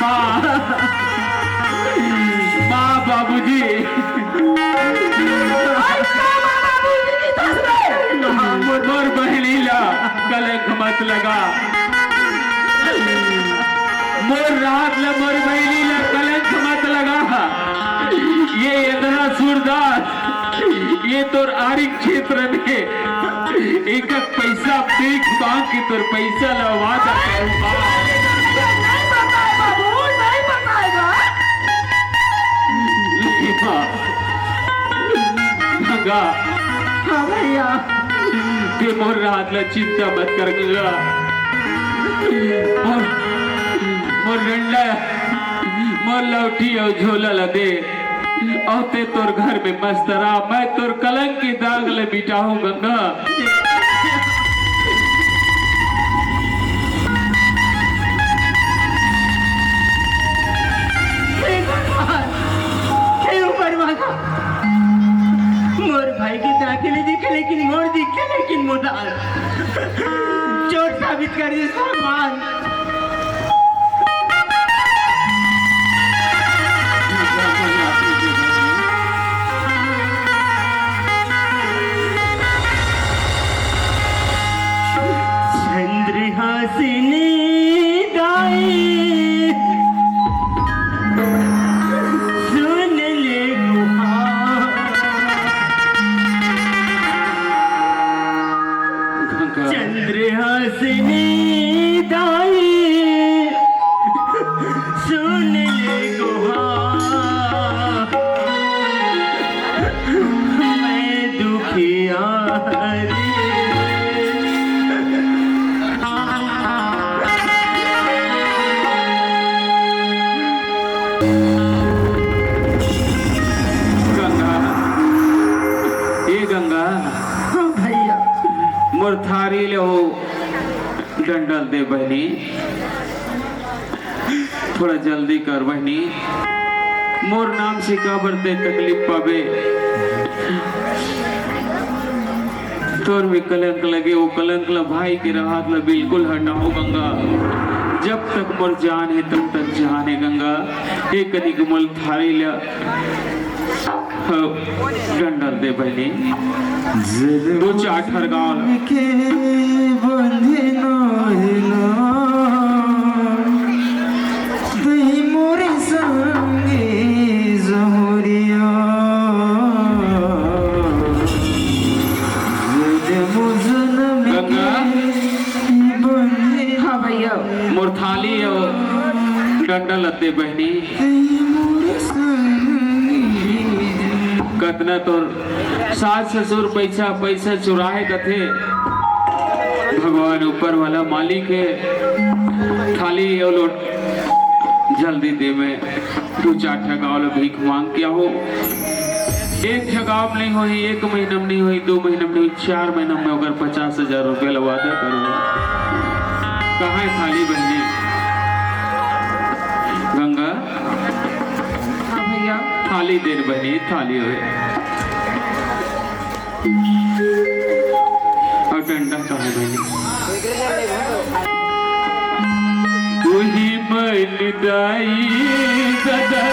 माँ, माँ बाबूजी, मोर बहिनी ला कलंक मत लगा, मोर रात ला, मोर बहिनी ला कलंक मत लगा। ये इतना सूरदास, ये तोर आरी क्षेत्र में एक पैसा भीख मांग के तोर पैसा ला वादा करूंगा। नहीं बताए बाबू, नहीं बताएगा। गंगा। हाँ भैया। ते मोर रात ला चिंता मत कर गंगा। मोर, मोर डंडा, मोर लौठी अउ झोला ला दे। अउ ते तोर घर में मस्त रहा, मैं तोर कलंक के दाग ले मिटाहूं गंगा। हे भगवान, हे ऊपर वाला, मोर भाई के दाखिले दिखे लेकिन मोर दिखे लेकिन मोला चोर साबित कर दे भगवान। चंद्रहासिनी दाई सुन ले गुहार। चंद्रहासिनी दाई सुन ले गुहार। मैं दुखिया रे। गंगा, ए गंगा। हाँ भैया। मोर थारी ले वो डंडा ल दे बहिनी, थोड़ा जल्दी कर बहिनी। मोर नाम से काबर ते तकलीफ पाबे? तोर में कलंक लगे, वो कलंक ला भाई के रहत ला बिल्कुल हटाओ गंगा। जब तक मोर जान है तब तक जान है गंगा। एक कनिक मोल थारी ला, हाँ, डंडा ल दे बहिनी। दो चार ठर गाँव ला। के बंधे नोहे ना, तही मोरे संगे जमुरिया। जन्म जन्म के गंगा। बंधे हाँ भैया। मोर थाली अउ डंडा ल दे बहिनी। कतना तोर सास ससुर पैसा, पैसा चुराए कथे। भगवान ऊपर वाला मालिक हे। थाली अउ लोट जल्दी दे, मैं दू चार ठा गाँव ले भीख मांग के आहूँ। एक ठा गाँव में नहीं होही, एक महीना में नहीं होही, दो महीना में नहीं होही, चार महीना में ओकर पचास हजार रुपया ला वादा करूँ। कहाँ हे थाली बहिनी? गंगा, हाँ भैया। थाली दे न बहिनी, थाली होय। अउ डंडा कहाँ हे बहिनी? तुही मन दाई ददा,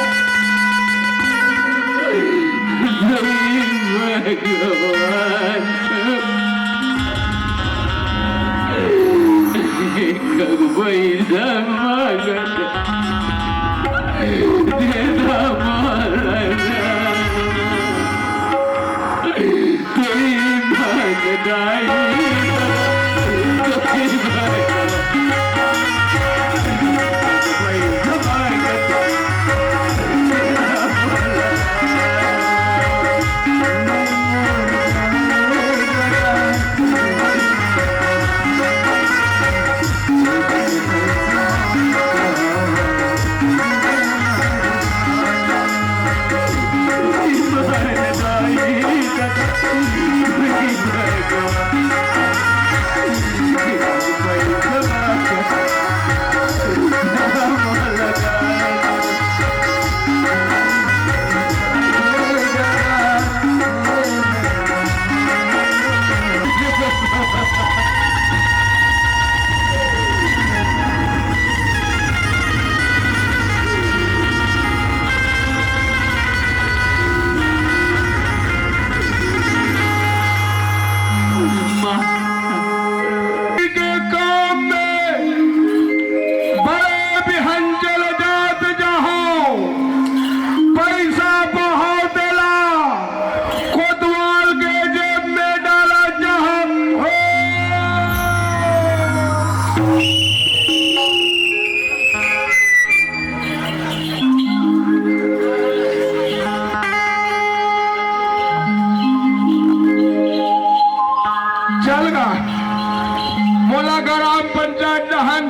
तुही भगवान। कगबई जमागत के काम में बड़े बिहन चल जात जहाँ पैसा बहाव देला, कोतवाल के जेब में डाला जहाँ हो। चल गा, मोला ग्राम पंचायत डहन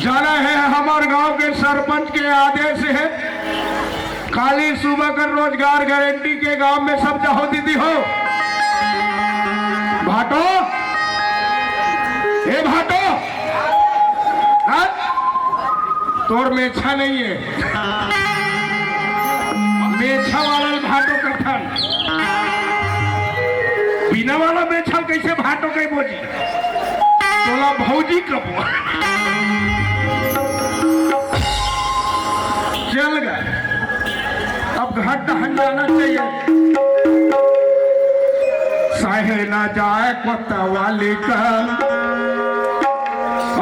जाना हे, हमर गांव के सरपंच के आदेश हे, खाली सुबह कर रोजगार गारंटी के गांव में सब जाहो दीदी हो। भाटो, ए भाटो, हाँ? तोर मेछा नहीं हे, मेछा वाला ल भाटो कथन, बिना वाला मेछा ल कइसे भाटो कहिबो जी? तोला भौजी कबो। चल गा, अब घर डहन जाना चाहिए। सहे ना जाए कोतवाली का,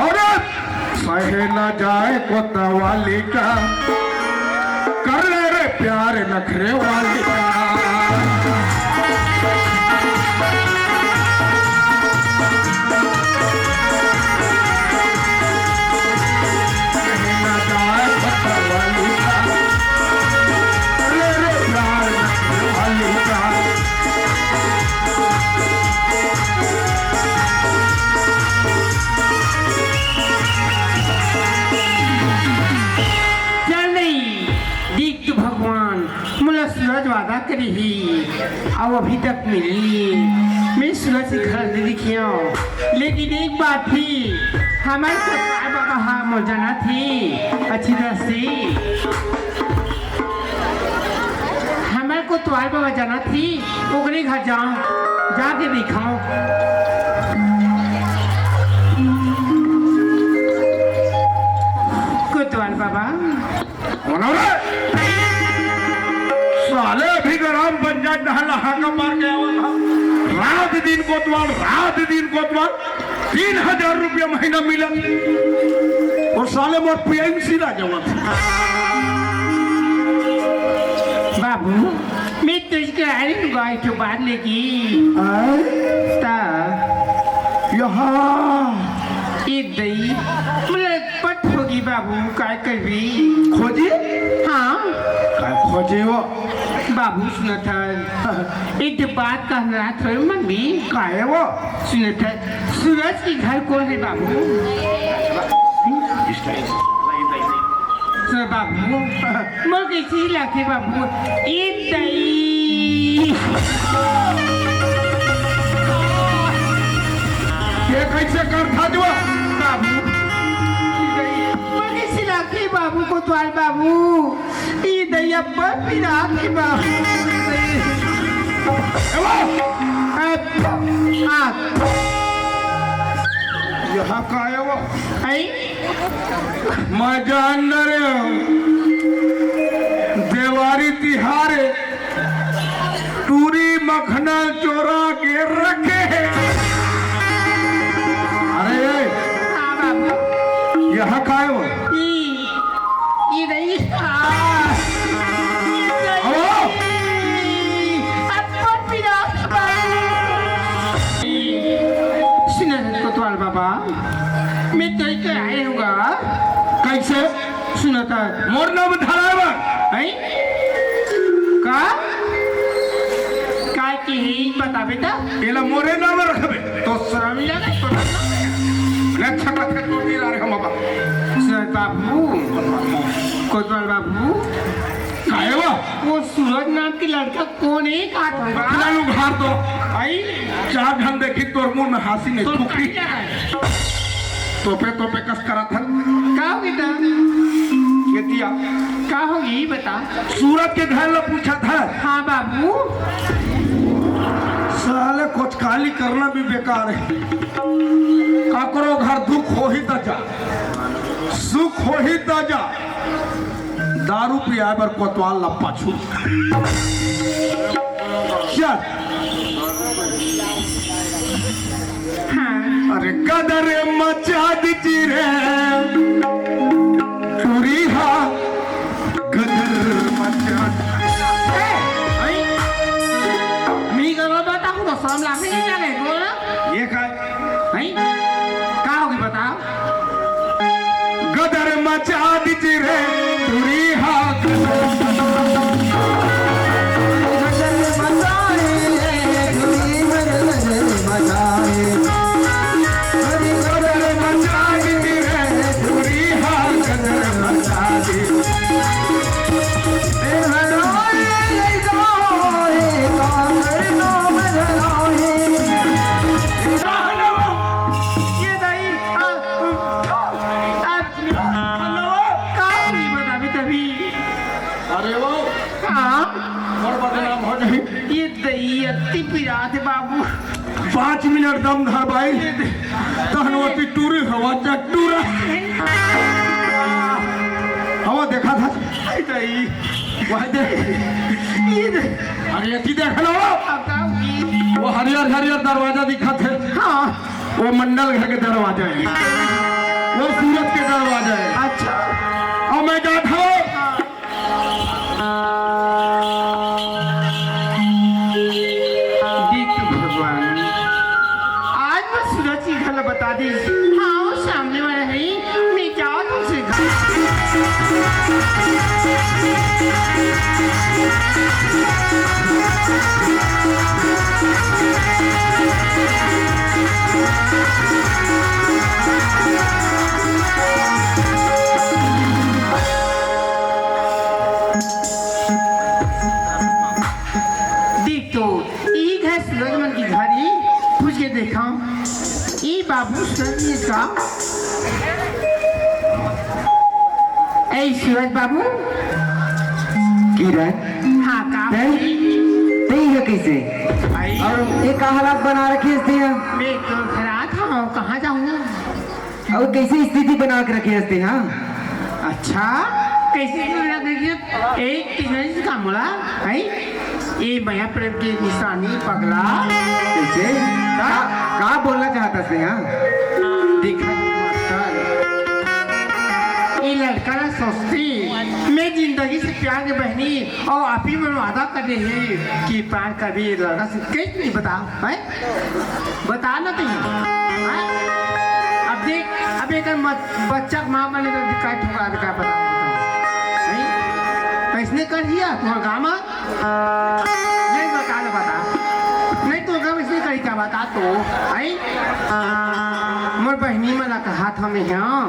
अरे सहे ना जाए कोतवाली का, कर ले रे प्यार नखरे वाली का। चल नहीं, देख तो भगवान, मोला सूरज वादा करे हे, अउ अभी तक मिले नहीं। मैं सूरज के घर नहीं दिखियों, लेकिन एक बात थी, हमर कोतवाल बाबा हा मोर जानत हे अच्छी तरह से। हमर कोतवाल बाबा जानत हे, ओकरे घर जाओ, जाके दिखाओ। कोतवाल बाबा। बोलो रे। साले अभी ग्राम पंचायत डहन ला हाका मार के आवत हा। रात दिन कोतवाल, रात दिन कोतवाल। तीन हजार रुपया महीना मिलत। अउ साले मोर पेंशन आ जावत। बाबू, मैं तुझको अरे गाय के बाहर लेगी। आय? ता। यहाँ। ए दई, मुझे पट होगी। बाबू, काय करबे? खोजे? हाँ। काय खोजे वो? बाबू, सुनत हस, एक ठे बात कहना रहा थोड़े मन में। काय वो? सुनत हस, सूरज के घर कोन हे बाबू? सुन बाबू, मोर कइसे लागथे बाबू? ए दई। ये कइसे करथा जुआ? बाबू, मोर कइसे लागथे बाबू, कोतवाल बाबू? ए दई अब्बड़ पिरात हे बाबू। ए वो! आ, आ। यहाँ का आया वो? आई? मैं जान न रहे हूँ। देवारी तिहार टूरी मखना चोरा के रखे हे। अरे, हाँ बाबू। यहाँ का आया वो? ई, ई रही। हाँ। ई रही। आओ। अब्बड़ पिरात बाबू। सुन रे कोतवाल बाबा, मैं तोय कराए हूँ गा। कइसे? सुनत हस, मोर नाम धराए बर। हैं? का? काय किही बताबे त? एला मोरे नाम रखबे। तो शरम लगे, तो अच्छा कथे तो नहीं रहे हम बाबा। सुनत बाबू, कोतवाल बाबू। काहे वो? वो सूरज नाम के लड़का कोन हे का था? फिलहाल उघार तो। आई? चार झन देखी तोर मुंह में हाँसी नहीं तो थूकी। काय है? तोपे तोपे कस करत हन। का हो बेटा? केतिया। का हो ये बता। सूरज के घर ला पूछत हस। हाँ बाबू। साले कोचकाली करना भी बेकार हे। काकरो घर दुख होही त जा, सुख होही त जा। दारू पियाए बर कोतवाल ला पाछू। चल। हाँ। अरे गदर मचा दीजिए रे, टूरी हा, गदर मचा। ए, आई? मी गदर बताऊँ तो सामला से नहीं जाने, बोल ना। ये का? हैं? का होगे बताओ? गदर मचा दीजिए रे, टूरी हा गदर। गदर मचाए रे, टूरी मर गदर मचाए। अरे गदर मचा दीजिए रे, टूरी हा गदर मचा दी। ए हराए ले जाए, का करना मैं हराए। ये दई, आ, आ, का नहीं बताबे तभी। अरे वो, हाँ? और बदनाम हो जाए। ये दई अति पिरात हे बाबू। पाँच मिनट दम धर भाई। ये दे। तहन वो ती टूरी हवा चट्टूरा। हवा देखा था। ये दई। वह दे। ये दे। अरे ये ती देख लो। अब का होगी? वो हरियर हरियर दरवाजा दिखत हे। हाँ। वो मंडल घर के दरवाजा हे, वो सूरज के दरवाजा हे। अच्छा। अउ मैं जात हँव। देख तो भगवान, आज मैं सूरज के घर ला बता देंव। हाँ, वो सामने वाला हे, मैं जात हँव उसे घर। देख तो, ई घर सूरज मन के घर हे, पूछ के देखा। ई बाबू सूरज जी का? ए सूरज बाबू। किरण। हाँ, का? तैं, तैं इहाँ कइसे? आई। अउ ये का हालात बना रखे हस तैं? मैं तो घर आत हँव, कहाँ जाहूँ? अउ कइसे स्थिति बना के रखे हस तैं, हाँ? अच्छा, कइसे बना के रखे हस? एक किरण से का मोला, हैं? ए मया प्रेम के निशानी पगला। कइसे? का? का, का बोलना चाहत हस, हाँ? देखा मास्टर, ए लड़का ला सोचथे, मैं जिंदगी से प्यार के बहिनी अउ आप ही मन वादा करे हे कि प्यार करबे, ए लड़का से कइसे नहीं बता, हैं? बता ना तैं। हाँ? अब देख, अब बेटा मत, बच्चा के माँ बने तो काय ठुकरा दे, काय पता। नहीं? अइसने कर दिया तुम्हारे गाँव में? नहीं बता, ले बता। नहीं तो गाँव में इसने करी क्या बता तो? आई? मोर बहिनी मन ला कहा था मैं, हाँ।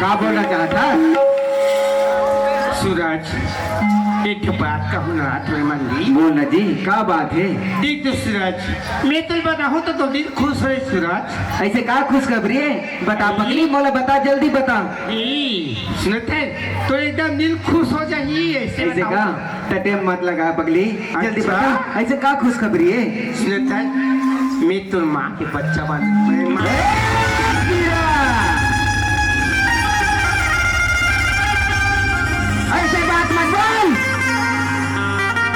का बोलना चाहता? सूरज, एक ठो बात कहूँ ना, तोरे मन ली। बोल ना जी, का बात है? देख तो सूरज, मैं तो बताहूँ तो, तो दिल खुश होए सूरज। ऐसे का खुशखबरी है? बता पगली, मोला बता, जल्दी बता। ई, सुनत है, तो एकदम दिल खुश हो जाही, ऐसे ऐसे बताओ। का? त टेम मत लगा पगली, जल्दी अच्छा। बता, ऐसे का खुशखबरी है? सुनत है, मैं तोर माँ के बच्चा बन, मैं माँ ए, कीरा! ऐसे बात मत बोल।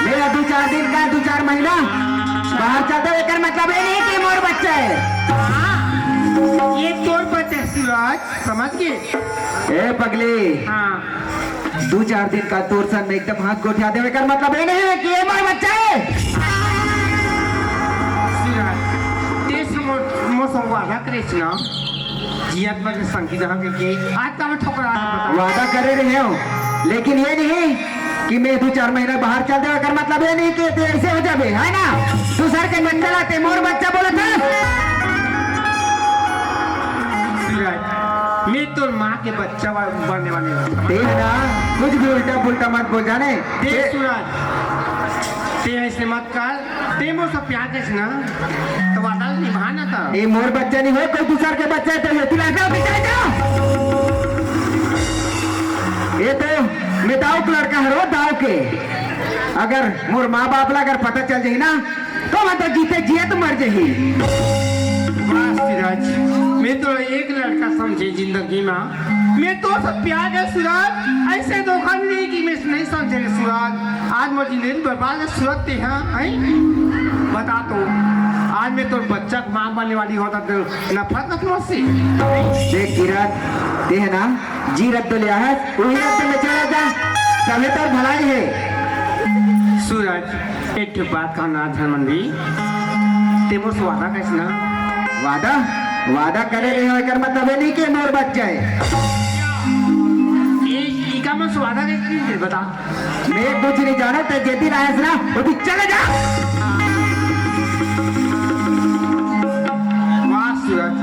मेरा दू चार दिन का, दू चार महीना बाहर चलते हुए कर मतलब ये नहीं कि मोर बच्चा है। हाँ, ये तोर बच्चा है सूरज, समझ गए? ए पगली, हाँ। दू चार दिन का तोर सन में एकदम हाथ गोठिया देवे कर मतलब ये नहीं है कि ये मोर बच्चा है। सूरज, तें से मोर, मोर संग वादा करेस ना, जियत भर संगी रह के, आज का मैं ठोकरा बता। वादा करे रहे हो, लेकिन ये नहीं कि मैं दू चार महीना बाहर चल देवे कर मतलब ये नहीं कि तें ऐसे हो जाबे, है ना? दूसर के बच्चा ला तें मोर बच्चा बोलत है। सूरज, मैं तोर माँ के बच्चा वा-, बनने वाले हूँ। तें है ना, कुछ भी उल्टा पुल्टा मत बोल जाने। देख ते- सूरज, तें ऐसे मत कर, तें मोर से प्यार करिस ना, तो वादा निभा ना था। ये मोर बच्चा नहीं हो, कोई दूसर के बच्चा है, तो ये तू लड़का पीछे जा। ये तो मैं दाऊ के लड़का हरो, दाऊ के। अगर मोर माँ बाप ला अगर पता चल जाही ना, तो मैं तो जीते जियत मर जाही। वाह सूरज, मैं तो एक लड़का समझे जिंदगी में, मैं तो सब प्यार है सूरज, ऐसे धोखा नहीं कि मैं नहीं समझे रे सूरज। आज मोर जिंदगी बर्बाद है सूरज, तें हा, हैं? बता तो, आज मैं तोर बच्चा के माँ बनने वाली होता तो नफरत करत मोर से। देख किरण, तें है ना, जी रद्द ले आहस, वही रद्द में चला जा, तबे तोर भलाई है। सूरज, एक ठो बात कहना धर्मन भी, तें मोर से वादा करिस ना? वादा? वादा करे रहे हो, एकर मतलब ये नहीं कि मोर बच्चा है। ए, इका मोर से वादा करिस नहीं, बता। मैं कुछ नहीं जानों, तें जेती लायस ना, ओती चले जा। वाह सूरज,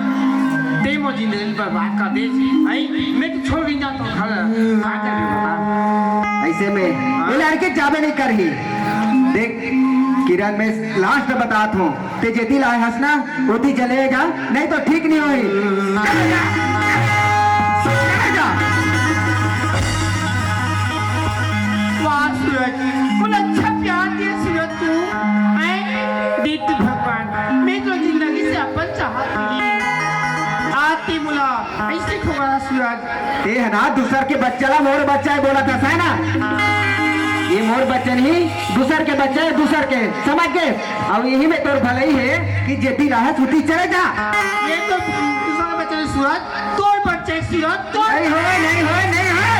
तें मोर जिंदगी बर्बाद कर दे। आई, मैं तो छोड़ के जाता हूँ घर। आ जा रे बता। ऐसे में हाँ? ये लड़की जाबे नहीं करही। देख किरण, मैं लास्ट बतात हूँ, तें जेती लायस ना, ओती चले जा, नहीं तो ठीक नहीं होही। चले जा। चले जा। वाह सूरज, मोला अच्छा प्यार दिए सूरज तू। हैं? दे तो भगवान, मैं तो जिंदगी से अपन चाहत रही। आज तें मोला ऐसे ठुकरा सूरज। तें है ना, दूसर के बच्चा ला मोर बच्चा है बोलत हस ना। ये मोर बच्चा नहीं, दूसर के बच्चा है, दूसर के, समझ गए? अब यही में तोर भलाई है कि जेती लायस ओती चले जा। ये तो दूसर बच्चा नहीं सूरज, तोर बच्चा है सूरज, तोर। नहीं होए, नहीं होए, नहीं होए।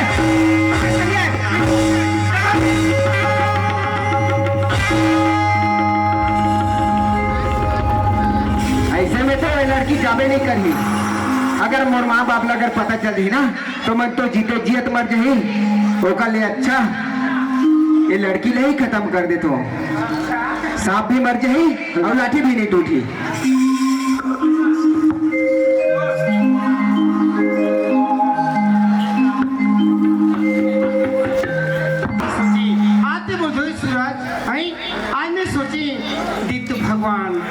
ऐसे में तो ये लड़की जाबे नहीं करही। अगर मोर माँ बाप ला अगर पता चल जाही ना, तो मैं तो जीते जियत मर जाही। ओकर ले अच्छा ये लड़की ला ही खत्म कर देथों। सांप भी मर जाही और लाठी भी नहीं टूटही। आज ते बोल दो सूरज, हैं? आज मैं सोचे, दे तो भगवान,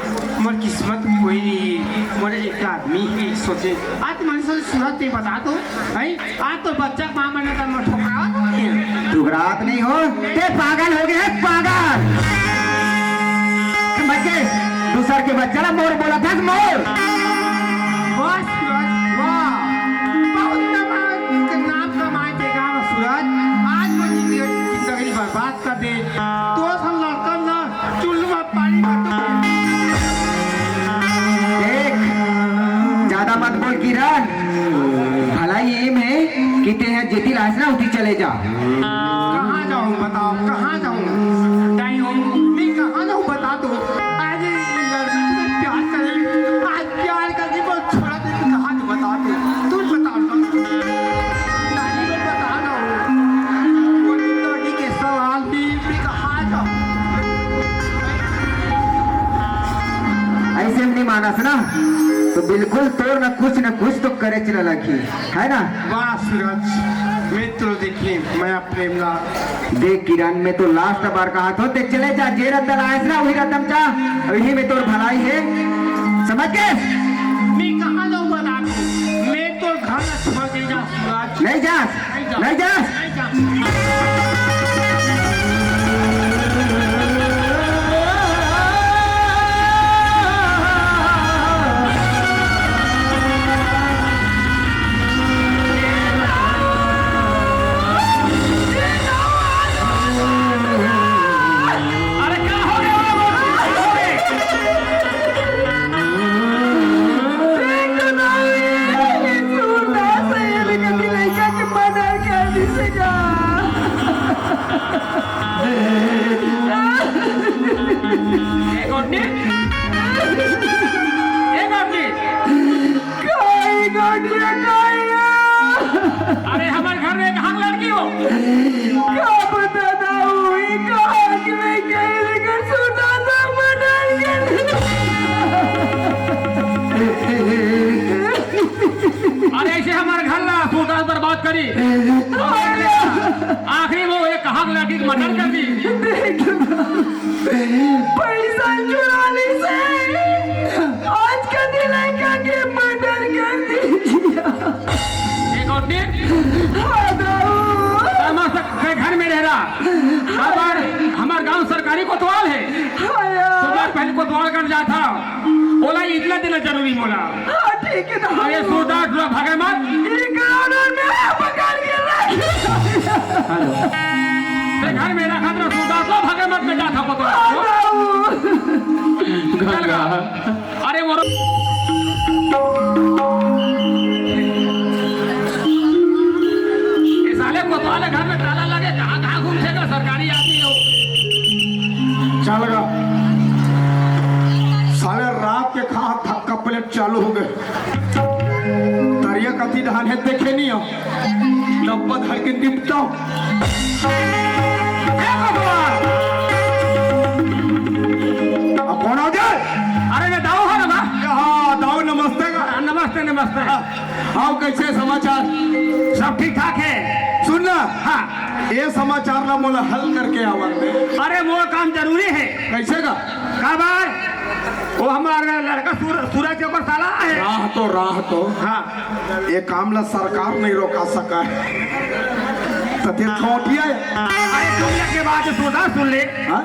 मोर किस्मत कोई नहीं, मोर एक आदमी ही सोचे। आज मैंने सोचे सूरज, तें बता दो, हैं? आज तो बच्चा के माँ बने का मैं ठुकरावत नहीं है। ठुकरावत नहीं हो, तें पागल हो गए है, पागल। समझ गए? दूसर के बच्चा ला मोर बोलत हस, मोर। वाह सूरज, वाह। बहुत नाम, नाम कमाए तें गाँव सूरज। आज मोर जिंदगी, जिंदगी बर्बाद कर दे। तो सन लड़कन ना चुल्लू में पानी भर दो। देख, ज्यादा मत बोल किरण। भलाई एम है कि तें हा जेती लायस ना ओती चले जा। कहाँ जाऊँ बताओ, कहाँ जाऊँ? मानस ना, तो बिल्कुल तोर ना कुछ ना कुछ तो करे चला लगी, है ना? वाह सूरज, मैं तो देखे, मैं प्रेम ला। देख किरण, मैं तो लास्ट बार कहा थो, ते चले जा, जे रद्दा लायस ना, वही रद्दा में जा, वही में तोर भलाई है, समझ के? मैं कहाँ जाऊँ बता दो, मैं तो घर छोड़ के जा सूरज। नहीं जा, नहीं जा। अरे क्या हो गया? एक और नींद। एक और नींद। काई गोटिया काई। अरे, हमारे घर में एक हक लड़की हो। का बता दाऊ, ई का हक में कहीं लेकर सुना था मर्डर कर। अरे, ऐसे हमारे घर ला सूरदास बर्बाद करी। आखिरी में वो एक हक लड़की की मर्डर कर दी। पैसा चुरा ली से आज का दिन लड़का के मर्डर कर दीजिए। एक और दिन। हाँ, दाऊ। हमारे घर में रह रहा। हमार, हमार गांव सरकारी कोतवाल है। हाँ, यार। तो मैं पहले कोतवाल कर जाता। बोला इतना देना जरूरी बोला। हाँ, ठीक है, दाऊ। अरे सूरदास, तू भगे मत। ये ग्राउंड में पकड़ के रख। हेलो। ते घर में रखा था सूरदास, तू भगे मत, मैं जाता कोतवाल। हाँ, दाऊ। चल गंगा। अरे वो ये साले कोतवाल घर में ताला लगे, कहाँ, कहाँ घूमसेगा सरकारी आदमी लोग। चल गा। साले रात के खा थक्का प्लेट चालू हो गए। तरिया कति धान है देखे नहीं हो। डब्बा धर के निपटाओ। ए भगवान! अब कौन हो जाए? अरे, ये दाऊ है ना बा? हाँ, दाऊ, नमस्ते का। हाँ, नमस्ते, नमस्ते। हाँ, आओ, कैसे समाचार? सब ठीक ठाक है। सुन ना। हाँ। ये समाचार ना मोला हल करके आवा दे। अरे, वो काम जरूरी है। कैसे का? काबर? वो हमारा लड़का सूर-, सूरज के ऊपर साला है। राह तो, राह तो। हाँ। ये काम ला सरकार नहीं रोका सका है। तो फिर कौटिया है। अरे, सुन ले के बात, सूरदास सुन ले। हाँ?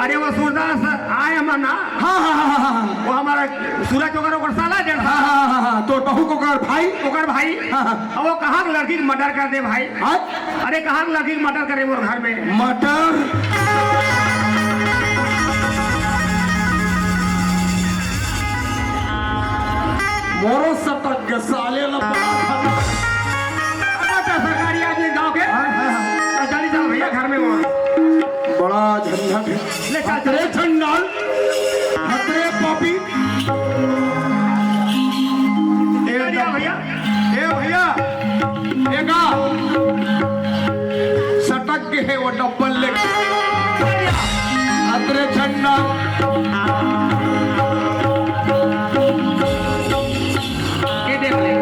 अरे, वो सूरदास आए हमार ना। हाँ, हाँ, हाँ, हाँ, हाँ। वो हमारा सूरज ओकर, ओकर साला है। हाँ, हाँ, हाँ, हाँ, हाँ। तो बहू को कर भाई। ओकर भाई। हाँ, हाँ। अब वो कहाँ के लड़की के मर्डर कर दे भाई? हाँ? अरे, कहाँ के लड़की के मर्डर करे मोर घर में? मर्डर? मोरो सटक के साले ला बड़ा खतरा। अच्छा, सरकारी आदमी गाँव के। हाँ, हाँ, हाँ। तो चली जाओ भैया घर में वो। बड़ा झंझट है। ले चल, चल। अरे चंडाल, अरे पापी। ए भैया, भैया। ए भैया, एगा सटक के है वो डब्बल लेके। अतरे झंडा। ये देख ले।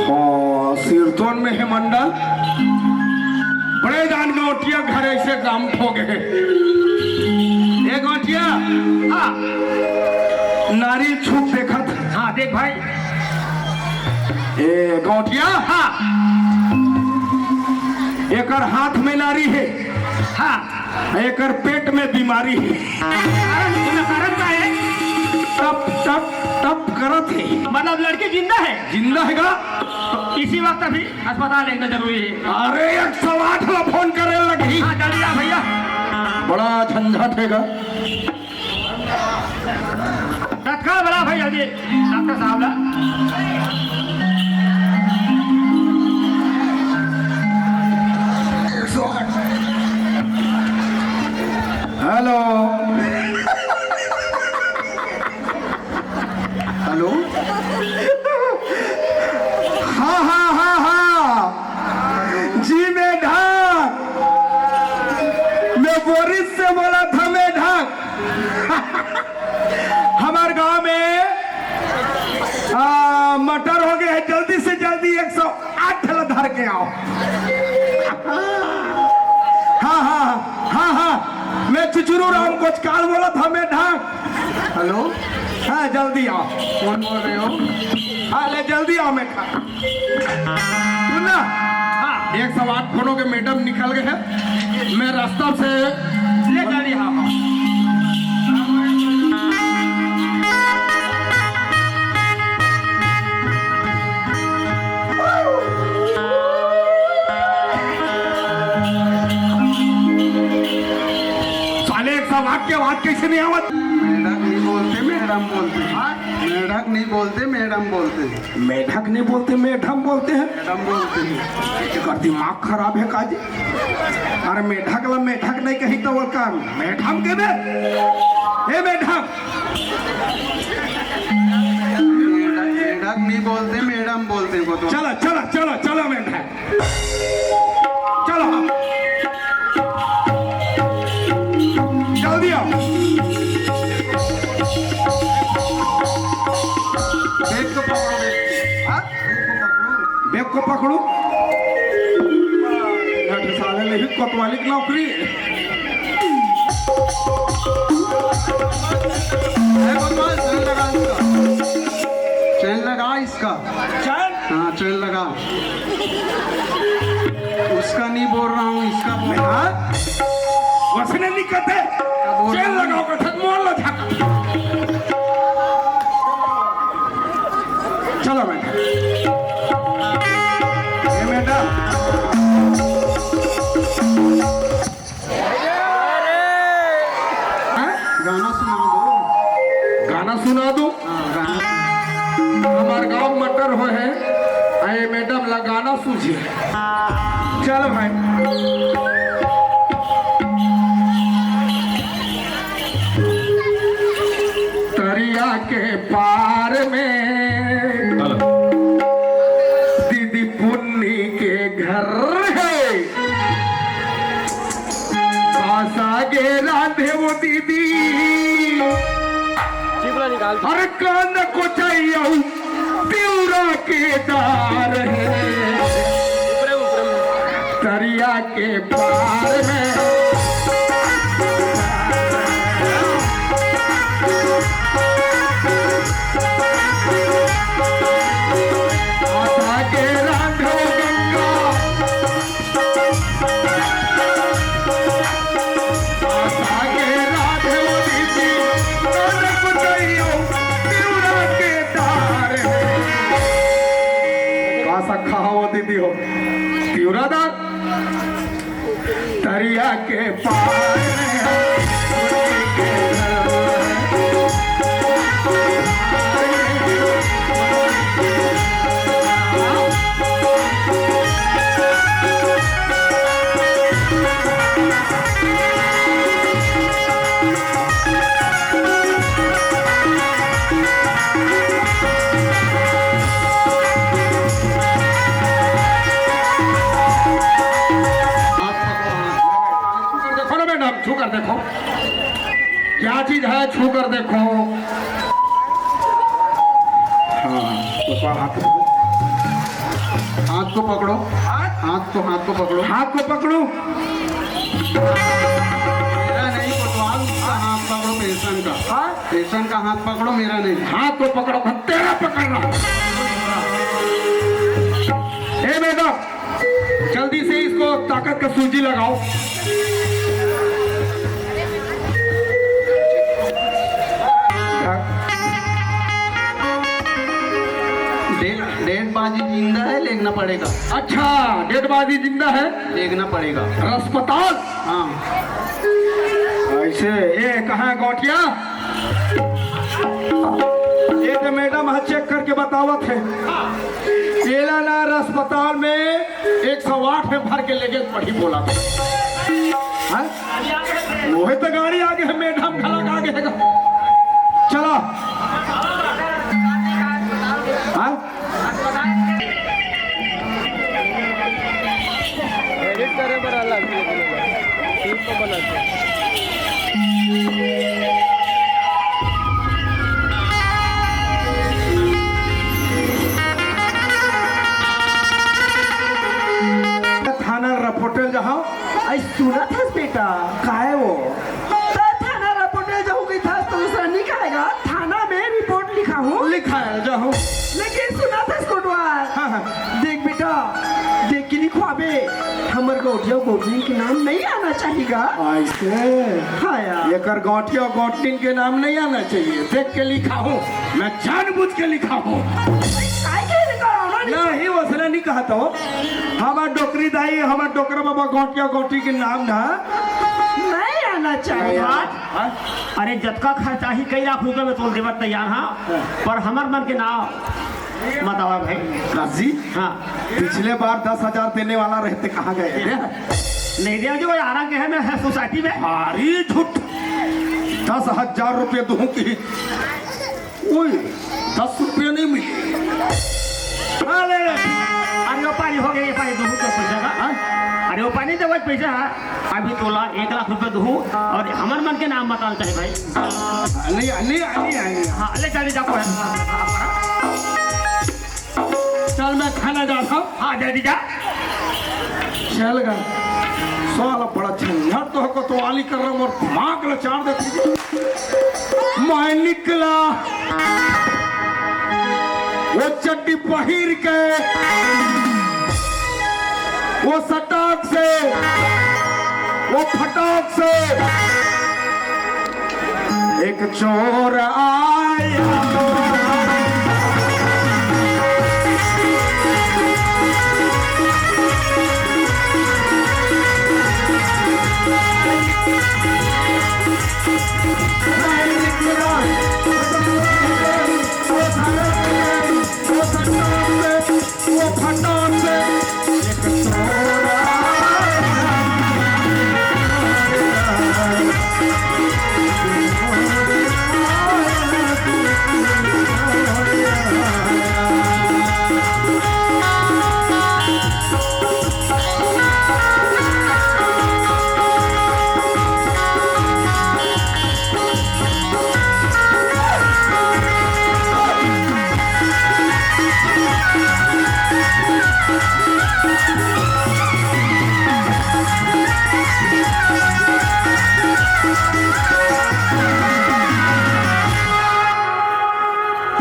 हाँ, सिरतोन में है मंडल। बड़े जान गौटिया घर ऐसे काम हो गए। ए गौटिया, हाँ। नारी छुप देखत। हाँ, देख भाई। ए गौटिया, हाँ। एकर हाथ में नारी है। हाँ। एकर पेट में बीमारी है। कारण, कारण का है? टप, टप, टप करत है। मतलब लड़की जिंदा है? जिंदा है का? इसी वक्त अभी अस्पताल लेना जरूरी है। अरे, एक सौ आठ ला फोन करे लगी। हाँ, जल्दी आ भैया। बड़ा झंझट है का। तत्काल बुला भाई जल्दी डॉक्टर साहब ला। हेलो। हेलो। हाँ, हाँ, हाँ, हाँ। जी, मैं ढाक। मैं बोरिस से बोला था, मैं ढाक। हम कुछ काल बोला था मेढक। हेलो। हाँ, जल्दी आओ। कौन बोल रहे हो? हाँ, ले जल्दी आओ मेढक। सुन ना। हाँ। एक सौ आठ फोनों के मैडम निकल गए हैं। मैं रास्ता से ले जा रही हूँ। साले, एक सौ आठ के बाद कैसे नहीं आवत? मेढक नहीं बोलते, मैडम बोलते हैं। हाँ? मेढक नहीं बोलते, मैडम बोलते हैं। मेढक नहीं बोलते, मैडम बोलते हैं। मैडम बोलते हैं। एकर दिमाग खराब है का जी? अरे, मेढक ला मेढक नहीं कही तो वो का मैडम के दे? ए मैडम। मेढक, मेढक नहीं बोलते, मैडम बोलते हैं वो तो। चलो, चलो, चलो, चलो मैडम। चलो, जल्दी आओ। बैग को पकड़ो, बैग। हाँ? बैग को पकड़ो। बैग को पकड़ो। साले नहीं, कोतवाली की नौकरी। ए, कोतवाल, चेन लगा इसका। चेन लगा इसका। चेन? हाँ, चेन लगा। उसका नहीं बोल रहा हूँ, इसका बोल रहा हूँ। हाँ? वसने नहीं कहते। बोल चेन रहा हूँ। लगाओ, कथक मोड़ लो, झक। चलो बेटा। ये बेटा। हाँ? गाना सुना दो। गाना सुना दो। हाँ, गाना सुना। हमार गांव मटर हो है, अरे मैडम ला गाना सूझे। चलो भाई। तरिया के पार में हेलो। दीदी पुन्नी के घर है। आशा गे रांधे वो दीदी। चिपला निकाल। अरे कान को चाहिए पिउरा के दार है। ऊपरे, ऊपरे में। तरिया के पार में। आशा के रांधो गंगा। आगे राधे दीदी, नानक दैयो, तिउरा के दार है। का सखा हो दीदी हो, तिउरा दार। तरिया के पार है, उनके घर है। देखो ना मैडम, छू कर देखो, क्या चीज है, छू कर देखो। हाँ, ऊपर हाथ रखो। हाथ को पकड़ो। हाथ? हाथ को, हाथ को पकड़ो। हाथ को पकड़ो। मेरा नहीं कोतवाल, उसका हाथ पकड़ो, पेशेंट का। हाँ? पेशेंट का हाथ पकड़ो, मेरा नहीं। हाथ को पकड़ो, तेरा पकड़ रहा हूँ। ए मैडम, जल्दी से इसको ताकत का सूजी लगाओ। डेड, डेड बाजी जिंदा है, लेगना पड़ेगा। अच्छा, डेड बाजी जिंदा है, लेगना पड़ेगा। अस्पताल। हाँ। ऐसे, ये कहाँ है गौटिया? ये तो मैडम है, चेक करके बतावत है। एला ना अस्पताल में एक सौ आठ में भर के लेके पड़ी बोला। हाँ? वही तो गाड़ी आगे है, मैडम घलक आगे है। चलो। हाँ? एडिट करे बर अलग, सीन तो बना के। थाना रिपोर्टर जहाँ। आई सुनत हस बेटा? काय वो? तो गौंटिया गौंटिन के नाम नहीं आना चाहिए गा। ऐसे? हाँ यार। एकर गौंटिया गौंटिन के नाम नहीं आना चाहिए। देख के लिखा हूँ, मैं जानबूझ के लिखा हूँ। काय के लिखा हूँ ना? नहीं, वैसने नहीं कहा तो। हमार डोकरी दाई, हमार डोकरा बाबा गौंटिया गौंटिन के नाम ना नहीं आना चाहिए। हाँ? अरे, जतका खर्चा ही कई लाख रुपया में तोल देवत तैयार हाँ, हाँ। पर हमर मन के नाम बतावा भाई। काजी, हाँ। पिछले बार दस हजार देने वाला रहे ते, कहाँ गए रे? नहीं दिया जी, वो आरा के है, मैं है सोसाइटी में। भारी झूठ। दस हजार रुपये दूँ कि, ओए, दस रुपये नहीं मिले। अरे, अरे, वो पानी हो गया, ये पानी दूँ तो पैसा का। हाँ? अरे, वो पानी दे, वो पैसा। अभी तोला एक लाख रुपये दूँ और हमर मन के नाम बताना चाहिए भाई। नहीं, नहीं, नहीं, नहीं। हाँ, ले जा, ले जा, कोई। चल, मैं खाना जाता हूँ। हाँ, जल्दी जा। चल गा। साला बड़ा झंझट तो है, कोतवाली कर रहा हूँ और दिमाग लचार देती। मैं निकला वो चड्डी पहिर के, वो सटाक से, वो फटाक से, एक चोर आया।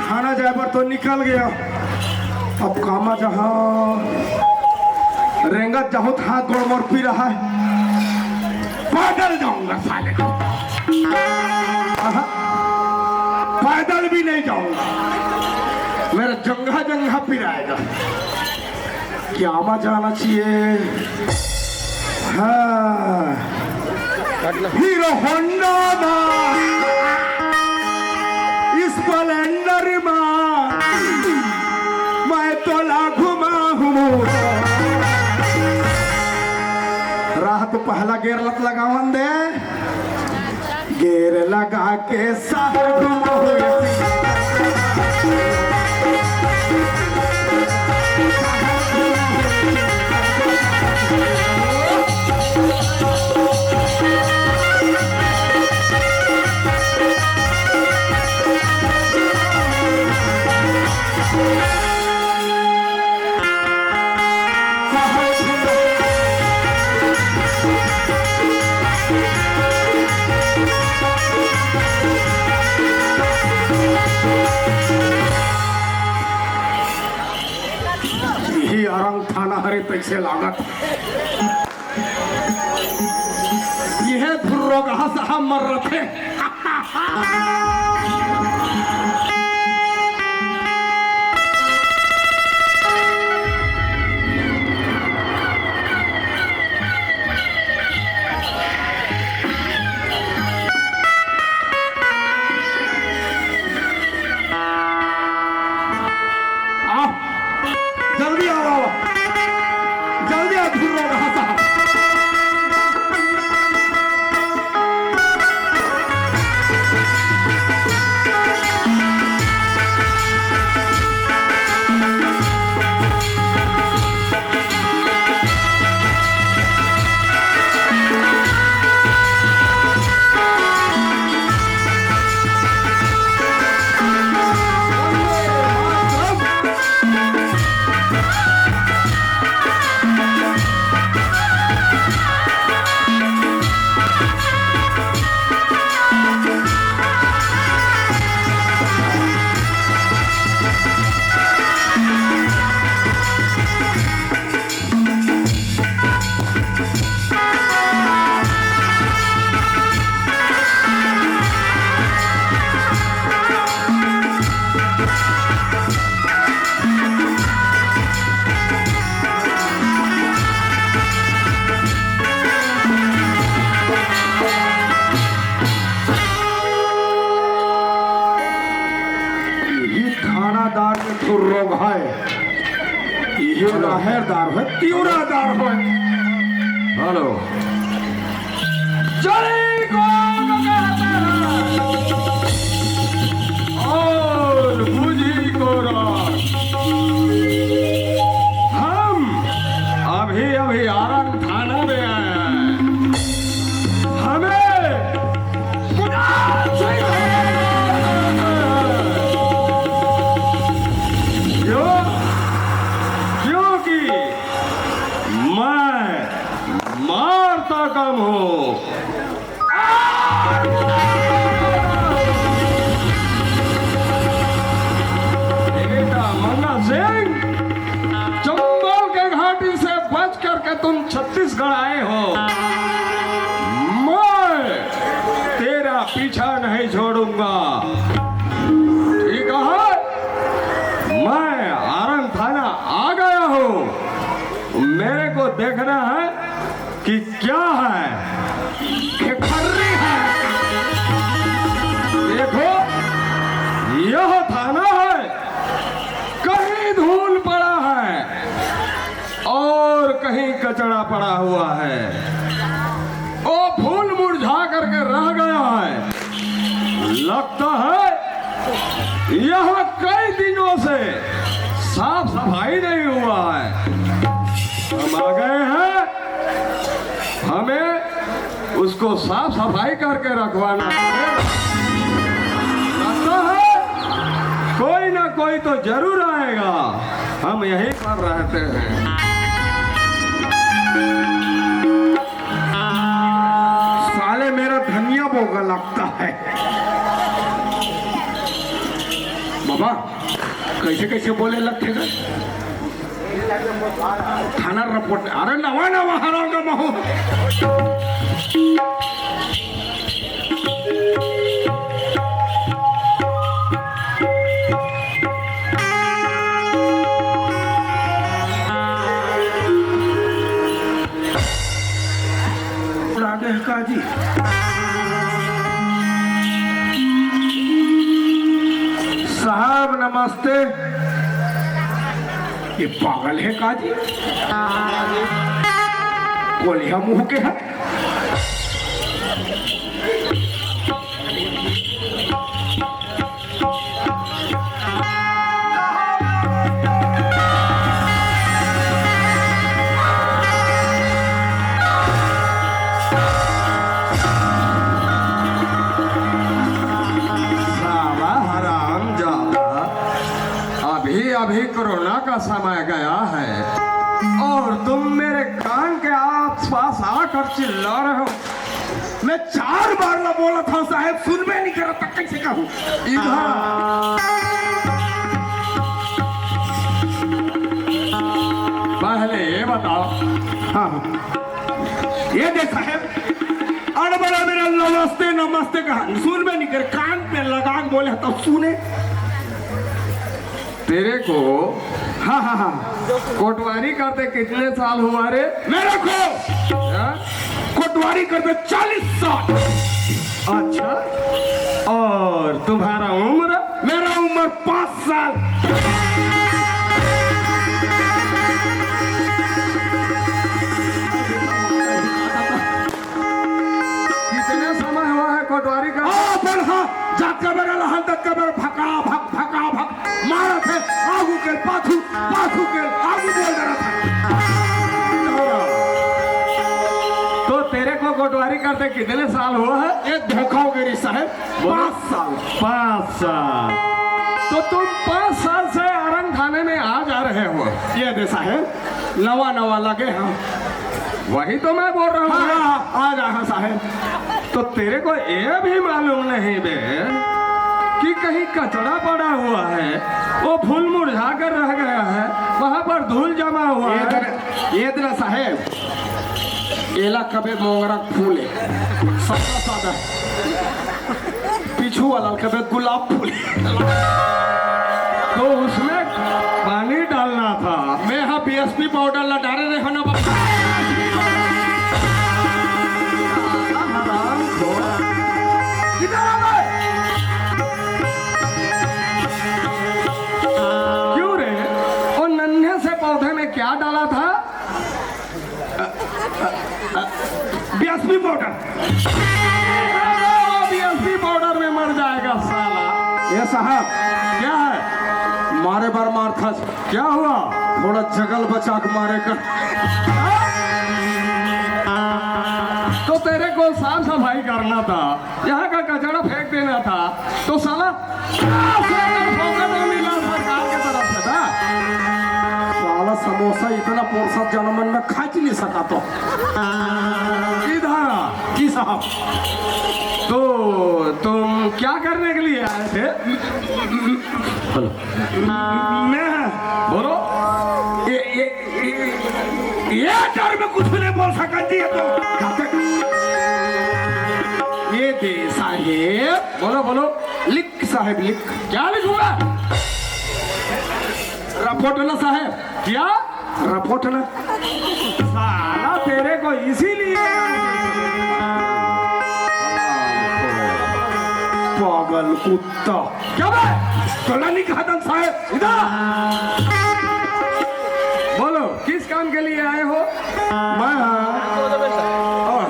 थाना जाए बर तो निकल गया, अब कामा जहाँ रेंगत जाहूँ तो हाथ गोड़ मोर पीरा है। पैदल जाऊंगा साले। आहा, पैदल भी नहीं जाऊंगा, मेरा जंघा जंघा पिराएगा। कामा जाना चाहिए। हाँ। हीरो होंडा मा, स्प्लेंडर मा, मैं तोला घुमाहूँ। राह तो पहला गेर लत लगावन दे। गेर लगा के शहर घूमो। यही अरंग थाना हरे तैसे लागत। यह धुर्रोगहा साहब मर रथे। आओ, जल्दी आओ, आओ। जल्दी आओ, धुर्रोगहा साहब। रोग है, ये राहेर दार है, तिवरा दार है। हेलो। जय को और बुझी को राग। हम अभी अभी आरंग थाना में आए हैं। हमें कुणाल सिंह क्यों? क्योंकि मैं मारता कम हूँ। बेटा मंगल सिंह, चंबल के घाटी से बच करके तुम छत्तीसगढ़ आए हो, मैं तेरा पीछा नहीं छोड़ूंगा। ठीक है, मैं आरंग थाना आ गया हूँ, मेरे को देखना है कि क्या है? खेखर्री है। देखो, यह थाना है, कहीं धूल पड़ा है और कहीं कचड़ा पड़ा हुआ है। वो फूल मुरझा करके रह गया है। लगता है यहाँ कई दिनों से साफ सफाई नहीं हुआ है। हम आ गए हैं, हमें उसको साफ सफाई करके रखवाना है। लगता है कोई ना कोई तो जरूर आएगा, हम यहीं पर रहते हैं। साले मेरा धनिया बोगा लगता है। बाबा, कैसे कैसे बोले लगते हैं? थाना रिपोर्ट, अरे नवा नवा हराम का महू। लागे है काजी। साहब नमस्ते। ये पागल है काजी, कोलिया मुंह के है। साला हरामजादा, अभी अभी कोरोना का समय गया है और तुम मेरे कान के आसपास आकर चिल्ला रहे हो। मैं चार बार ना बोला था साहब, सुनबे नहीं करा था, कैसे कहूँ? इधर पहले ये बताओ। हाँ, ये देख साहब, अड़बड़ा मेरा नमस्ते नमस्ते कहा, सुनबे नहीं कर, कान पे लगा के बोले तो सुने। तेरे को, हाँ, हाँ, हाँ। कोटवारी करते कितने साल हुआ रे? मेरे को हाँ? कोटवारी करते चालीस साल। अच्छा, और तुम्हारा उम्र? मेरा उम्र पाँच साल। कितने समय हुआ है कोटवारी का? ओ, बड़हा, जात का बेरा लहन तक का बेरा भका भक, भका भक मारत है, आगू के पाछू, पाछू के आगू बोल रहा था। तो तेरे को कोटवारी करते कितने साल हुआ है? ये धोखा हो गई साहब, बोलो। पाँच साल। पाँच साल। तो तुम पाँच साल से आरंग थाने में आ जा रहे हो? ये दे साहब, नवा नवा लगे हम। वही तो मैं बोल रहा हूँ। हाँ, हाँ, हाँ, आ जा, हाँ साहब। तो तेरे को ये भी मालूम नहीं बे कि कहीं कचड़ा पड़ा हुआ है, वो फूल मुरझा कर रह गया है, वहां पर धूल जमा हुआ ये है। तेरे, ये तेरा साहब, एला कबे मोंगरा फूल है, सादा सादा। पीछू वाला कबे गुलाब फूल। तो उसमें पानी डालना था। मैं हाँ बीएसपी पाउडर ला डाले रहे हो ना बाबा। हरामखोर। किधर आ गए? क्यों पीएसपी पाउडर। पीएसपी पाउडर में मर जाएगा साला। ये साहब, क्या है? मारे बर मारथस। क्या हुआ? थोड़ा जगल बचा के मारे कर। तो तेरे को साफ सफाई करना था, यहाँ का कचरा फेंक देना था, तो साला क्या से अगर फोकट में मिला सरकार के तरफ से था? साला समोसा इतना पोरसा जनमन में खा ही नहीं सका तो। इधर आ। जी साहब। तो तुम क्या करने के लिए आए थे? हेलो। मैं, बोलो। ये, ये, ये, ये डर में कुछ नहीं बोल सकत जी, ये तो। ये दे साहेब। बोलो, बोलो। लिख साहेब, लिख। क्या लिखूंगा? रिपोर्ट ना साहेब। क्या? रिपोर्ट ना। साला तेरे को इसीलिए पागल कुत्ता। क्या बे? गला नहीं खाता साहेब, इधर आ। बोलो, किस काम के लिए आए हो? मैं, हाँ। और,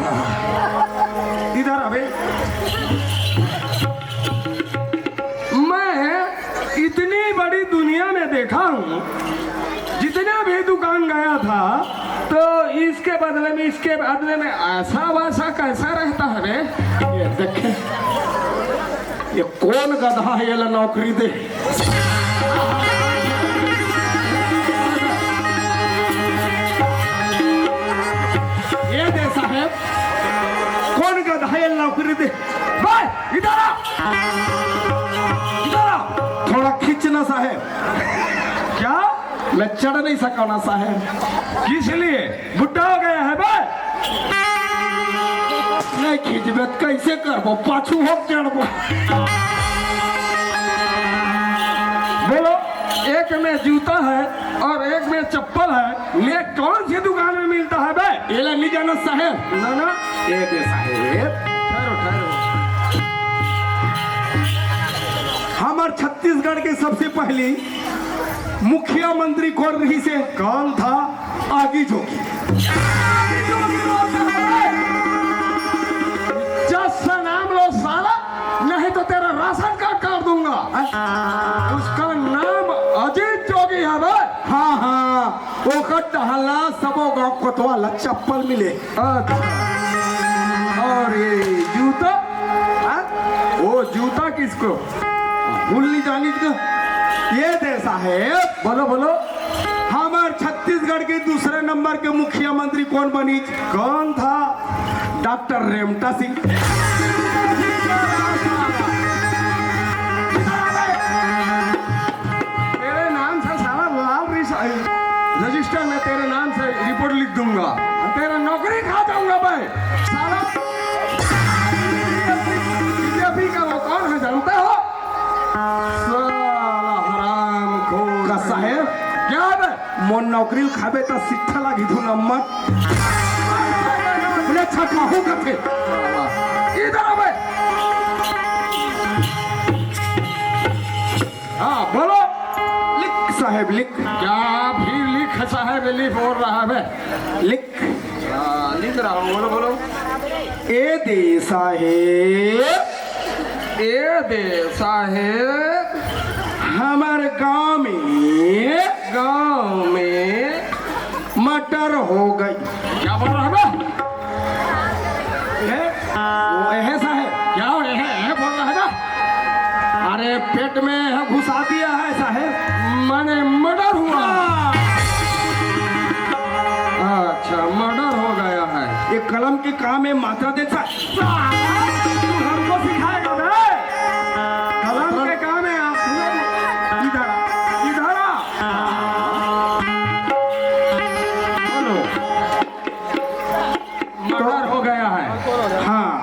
इधर अबे। मैं इतनी बड़ी दुनिया में देखा हूँ, जितने भी दुकान गया था, तो इसके बदले में, इसके बदले में ऐसा वैसा कैसा रहता है बे? ये देखे, ये कौन गधा है, ये ला नौकरी दे। ये दे साहेब, कौन गधा है, ये ला नौकरी दे। भाई, इधर आ, इधर आ। थोड़ा खींचना साहेब। क्या? मैं चढ़ नहीं सका ना साहेब। किस लिए? बुढ़ा हो गया है बे? नहीं खींचबे तो कैसे करबो? पाछू हो चढ़बो। बोलो, एक में जूता है और एक में चप्पल है, ये कौन सी दुकान में मिलता है बे? ये ला नहीं जाना साहेब। ना, ना। ये दे साहेब। ठहरो, ठहरो। हमार छत्तीसगढ़ के सबसे पहली मुख्यमंत्री कौन रहिसे? कौन था? आगी जोगी। आगी जोगी बोलता है। जस से नाम लो साला, नहीं तो तेरा राशन कार्ड काट दूंगा। हाँ? उसका नाम अजीत जोगी है बे। हाँ, हाँ, ओकर टहला सबो गांव कोतवाल ला चप्पल मिले। अच्छा, और ये जूता? हाँ? वो जूता किसको? भूल नहीं जानी तो। ये दे साहेब। बोलो, बोलो। हमार छत्तीसगढ़ के दूसरे नंबर के मुख्यमंत्री कौन बनी? कौन था? डॉक्टर रेमटा सिंह। तेरे नाम से साला लाल रजिस्टर में तेरे नाम से रिपोर्ट लिख दूंगा। तेरा नौकरी खा जाऊंगा मैं। साला बीजेपी का वो कौन है जानते हो? साला हरामखोर। का साहेब? क्या है बे? मोर नौकरी खाबे त शिक्षा लागी दू नंबर। बोले छठवाहू कथे। इधर आ बे। हाँ, बोलो। लिख साहेब, लिख। क्या भी लिख साहेब, लिख बोल रहा है बे। लिख। हाँ, लिख रहा हूँ, बोलो, बोलो। ए दे साहेब। ए दे साहेब। हमार गांव में, गांव में मटर हो गई। क्या बोल रहा है बे? ए, वो एहे साहेब। क्या हो, एहे, एहे बोल रहा है बे? अरे, पेट में है, घुसा दिया है साहेब। माने मर्डर हुआ। हाँ। अच्छा, मर्डर हो गया है। ये कलम के काम में मात्रा देता। तू हमको सिखाएगा बे? कलम के काम में आप इधर, इधर आ। हेलो। मर्डर हो गया है। हाँ,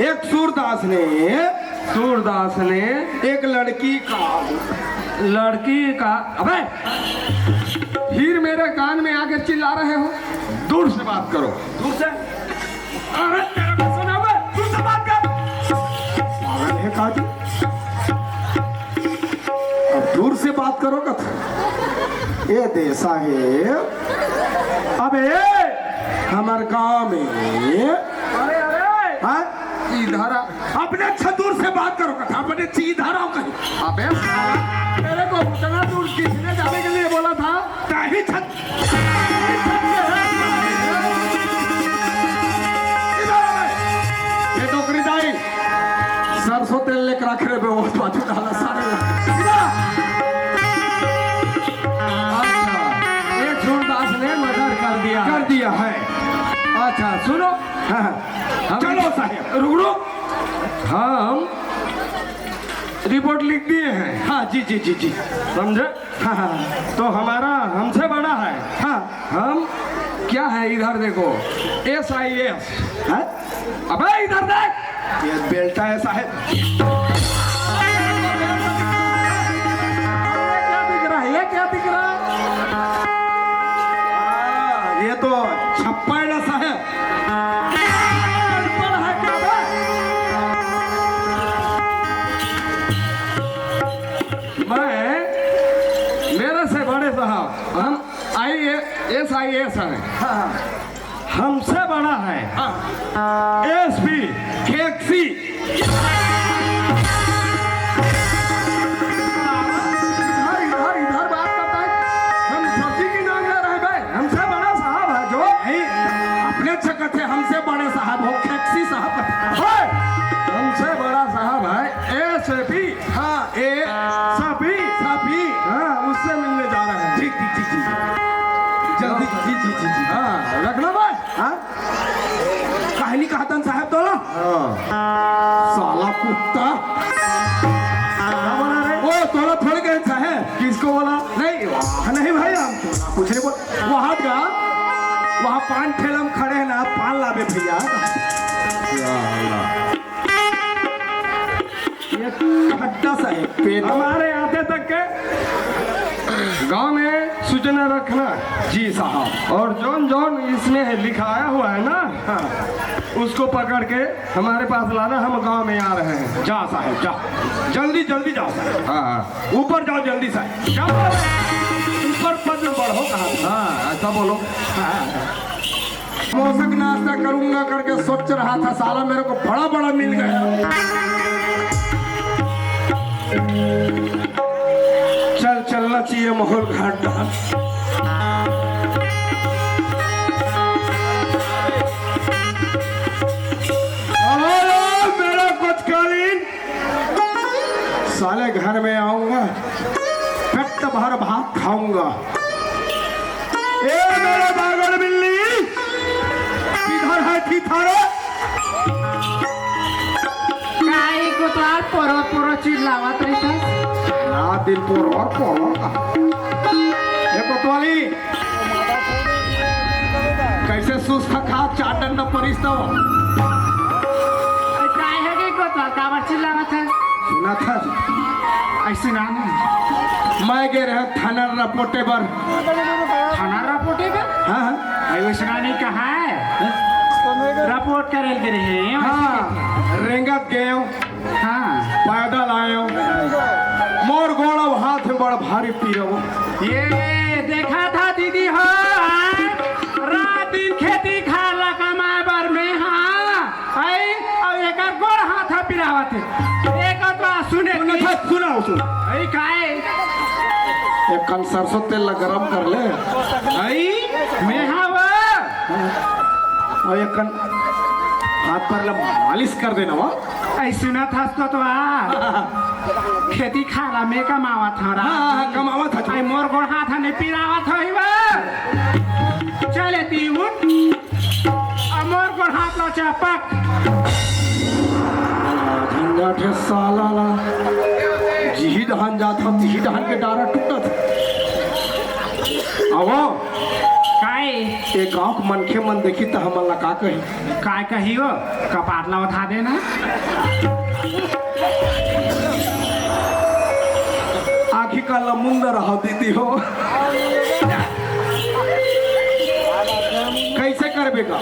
एक सूरदास ने, सूरदास ने एक लड़की का, लड़की का, अबे, फिर मेरे कान में आके चिल्ला रहे हो, दूर से बात करो। दूर से? अरे तेरे को सुना बे, दूर से बात कर। पागल है काजू। अब दूर से बात करो कथा। ए दे साहेब, अबे हमर गांव में। अरे, अरे। हाँ? इधर आ। अपने अच्छा दूर से बात करो, कथा अपने ची-, इधर आओ कहीं। अबे साला, तेरे को उतना दूर किसने जाने के लिए बोला था? ताही छत। इधर आ। ये डोकरी दाई, सरसों तेल लेकर रख रहे बे, वो बाजू डाला सारे। इधर आ। अच्छा, ये सूरदास ने मर्डर कर दिया। कर दिया है। अच्छा, सुनो। हाँ, हाँ। हम चलो साहेब। रुक, रुक। हम रिपोर्ट लिख दिए हैं। हाँ, जी, जी, जी, जी। समझे? हाँ, हाँ। तो हमारा हमसे बड़ा है। हाँ। हम क्या है, इधर देखो, एस आई एस। हाँ? अबे इधर देख। ये बेल्टा है साहेब। ये क्या दिख रहा है? ये क्या दिख रहा है? हाँ, ये तो छप्पा है ना साहेब। अनपढ़ है क्या बे? मैं, मेरे से बड़े साहब, हम आई A S, I A S हैं। हाँ, हाँ। हमसे बड़ा है हाँ। एस पी खेक्सी। इधर, इधर, इधर बात करता है। हम सब्जी की नाम ले रहे हैं बे। हमसे बड़ा साहब है जो। नहीं, अपने छकत है, हमसे बड़े साहब हो, खेक्सी साहब। है। हमसे बड़ा साहब है एस पी। हाँ, ए, सभी। सभी। हाँ, उससे मिलने जा रहे हैं। ठीक, ठीक, ठीक, ठीक। जल्दी, जी, जी, जी, जी। हाँ, रखना भाई। हाँ? कहानी कहा तन साहब तोला? हाँ। साला कुत्ता। क्या बोला रे? ओ, तोला थोड़े कहे साहब। किसको बोला? नहीं, वहाँ नहीं भाई, हम कुछ नहीं बोल। वहाँ का, वहाँ पान ठेला में खड़े हैं ना, पान लावे भैया। या अल्लाह। ये खड्डा सा है, पेट। हमारे आते तक के गांव में सूचना रखना। जी साहब। और जौन जौन इसमें है, लिखाया हुआ है ना, हाँ। उसको पकड़ के हमारे पास लाना, हम गांव में आ रहे हैं। जा साहब, जा, जल्दी जल्दी जाओ साहब। हाँ, हाँ। ऊपर जाओ जल्दी साहब। जाओ, ऊपर पद में बढ़ो कहाँ? हाँ, ऐसा बोलो। हाँ। समोसा का नाश्ता करूंगा करके सोच रहा था, साला मेरे को बड़ा बड़ा मिल गया। चल, चलना चाहिए माहौल घाट डांस। अरे मेरा कुचकालीन, साले घर में आऊंगा, पेट भर भात खाऊंगा। ए मेरे बागर बिल्ली, किधर है थी थारे? काई कोतवाल पोरो पोरो चिल्लावत रहिथस? रात दिन पोरो और पोरो का। ए कोतवाली, कैसे सुस्त खा चार डंडा परिस तो? काय हे गे कोतवाल, काबर चिल्लावत हे? सुना था। ऐसे ना, ना। मैं गे रहे थाना रपोटे बर। थाना रपोटे बर? हाँ, हाँ। ऐ वैसे ना नहीं कहा है। हाँ? रपोट करे गे रहे हैं, वैसे हाँ, कहते हैं। रेंगत गए हो। हाँ। पैदल आए हो। मोर गोड़ अउ हाथ में बड़ा भारी पीरा हो। ये देखा था दीदी हो, हाँ? रात दिन खेती खार ला कमाए बर में, हाँ। आई, अउ एकर गोड़ हाथ ह पिरावत हे। एकर तो सुने सुन, की। सुन, सुन, सुन। आई काय? एक कन सरसों तेल ला गरम कर ले। आई, मेहा वा। अउ एक कन हाथ पर ला मालिश कर देना वा। आई सुनत हस तो, तो आ। खेती खार ला में कमावत हंव रा। हाँ, हाँ, हाँ, कमावत हस। आई मोर गोड़ हाथ ह नहीं पिरावत होही वा। चले ती उठ। अउ मोर गोड़ हाथ ला चपक। झंझट हे साला ला। जिही डहन जात हव, तिही डहन के डारा टूटत। आवो। काय? ए गांव के मनखे मन देखी त हमन ला का कही? काय कही हो? कपाट ला उठा देना। आखी का लमुंदर हो दीदी हो। कैसे करबे का?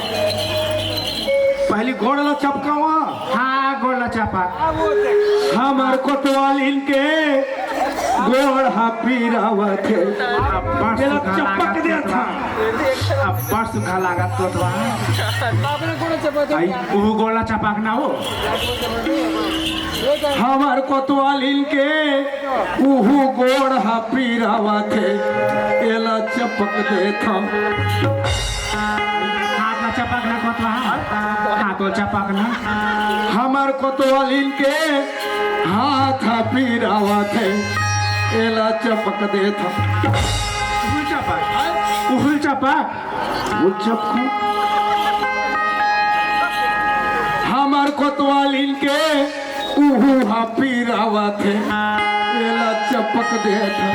पहली गोड़ ला चपकावा। हाँ, गोड़ ला चपक। हमर कोतवालिन के गोड़ हा पीरावत हे। अब्बड़ तेला सुग्घर चपक लागत दे कोतवा। था। अब्बड़ सुग्घर लागत कोतवा। आई, उहू गोड़ ला चपकना हो। हमर कोतवालिन के उहू गोड़ हा पीरावत हे, एला चपक देथंव। हाथ ला चपकना कोतवा, हाथ ला चपकना। हमर कोतवालिन के हाथ हा पीरावत हे, एला चपक देथंव। उहुल चपक, उहुल चपक। उहुल चपक। हमर कोतवालिन के उहू हा पीरावत हे, एला चपक देथंव।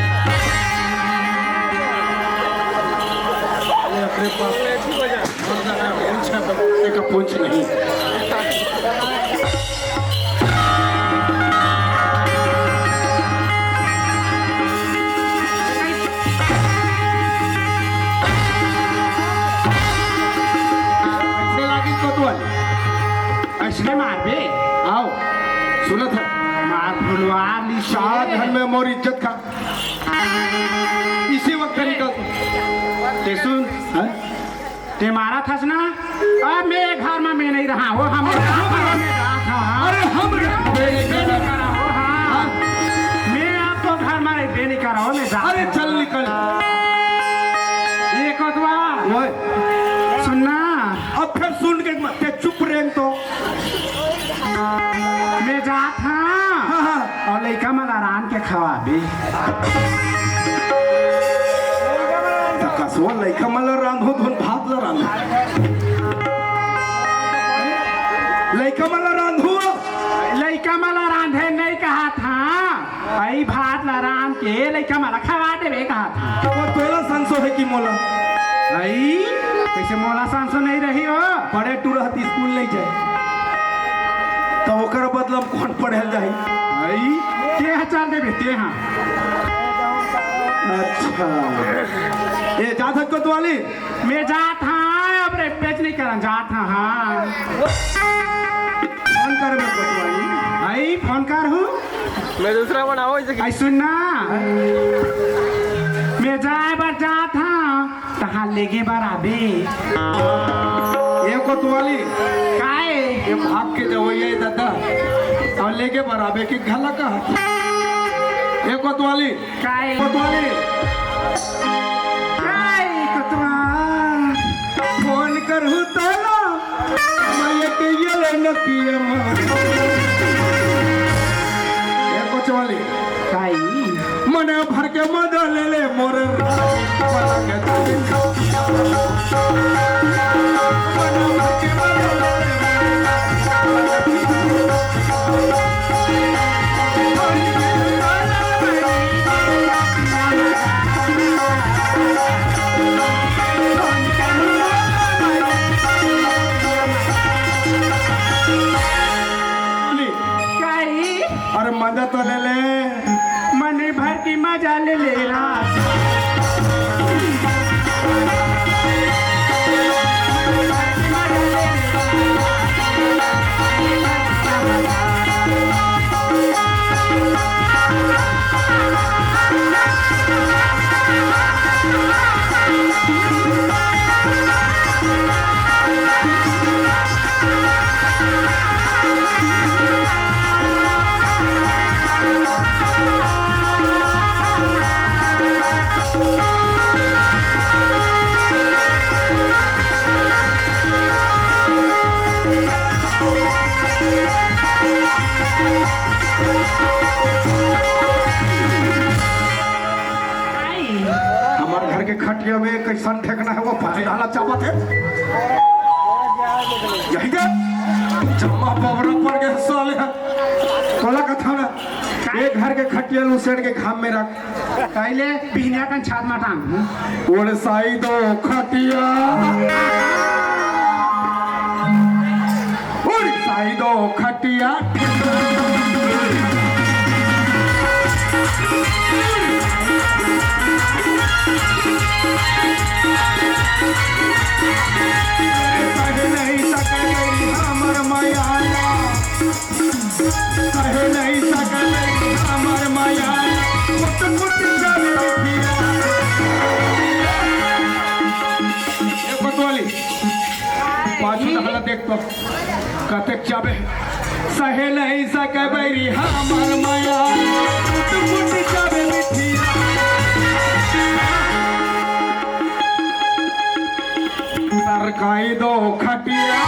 अरे बाप रे। एकर पूछ नहीं। अइसने लागी कोतवाल। अइसने मारबे। आओ, सुनत हे। मार भुलवा ली सात घर में मोर इज्जत का। इसी वक्त निकल। ते सुन। हाँ? ते मारत हस ना? अब मैं घर में मैं नहीं रहा हो, हम अरे हम घर में रहा था। अरे हम घर में मैं नहीं रहा हो, हाँ। हाँ। मैं आपको घर में रहबे नहीं करा हो, मैं जा अरे चल निकल। ये कोतवा। ओए। सुनना। अब फिर सुन के मत, ते चुप रहे तो। मैं जात हंव। हाँ, हाँ। अउ लइका मन ला रांध के खवाबे। त कसवा लइका मन ला रांधहूं, धुन भात ला रांधहूं। लइका मन ला रांधहूं। लइका मन ला रांधे नइ कहत हंव। अई भात ला रांध के लइका मन ला खवा देबे कहत हंव। वो तोला संसो हे कि मोला? अई, कइसे मोला संसो नइ रही हो? बड़े टूरा हत स्कूल नइ जाय, त ओकर बदला म कोन पढ़े ल जाही? अई, तेहा चल देबे, तेहा। अच्छा। ए, जात हस कोतवाली? मैं जात हंव, अब रे पेच नइ करन, जात हंव, हाँ। फोन कर मैं कोतवाली। अई, फोन करहूं। मैं दूसरा बनाओ इसे। अई सुन ना, मैं जाय बर जात हंव, तहां लेगे बर आबे। ए कोतवाली, काय? ये भाग के जवइया ए दादा, अउ लेगे बर आबे कि घला कहा? ए कोतवाली, काय? कोतवाली। काय कोतवा? फोन करहूं तोला, मैं ये कहिए ले नकिया मार। ए कोतवाली। काय? मन भर के मजा ले ले मोर रानी, पलंग झुलका। मन भर के मजा ले ले मोर रानी। काई? अरे मजा तो ले ले। मने भर की मजा ले ले राजा। हमर घर के खटिया में कइसन ठेकना हे, वो भाई डाला चाबत हे। यही दे, जम्मा बबरा पड़ गया साले। तोला कथा ना, एक घर के खटिया ल उसेड़ के घाम में रख। पहले बिहनिया कन छात म टांग। ओढ़ साई दो खटिया, ओढ़ साई दो खटिया। कहे नहीं सकत हमर मयाला, कहे नहीं सकत हमर मयाला। कतेक चाबे, सहे नहीं सके बैरी हमर मया, टूट फूट जाबे मिठिया। सरकाई दो खटिया।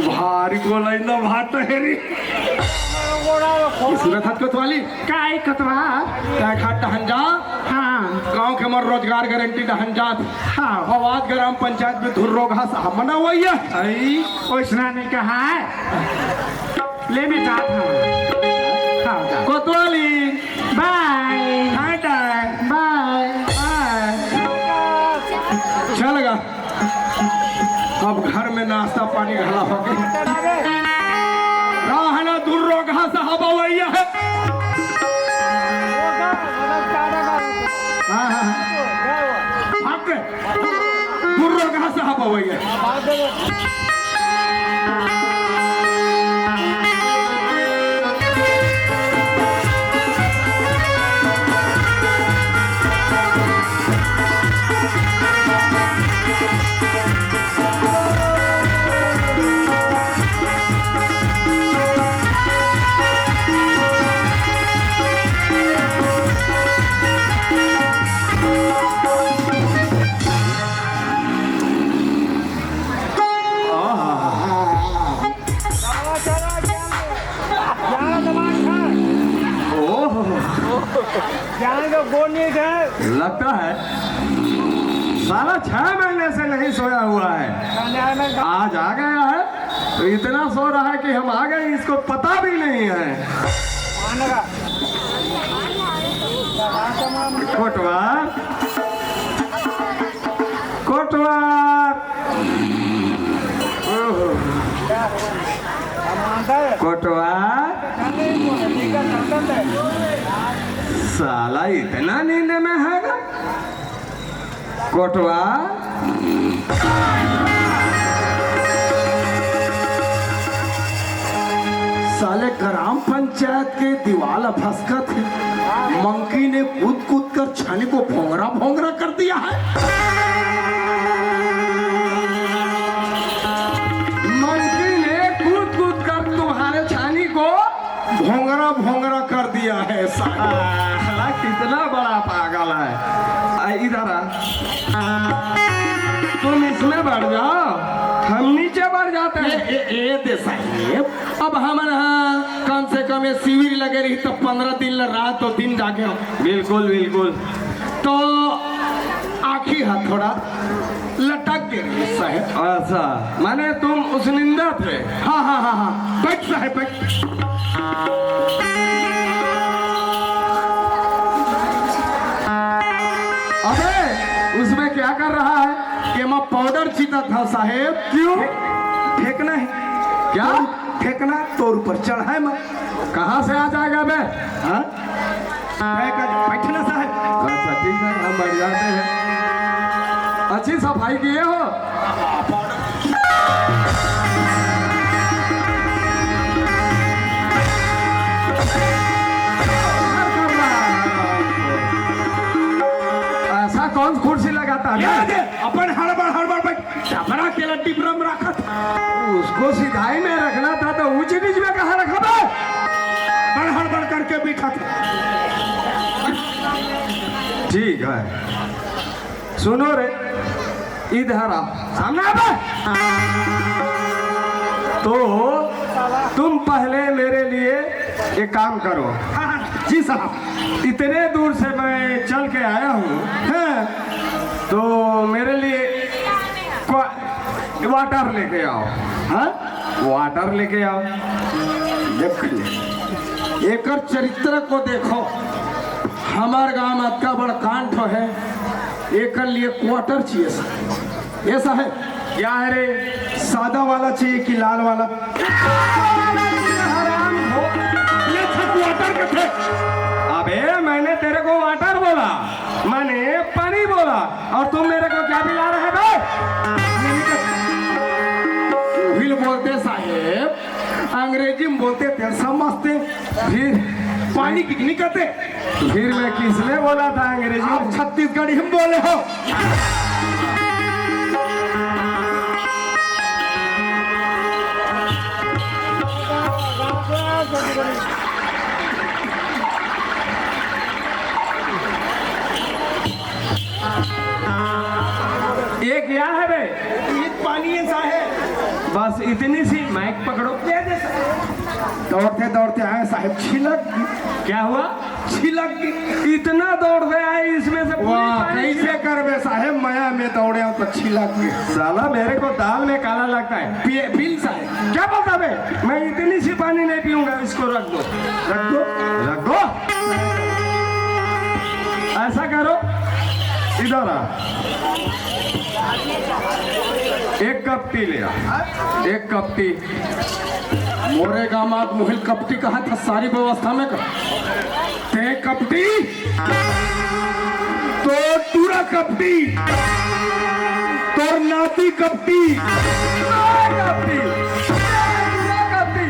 भारी गोलाई न भाट हेरी। सुनत हत कोतवाली? काय कोतवाल? काय खाट टहन जा? हाँ। गांव के मोर रोजगार गारंटी टहन जात। हाँ। अवाद ग्राम पंचायत में धुर्रो घास हमन अवैया। आई। ओइसना नहीं कहा है। ले मैं जात हूँ। हाँ, जा। कोतवाली। बाय। टाटा। बाय। बाय। चल गा। अब घर में नाश्ता पानी घला हो गए। राहना धुर्रो घास हबवैया है। हाँ, हाँ, हाँ। भाग गए। धुर्रो घास हबवैया। ओह। जान के गोड़ नहीं उठाए। लगता है साला छह महीने से नहीं सोया हुआ है। खाने आने का आज आ गया है, तो इतना सो रहा है कि हम आ गए, इसको पता भी नहीं है। खाने का। कोटवार, कोटवार। ओहो। कोटवार। साला इतना नींद में है गा? कोटवार। साले ग्राम पंचायत के दीवाल भसकत हे। मंकी ने कूद कूद कर छानी को भोंगरा भोंगरा कर दिया है। मंकी ने कूद कूद कर तुम्हारे छानी को भोंगरा भोंगरा कर दिया है साला। साला कितना बड़ा पागल है। आ, इधर आ। तुम इसमें बढ़ जाओ, हम नीचे बढ़ जाते हैं। ए, ए, ए, दे साहेब, अब हमन ह कम से कम ये शिविर लगे रही तो पंद्रह दिन ल रात और दिन जागे हो। बिल्कुल, बिल्कुल। तो आँखी ह थोड़ा लटक गे रही साहेब। अच्छा, माने तुम उस निंदा थे? हाँ, हाँ, हाँ, हाँ। बैठ साहेब, बैठ। अबे, उसमें क्या कर रहा है? एमा पाउडर चीता था साहेब। क्यों? फे-, फेंकना है। क्या? फेंकना, तोर ऊपर चढ़ा है मैं। कहाँ से आ जाएगा बे? हाँ? बैठना साहेब। अच्छा, ठीक है, हम बैठ जाते हैं। अच्छी सफाई किए हो? ऐसा कौन कुर्सी लगाता है? ये दे, अपन हड़बड़ हड़बड़ बैठ, डबरा के लड्डी ब्रम रखत। उसको सिधाई में रखना था तो ऊंची नीच में कहाँ रखा बे? हड़बड़ हड़बड़ करके बैठा था। ठीक है, सुनो रे, इधर आओ, सामने आ बे। तो तुम पहले मेरे लिए एक काम करो। हाँ, हाँ, जी साहब। इतने दूर से मैं चल के आया हूँ, हैं? तो मेरे लिए क्वा-, वाटर लेके आओ। हाँ, वाटर लेके आओ। देख ले, एकर चरित्र को देखो। हमार गांव में अतका बड़ कांड हे, एकर लिए क्वार्टर चाहिए साहब। ये साहब, क्या है रे? सादा वाला चाहिए कि लाल वाला? हराम हो। ये था क्वार्टर के थे। अबे, मैंने तेरे को वाटर बोला। मैंने पानी बोला और तुम मेरे को क्या पिला रहे हो बे? ये नहीं कर-, उहिल बोलते साहेब, अंग्रेजी में बोलते तेरे समझते, फिर पानी की नहीं कहते। फिर मैं किसने बोला था अंग्रेजी में? आप छत्तीसगढ़ी में बोले हो। ये क्या है बे? ये पानी है साहेब। बस इतनी सी माइक पकड़ो। दौड़ते दौड़ते आए साहेब, छिलक गई। क्या हुआ? छिलक गई। इतना दौड़ते आए, इसमें से पूरी वाह, पानी कैसे छिलक करबे साहेब, मया में दौड़े हो तो छिलक गई। साला मेरे को दाल में काला लगता है। पिए, पील साहेब। क्या बोलता बे? मैं इतनी सी पानी नहीं पीऊंगा, इसको रख दो। रख दो। रख दो। ऐसा करो, इधर आ, एक कप टी ले आ, एक कप टी। मोरे गामात मुहिल कपटी कहा था, सारी व्यवस्था में कर। ते कपटी, तो टूरा कपटी, तोर नाती कपटी, टूरा कपटी, टूरा कपटी।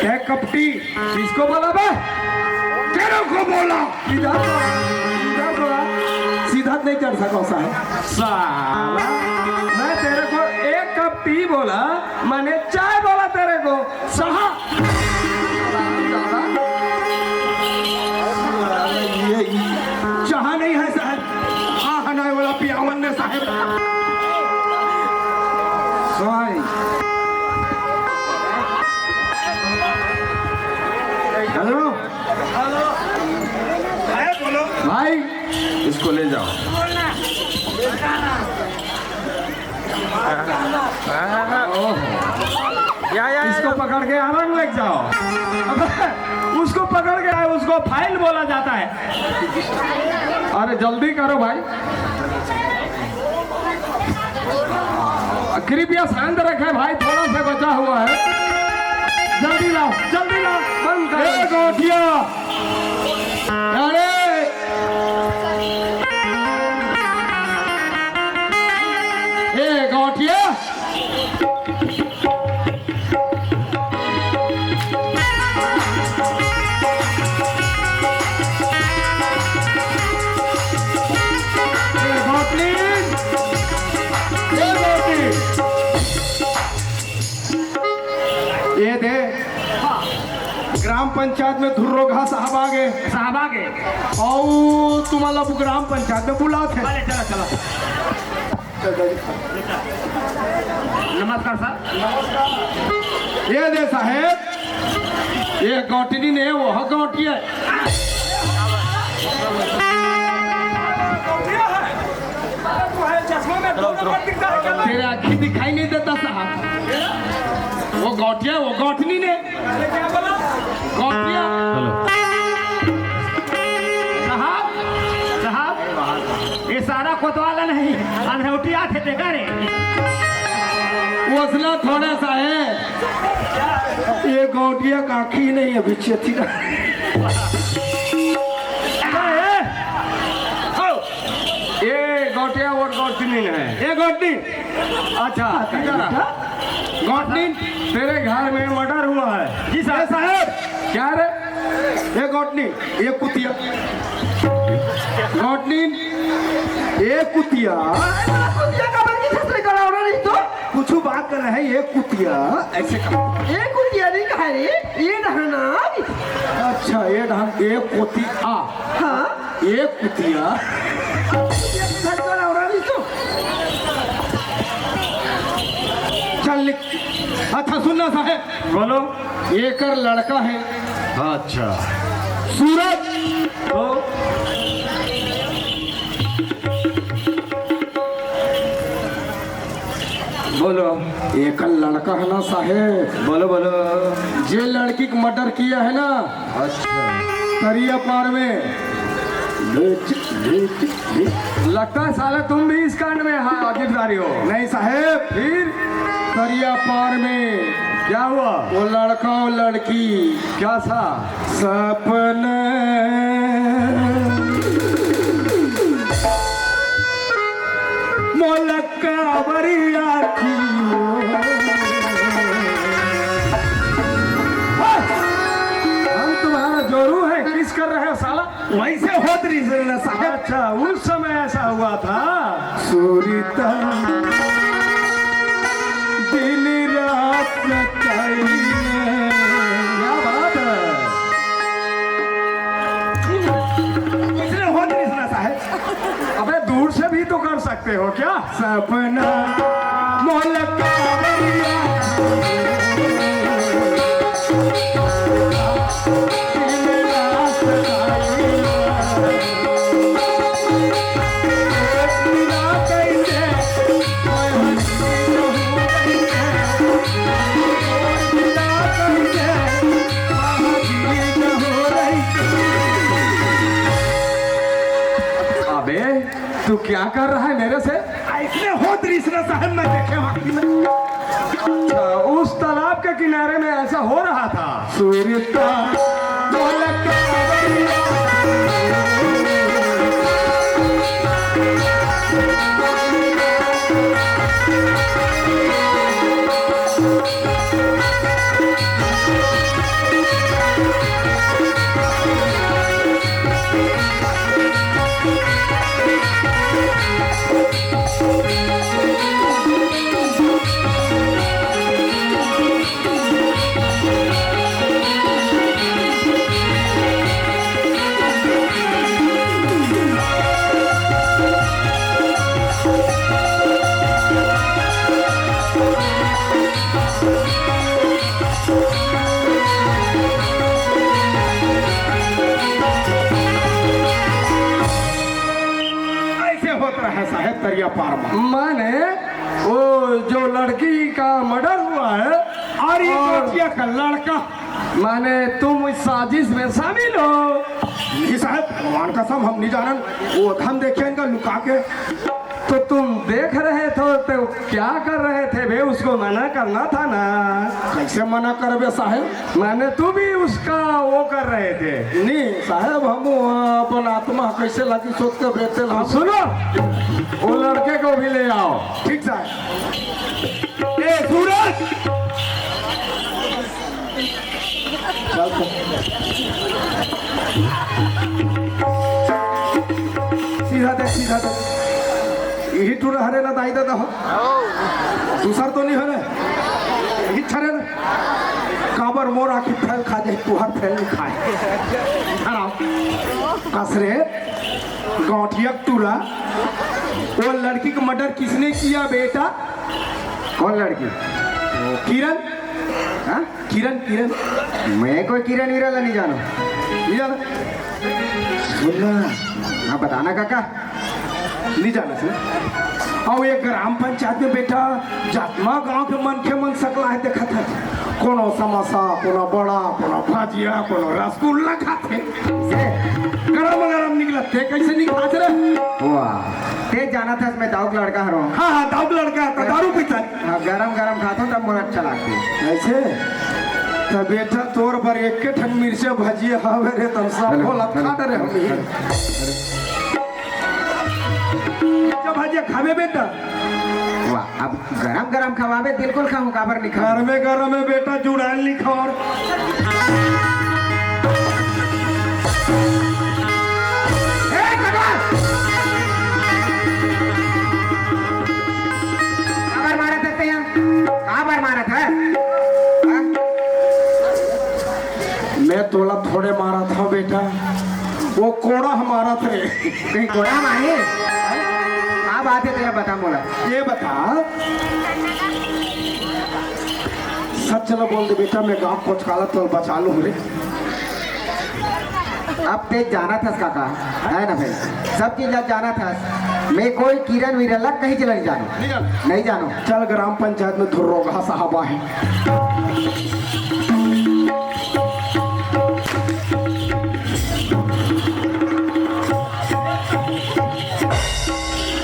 ते कपटी, किसको बोला बे? तेरे को बोला। सीधा बोला, सीधा बोला। सीधा नहीं चढ़ सका साहेब। साला, मैं तेरे को एक कप टी बोला, मैंने चाय बोला तेरे को। सहा। ये, ये चाह नहीं है साहेब, हाँ हनाए वाला पियावन ने साहेब। सहाय। हेलो। भाई, इसको ले जाओ। ओहो। या, या, या, इसको या। पकड़ के अलग ले जाओ। अबे, उसको पकड़ के आए, उसको फाइल बोला जाता है। अरे जल्दी करो भाई। कृपया शांत रखें भाई, थोड़ा सा बचा हुआ है। जल्दी लाओ, जल्दी लाओ, बंद करो। ए गौटिया, अरे, ए गौटिया, ए गौटिया, ए गौटिया। ये दे, ग्राम पंचायत में धुर्रो घास साहब आ गए। साहब आ गए। और तुम्हारा ग्राम पंचायत में बुलाते हैं। अरे, चला, चला। नमस्कार सर। ये दे साहेब, ये गौटिनी ने वो गौटिया। तेरे आँखी दिखाई नहीं देता साहब। वो गौटिया, वो गौटिनी ने। गौटिया। हेलो। साहब, साहब, ये सारा कोतवाल नहीं, अनहौटी आथे देखा रे। वसना थोड़ा सा है। ये गौटिया का आँखी नहीं है, बिच्छी थी ना। ये गौटिया और गौटिनी है। ये गौटिनी। अच्छा, इधर आ। गौटिनी, तेरे घर में मर्डर हुआ है। जी साहब। ए साहेब। क्या रे? ए गौटिनी, ए कुतिया। गौटिनी, ए कुतिया। कुतिया का बल्कि छतरी करा हो रही तो? कुछ बात कर रहे हैं, ए कुतिया। ऐसे कहा। ए कुतिया नहीं कहा रे, ए डहना। अच्छा, ए डहन, ए कुतिया। हाँ। ए कुतिया। कुतिया के घर का रौरा नहीं तो। चल निक-, अच्छा सुनना साहेब। बोलो। एकर लड़का है। अच्छा। सूरज। तो बोलो। एकर लड़का है ना साहेब। बोलो, बोलो। जे लड़की का मर्डर किया है ना, अच्छा। तरिया पार में। लगता है साला तुम भी इस कांड में, हाँ, गिरफ्तारी हो। नहीं साहेब। फिर? तरिया पार में क्या हुआ? वो लड़का, वो लड़की। क्या था? सपना। मोला काबर याद कियो। हम तुम्हारा जोरू है, किस कर रहे हो साला? वैसे होत रहिस ना साहेब। अच्छा, उस समय ऐसा हुआ था। सुरता दिन रात सताई। क्या बात है। इसने होत रहिस ना साहेब। अबे, दूर से भी तो कर सकते हो क्या? सपना मोल कावरिया। अबे, तू क्या कर रहा है मेरे से? ऐसने होत रहिस ना साहेब, मैं देखे हँव आँखी में। अच्छा, उस तालाब के किनारे में ऐसा हो रहा था। सुरता मोल कावरिया। ऐसे होत रहे साहेब तरिया पार में। माने, वो जो लड़की का मर्डर हुआ है और ये और गोटिया का लड़का। माने, तुम इस साजिश में शामिल हो? नहीं साहेब, भगवान कसम, हम नहीं जानन। वो धन देखे इनका लुका के। तो तुम देख रहे थे तो क्या कर रहे थे बे? उसको मना करना था ना। कैसे मना करबे साहेब? माने, तू भी उसका वो कर रहे थे? नहीं साहेब, हम अपन आत्मा कैसे लगी सोच के बेते ला। सुनो, वो लड़के को भी ले आओ। ठीक साहेब। ए सूरज, चल तो। सीधा देख, सीधा देख। यही टूरा हरे ना दाई दादा हो। दूसर तो नहीं हरे। यही छरे ना। काबर मोर आँखी फैल खा जाए, तुहार फैल नहीं खाए। हराम। कस रे, गौंटिया टूरा। वो लड़की का मर्डर किसने किया बेटा? कौन लड़की? किरण। हाँ? किरण, किरण। मैं कोई किरण वीरण ला नहीं जानों। नहीं जाना? सुन ना। हाँ, बताना काका। नहीं जाना से। अउ ये ग्राम पंचायत में बेटा, जतना गांव के मनखे मन सकलाय हे देखत हे। कोनो समोसा, कोनो बड़ा, कोनो भजिया, कोनो रसगुल्ला खाथे। से? गरम गरम निकलत हे, कैसे नहीं खात रे? वाह, ते जानत हस मैं दाऊ के लड़का हरों। हाँ, हाँ, दाऊ के लड़का, त दारू पीता। हाँ, गरम गरम खाथों तब मोला अच्छा लागथे। ऐसे? त बेटा तोर बर एक के ठन मिर्चा भजिया हवे रे, तब सब हेलो, बोला हेलो, खा डरे हेलो, हम ही। हेलो। मिर्चा भजिया खाबे बेटा? वाह, अब गरम गरम खवाबे, बिल्कुल खाहूँ, काबर नहीं खाहूँ? गरमे गरमे बेटा जुड़ान नहीं खाओ। ए, भगवान! काबर मारत हस तें? काबर मारत हस? हाँ? मैं तोला थोड़े मारत हँव बेटा, वो कोड़ा ह मारत रे। कहीं कोड़ा मारे? का बात हे तेला बता मोला। ये बता, सच ल बोल दे बेटा, मैं गाँव कोचकाला तोला बचा लूँ रे। अब ते जानत हस काका, है ना भाई? सब चीज ला जानत हस। मैं कोई किरण वीरण ला कहीं चला नहीं जानों। नहीं जानो। नहीं जानों। चल ग्राम पंचायत में धुर्रोगा साहब आहे।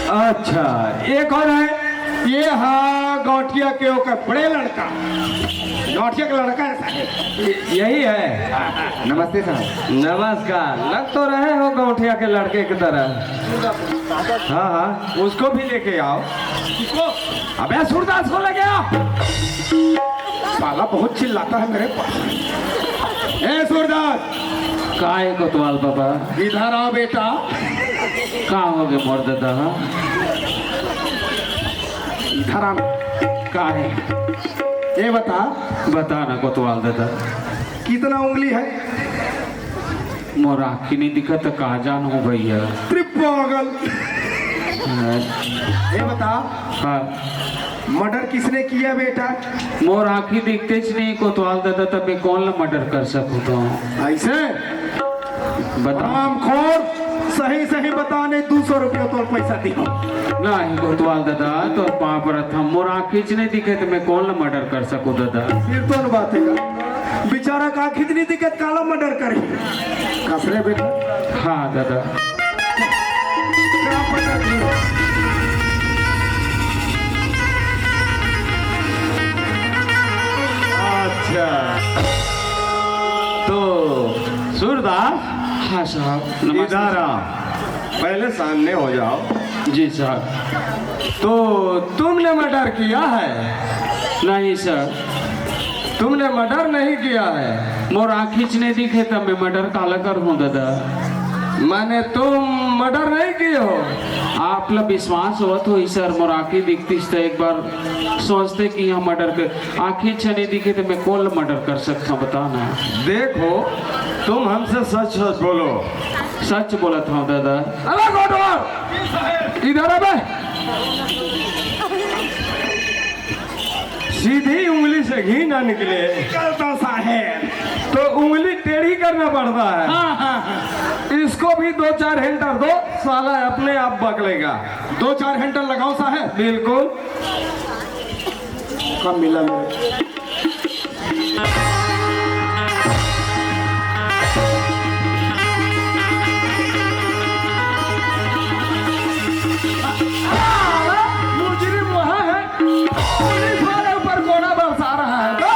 अच्छा, ये कौन है? ये हा गौंटिया के ओकर बड़े लड़का, गौंटिया के लड़का है साहब। यही है। नमस्ते साहब। नमस्कार। लग तो रहे हो गौंटिया के लड़के की तरह। हाँ हाँ, उसको भी लेके आओ। किसको? अबे सूरदास को लेके आओ। साला बहुत चिल्लाता है मेरे पास। ए सूरदास, काय कोतवाल बाबा? इधर आओ बेटा। का हो गे मोर दादा? इधर आना। का है? ये बता। बता ना कोतवाल दादा। कितना उंगली है? मोर आँखी नहीं दिखत, का जान हो भैया। अरे पागल। हाँ। ये बता। हाँ। मर्डर किसने किया बेटा? मोर आँखी दिखतेच नहीं कोतवाल दादा, तब मैं कौन ला मर्डर कर सकूँ तो? ऐसे? बता। हरामखोर, सही सही बता, नहीं दो सौ रुपया तोर पैसा दियो। नहीं कोतवाल दादा, तोर पाँव परत हँव, मोर आँखीच नहीं दिखे तो मैं कौन ला मर्डर कर सकूँ दादा? फिर तो बात है, बेचारा का आँखीच नहीं दिखे, काला मर्डर करे। कसरे बेटा। हाँ दादा। अच्छा, तो सूरदास, हाँ साहब, नमस्ते। इधर आ, पहले सामने हो जाओ। जी साहब। तो तुमने मर्डर किया है? नहीं सर। तुमने मर्डर नहीं किया है? मोर आँखीच नहीं दिखे, तब मैं मर्डर काला करहूँ दादा? माने तुम मर्डर नहीं किए हो? आप ला विश्वास होवत होही सर, मोर आँखी दिखतीस त एक बार सोचते कि यहाँ मर्डर कर, आँखीच नहीं दिखे त मैं कौन ला मर्डर कर सकता हूँ, बताओ ना। देखो, तुम हमसे सच सच बोलो। सच बोलत हँव दादा। अरे कोतवाल, इधर आ बे। सीधी उंगली से घी ना निकले। निकलता साहेब। तो उंगली टेढ़ी करना पड़ता है। हाँ, हाँ, हाँ। इसको भी दो चार हेंटर दो, साला अपने आप बकलेगा। दो चार हेंटर लगाओ साहेब। बिल्कुल। कम मिला मेरे। मुजरिम वहाँ है, पुलिस वाले ऊपर गोला बरसा रहा है। बे,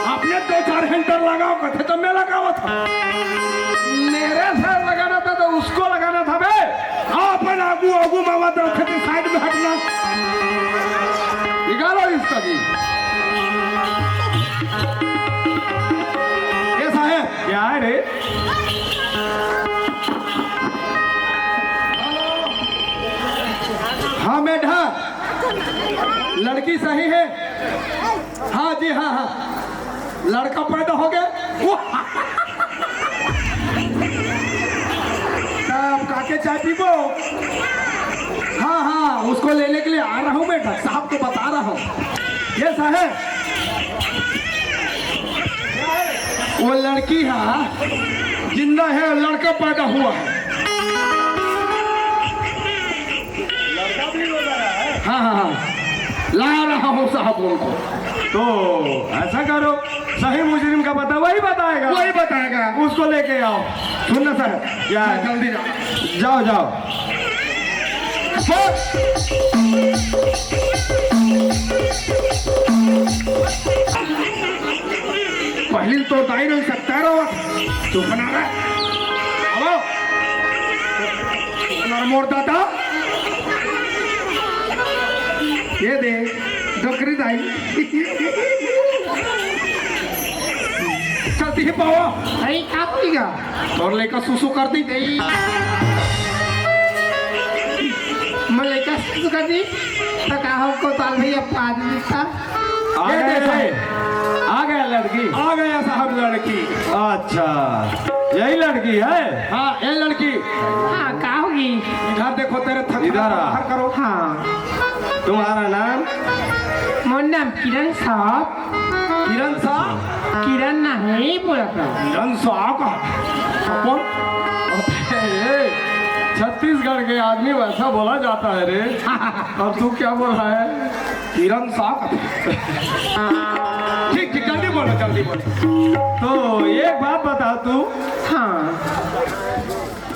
आपने दो चार हेंटर लगाओ, कथे तो मैं लगावत हँव। मेरे से लगाना था तो उसको लगाना था बे। अपन आगू आगू मावा तो थे साइड में हटना। निकालो इसका जी। ये साहेब। क्या है रे? हाँ बेटा, लड़की सही है। हाँ जी, हाँ, हाँ, लड़का पैदा हो गया। तब काके चाय पीबो? हाँ, हाँ, उसको लेने के लिए आ रहा हूँ मैं, डॉक्टर साहब को बता रहा हूँ। ये साहेब, वो लड़की है, जिंदा है, लड़का पैदा हुआ है। हाँ, हाँ, हाँ, ला रहा हूँ साहब उनको। तो ऐसा करो, सही मुजरिम का पता वही बताएगा। वही बताएगा। उसको लेके आओ। सुन ना साहेब, क्या है? हाँ, जल्दी जाओ। जाओ, जाओ। पहली तो दाई नहीं सकता रहो। चुप ना रहे। अब आओ। चुप ना रहो, मोर दादा। ये दे, डोकरी दाई। चलती है पावा। अरे, का होइगा? तोर लइका सुसु कर दी। ए, मैं लइका सुसु कर दी? त का हमको ताल भैया पाद दिता? आ ये गए, देखो। आ गया लड़की। आ गया साहब लड़की। अच्छा, यही लड़की है? हाँ, ये लड़की। हाँ, का होगी? इधर देखो, तेरे थक इधर आ। बाहर करो। हाँ। तुम्हारा नाम? मोर नाम किरण साहब। किरण साहब? किरण नहीं बोला था। किरण साहब का? कौन? अबे, ए, छत्तीसगढ़ के आदमी वैसा बोला जाता है रे। और तू क्या बोल रहा है? किरण साहब। ठीक, ठीक, जल्दी बोलो, जल्दी बोलो। तो एक बात बता तू। हाँ।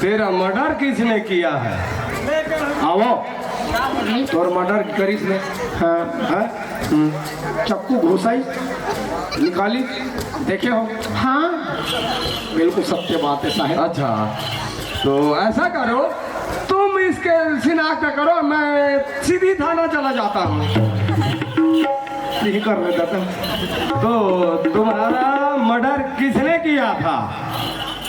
तेरा मर्डर किसने किया है? आओ। तोर मर्डर करिस ने। हाँ। हाँ? हम्म। चक्कू घुसाई, निकाली, देखे हो? हाँ। बिल्कुल सत्य बात है साहब। अच्छा, तो ऐसा करो, तुम इसके शिनाख्त करो, मैं सीधी थाना चला जाता हूँ। यही कर रहे दादा। तो तुम्हारा मर्डर किसने किया था?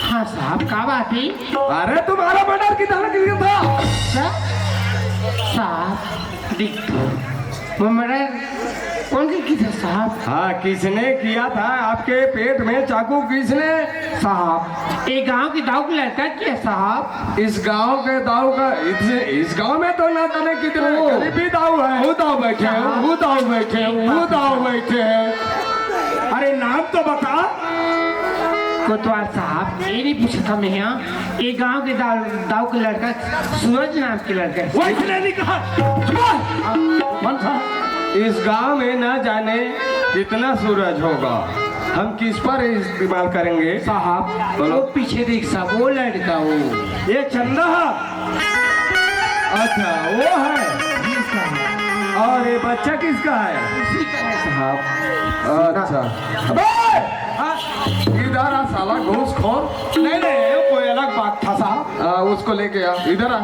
हाँ साहब, का बात है? अरे, तुम्हारा मर्डर किधर किया था? क्या? साहब, देख तो, वो मर्डर कौन के किया था साहब? हाँ, किसने किया था? आपके पेट में चाकू किसने? साहब, ये गांव के दाऊ के लड़का किया साहब। इस गांव के दाऊ का, इस, इस गांव में तो ना जाने कितने ओ। गरीबी दाऊ है। वो दाऊ बैठे हैं, साहब। वो दाऊ बैठे हैं, वो दाऊ बैठे हैं। अरे, नाम तो बता। कोतवाल साहब, ये नहीं पूछा था मैं यहाँ। ये गांव के दाऊ, दाऊ के लड़का, सूरज नाम के लड़का है। वैसे नहीं कहा। चुप! कौन था? इस गांव में ना जाने कितना सूरज होगा, हम किस पर इस्तेमाल करेंगे? साहब, बोलो। वो पीछे देख साहब, वो लड़का वो। ये चंदा? अच्छा, वो है। और ये बच्चा किसका है? उसी का है साहब। अच्छा। अबे! हाँ, इधर आ साला घूसखोर। नहीं, नहीं, ये कोई अलग बात था साहब। आ, उसको लेके आ, इधर आ।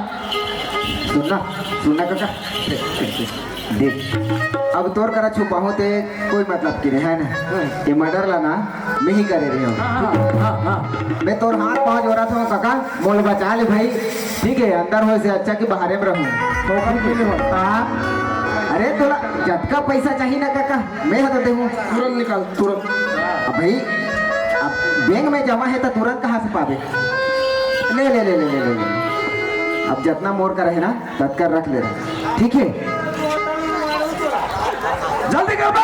सुनना, सुनना काका, देख, अब तोर करा छुपाहूं ते कोई मतलब की नहीं है ना। ये मर्डर ला ना मैं ही करे रहे हूँ। हाँ, हाँ, हाँ, हाँ। मैं तोर हाथ पाँव जोड़ा था काका, मोल बचा ले भाई। ठीक है, अंदर होए से अच्छा कि बाहरे में रहूं। तो कम के लिए हो। हाँ। अरे, तोला जतका पैसा चाहिए ना काका, मैं हा तो देहूं। तुरंत निकाल, तुरंत। अब भाई, अब बैंक में जमा है तो तुरंत कहाँ से पावे? ले, ले, ले, ले, ले, ले, ले। अब जितना मोर का रहे ना, ततका रख ले रहा। ठीक है? जल्दी कर बे!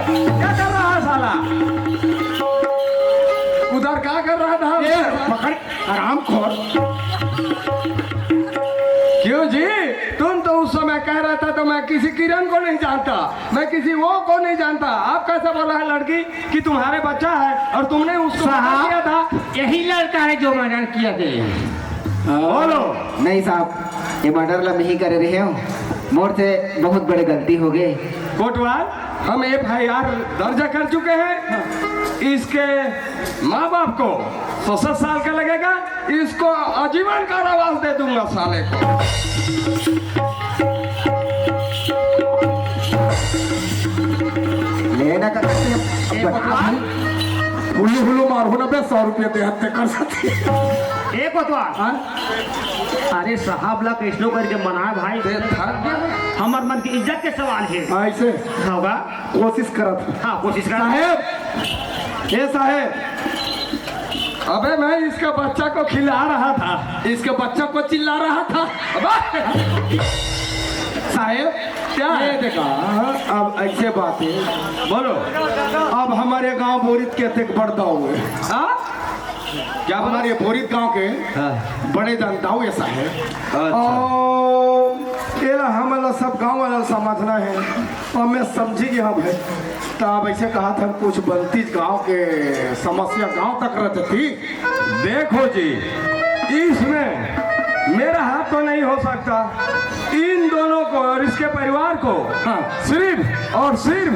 क्या कर रहा है साला? उधर क्या कर रहा था? ये पकड़। हरामखोर। क्यों जी, तुम तो उस समय कह रहा था तो मैं किसी किरण को नहीं जानता, मैं किसी वो को नहीं जानता। आप कैसे बोल रहा है लड़की कि तुम्हारे बच्चा है और तुमने उसको मना साहब, किया था? यही लड़का है जो मर्डर किया थे। बोलो। नहीं साहब, ये मर्डर ला मैं ही करे रहे हूँ। मोर से बहुत बड़े गलती हो गए। कोटवाल, हम एफआईआर दर्ज कर चुके हैं। इसके माँ बाप को चौसठ साल का लगेगा, इसको आजीवन कारावास दे दूंगा साले को। लेना का करते हैं। ए बता भगवान। भाई। हुल्लू हुल्लू मारो ना बे, सौ रुपये दे हत्या कर सकते। ए कोतवाल। हाँ? अरे साहब ला कैसनो करके मनाए भाई। दे थक गया। हमर मन की इज्जत के सवाल है। ऐसे होगा। कोशिश करत। हाँ, कोशिश कर। साहेब, ए साहेब, अबे मैं इसका बच्चा को खिला रहा था, इसके बच्चा को चिल्ला रहा था। अबे साहेब, क्या है? ये देखा, अब ऐसे बात है। बोलो। अब हमारे गांव बोरित के तक बढ़ता हुए। हाँ? क्या बोला? हमारे बोरित गांव के हाँ। बड़े जनता हुए साहेब। अच्छा। और एला हमला सब गांव वाला समझना है। और मैं समझी कि हाँ भाई, तो अब ऐसे कहा था, कुछ बनती गांव के समस्या गांव तक रहती। देखो जी, इसमें मेरा हाथ तो नहीं हो सकता। इन दोनों को और इसके परिवार को हाँ। सिर्फ और सिर्फ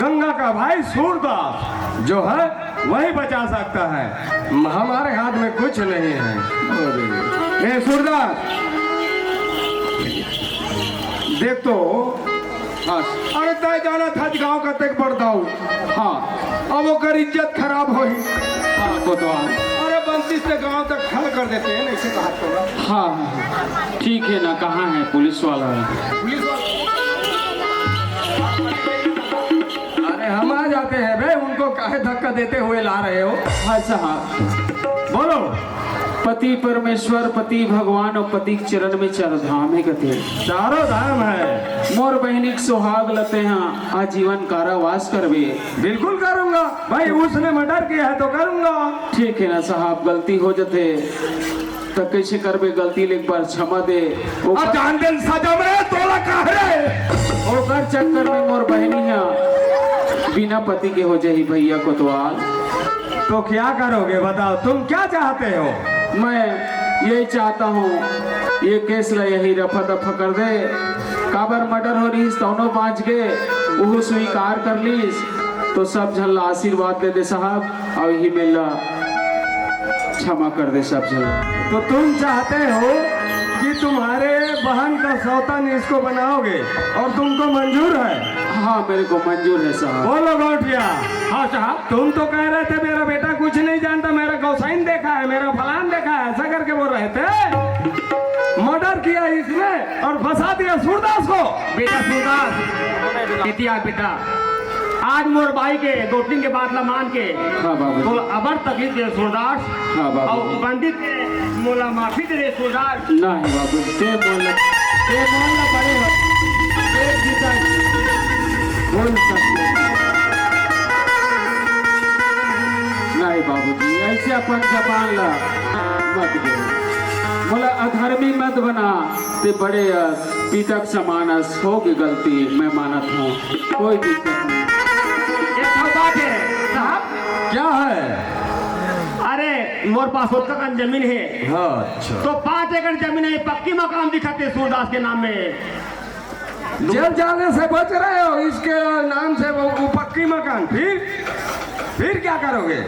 गंगा का भाई सूरदास जो है, वही बचा सकता है। हमारे हाथ में कुछ नहीं है। ए सूरदास, देख तो। हाँ। अरे तय जाना था गांव का तक बढ़ दाऊ। हाँ। अब ओकर इज्जत खराब होही। हाँ, कोतवाल। अरे बंसी से गांव तक खड़ा कर देते हैं, नहीं से कहा तो। हाँ, ठीक है ना, कहाँ है पुलिस वाला? पुलिस वाला। अरे हम आ जाते हैं बे, उनको काहे धक्का देते हुए ला रहे हो? अच्छा हाँ, बोलो। पति परमेश्वर, पति भगवान और पति के चरण में चार धाम है कथे। चारों धाम है। मोर बहिनी के सुहाग लते हैं, आजीवन कारावास करबे। बिल्कुल करूंगा भाई, उसने मर्डर किया है तो करूंगा। ठीक है ना साहब, गलती हो जथे। त कैसे करबे गलती ले, एक बार क्षमा दे। ओकर अब जान दे सजा में तोला कह रहे। ओकर चक्कर में मोर बहिनी ह बिना पति के हो जाही भैया कोतवाल। तो क्या करोगे बताओ, तुम क्या चाहते हो? मैं यही चाहता हूँ ये केस ला यही रफा दफा कर दे। काबर मर्डर हो रहिस, तौनो बाँच गे, उहू स्वीकार कर लीस। तो सब झन ला आशीर्वाद दे दे साहब, अउ यही मेर ला क्षमा कर दे सब झन। तो तुम चाहते हो कि तुम्हारे बहन का सौतन इसको बनाओगे और तुमको मंजूर है? हाँ, मेरे को मंजूर है साहब। बोलो गौटिया। हाँ साहब। तुम तो कह रहे थे मेरा बेटा कुछ नहीं जानता, मेरा गौसाइन देखा है, मेरा फलान देखा है, ऐसा करके बोल रहे थे। मर्डर किया इसने और फंसा दिया सूरदास को। बेटा सूरदास, इतिहास बेटा, आज मोर बाई के गोटिन के बात ला मान के हाँ बाबू। तो अबर तकलीफ दे सूरदास। हाँ बाबू। अउ पंडित के मोला माफी दे दे सूरदास। नहीं बाबू, ते मोल, ते मोल ना पड़े हो। एक जीता, बोल सकते। नहीं बाबूजी, ऐसे अपन जबान ला मत बोल। मोला अधर्मी मत बना, ते बड़े अस, पिता के समान अस, हो गई गलती, मैं मानत हूँ, कोई दिक्कत नहीं। एक ठो बात है साहब। क्या है? अरे, मोर पास ओतका कन जमीन है। हाँ, अच्छा। तो पाँच एकड़ जमीन है, पक्की मकान दिखाते सूरदास के नाम में। जेल जाने से बच रहे हो, इसके नाम से वो, वो पक्की मकान। फिर, फिर क्या करोगे?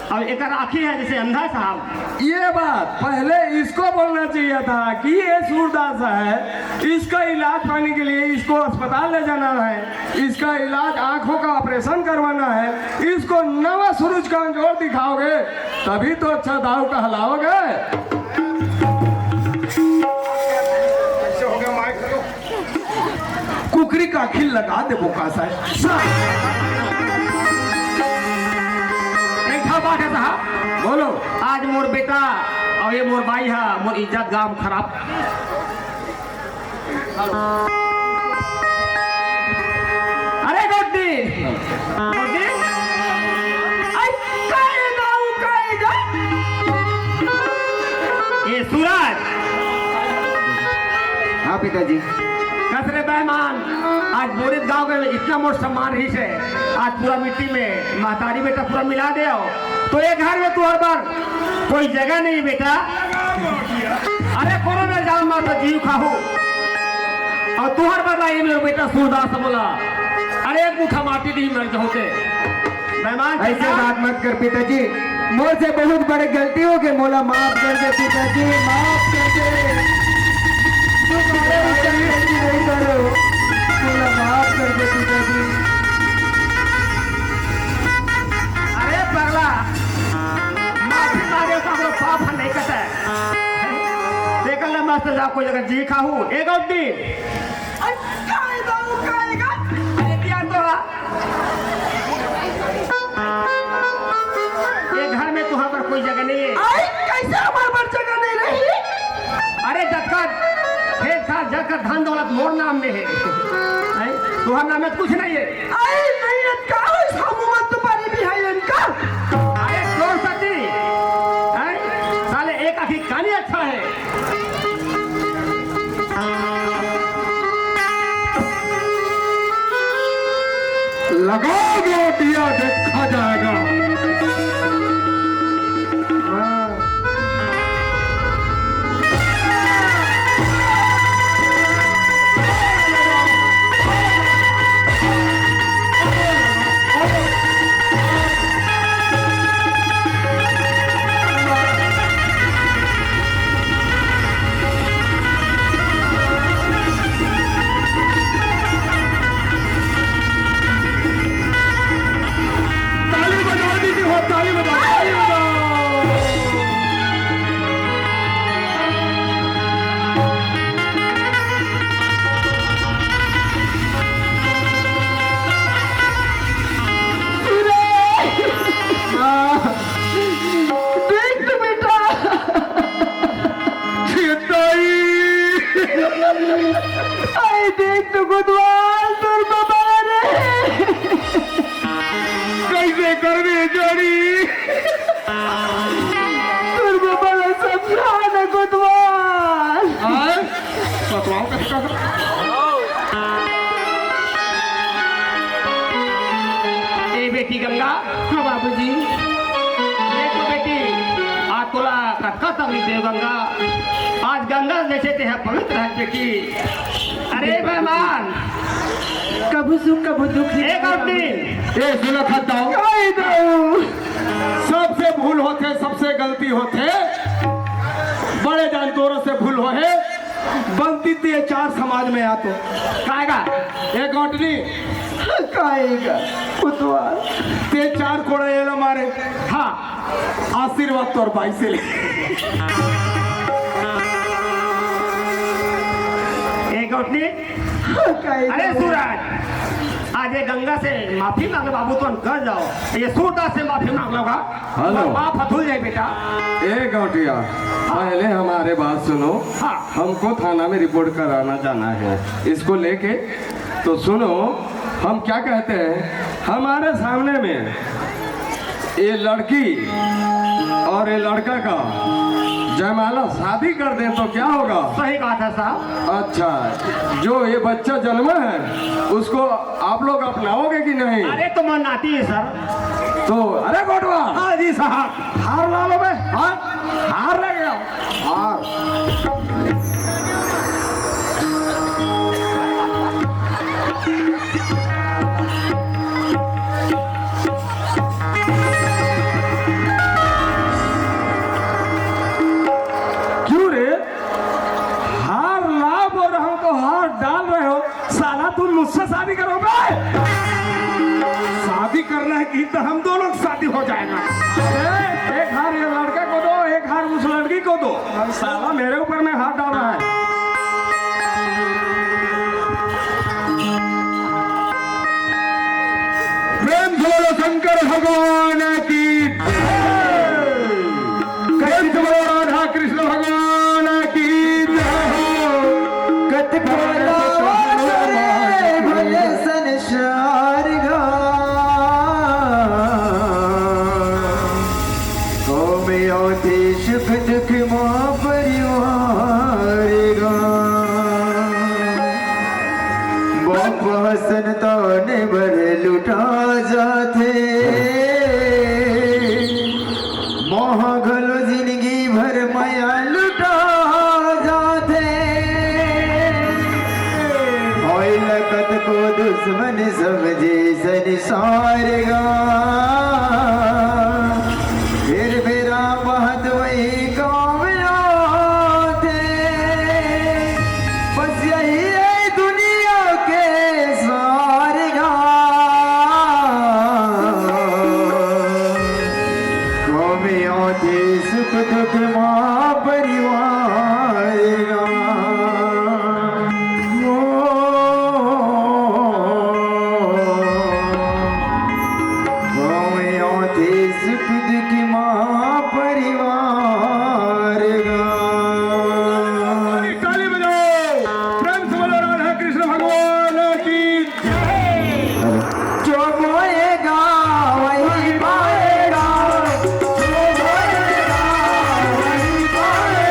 अब एक आँखी है जैसे अंधा है साहब। ये बात पहले इसको बोलना चाहिए था कि ये सूरदास है, इसका इलाज पाने के लिए इसको अस्पताल ले जाना है, इसका इलाज आंखों का ऑपरेशन करवाना है, इसको नवा सूरज का अंजोर दिखाओगे, तभी तो अच्छा दाव कहलाओगे। कुकरी का आँखी लगा दे बोका साहब। एक ठा बात है साहब। बोलो। आज मोर बेटा अउ ये मोर बाई हा मोर इज्जत गाम खराब। अरे गोड्डी, गोड्डी, आई कायदा, कायदा। ये सूरज, हाँ पिताजी। कस रे बेईमान, आज बोरित गांव में इतना मोट सम्मान रहिस हे, आज पूरा मिट्टी में महतारी बेटा पूरा मिला दे हो, तो ये घर में तुहर बर कोई जगह नहीं बेटा। अरे कोनो में जान मार तो जीव खाहू, अउ तुहर बर ला ये मेरे बेटा सूरदास बोला, अरे एक मुठा माटी नहीं मर जाओगे। बेईमान ऐसे बात मत कर पिताजी, मोर से बहुत बड़े गलती हो गए, मोला माफ कर दे पिताजी, माफ कर दे। दोबारा ऐसा गलती नहीं करो, मोला माफ कर दे पिताजी। अरे पगला, माफी मांगे तो हमरो पाप ह नहीं कटे। देख ले मस्त जा कोई जगह जी खाहू, ए गौडी। अरे काय बाबू, काय गा? अरे क्या तो हा? ये घर में तुहार बर कोई जगह नहीं है। आई, कैसे हमारे बर जगह नहीं रही? अरे जतका खेत खार जतका धन दौलत मोर नाम में है। हैं? तुहार नाम में कुछ नहीं है। आई, नहीं है, का हो इस हमू मत तुम्हारी भी है इनका? अरे चोर सती, हैं? साले एक आँखी कानी अच्छा है। लगाओ गोटियां, देखा जाएगा। ताली बजाओ दीदी हो, ताली बजाओ, ताली बजाओ। देख तो बेटा। छिताई। आई देख तो गुदवाल तोर बाबा रे। कैसे करबे जोड़ी? तोर बाबा ला समझा ना गुदवाल। आय? सतवाओ कैसे कर? ए बेटी गंगा। हाँ बाबूजी। देखो बेटी, आज तोला का तकलीफ हे गंगा? आज गंगा जैसे ते ह पवित्र है बेटी। अरे मेहमान, कभू सुख कभू दुख। एक आदमी। ए, सुन खद्दाओ। सबसे भूल होथे, सबसे गलती होथे। बड़े जानतोरों से भूल होहे। बनती ते चार समाज में आतो। कायगा? ए गौटनी। कायगा? पुतवा। ते चार कोड़ा एला मारे। हाँ। आशीर्वाद तोर बाई से ले। ए गौटनी। कायगा? अरे सूरज, आज ये गंगा से माफी मांग लो बाबू, तुम कर जाओ। ये सूरदास से माफी मांग लो का? हेलो। माफ धुल जाए बेटा। ए गौटिया, पहले हमारे बात सुनो। हाँ। हमको थाना में रिपोर्ट कराना जाना है, इसको लेके। तो सुनो, हम क्या कहते हैं, हमारे सामने में ये लड़की और ये लड़का का जयमाला शादी कर दें तो क्या होगा? सही बात है साहब। अच्छा, जो ये बच्चा जन्मा है, उसको आप लोग अपनाओगे कि नहीं? अरे, तो मैं नाती है सर। तो अरे गोटवा। हाँ जी साहब। हार ला लो बे। हाँ? हार ले गया। हार। क्यों रे? हार ला बोल रहा हूँ तो हार डाल रहे हो। साला, तुम मुझसे शादी करोगे? शादी करना है कि तो हम दोनों की शादी हो जाएगा। अरे, एक हार ये लड़के को दो, एक हार उस लड़की को दो। साला मेरे ऊपर में हाथ डाल रहा है। प्रेम से बोलो शंकर भगवान की। कति भला राधा कृष्ण भगवान की जय हो। कति भला रे भले संसार गा। कौम आथे सुख दुख मा परिवार गा। बाप हसन ताने बर लुटा जाथे। मोह घलो जिंदगी भर मया लुटा जाथे। होइला कतको दुश्मन समझे संसार गा। फिर मेरा महत्व ही काम आथे। बस यही है दुनिया के सारे गा। कौम आथे सुख दुख मा परिवार गा। ओ, कौम आथे सुख दुख मा परिवार गा। ताली बजाओ, प्रेम से बोलो राधा कृष्ण भगवान की। जो बोएगा वही पाएगा, जो बोएगा वही पाएगा।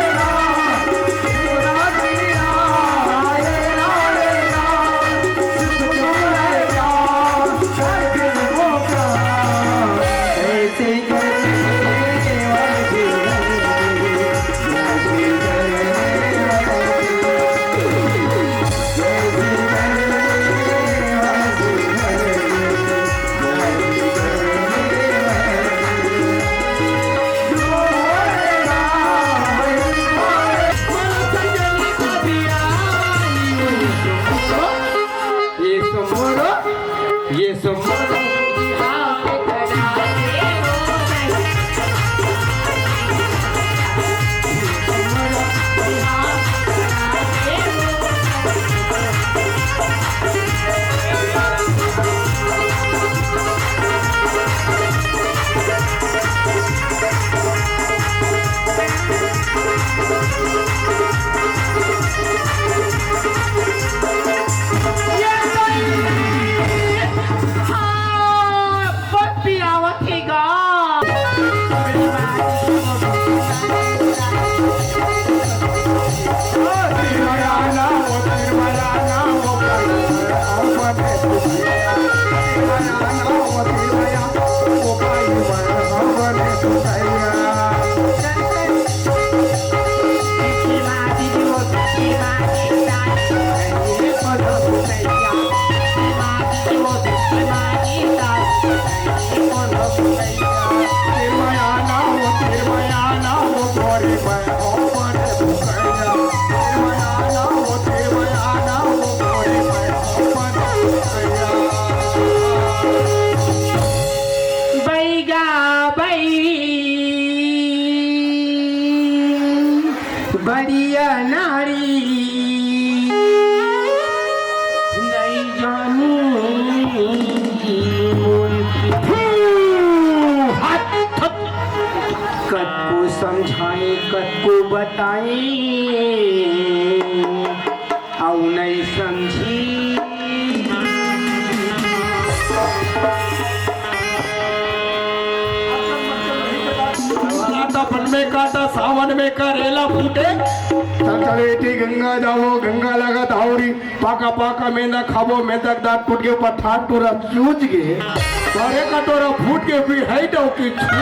काटा सावन में करेला फूटे। चल चल बेटी गंगा जाबो, गंगा लागत हावरी। पाका पाका मेंदा खाबो, मेंदा के दांत टूट के ऊपर ठाट टूरा चूच गे। अरे कटोरा फूट के फिर है डौकी छूट।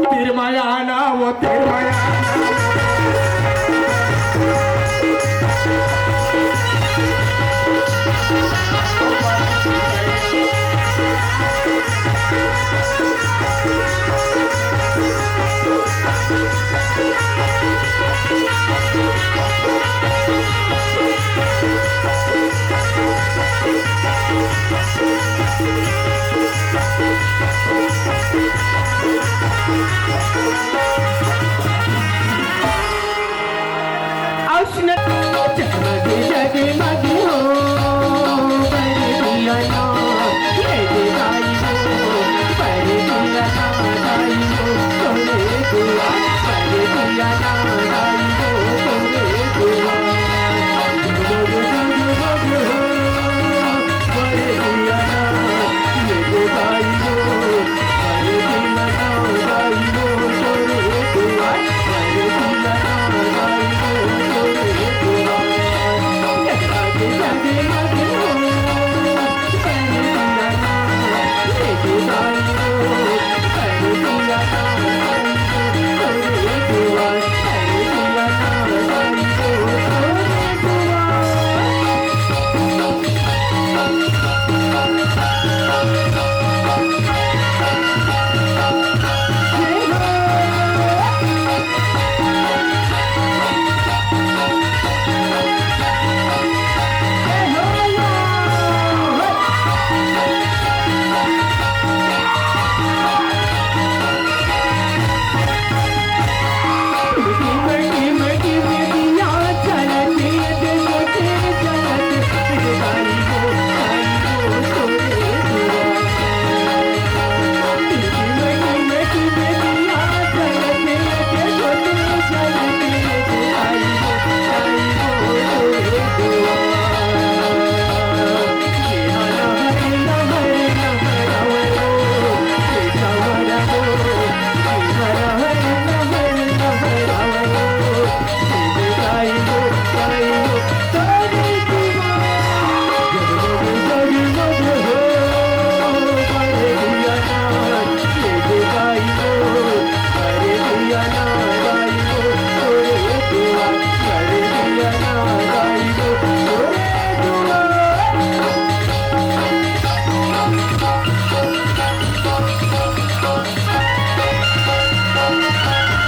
तीर माया ना वो तीर माया।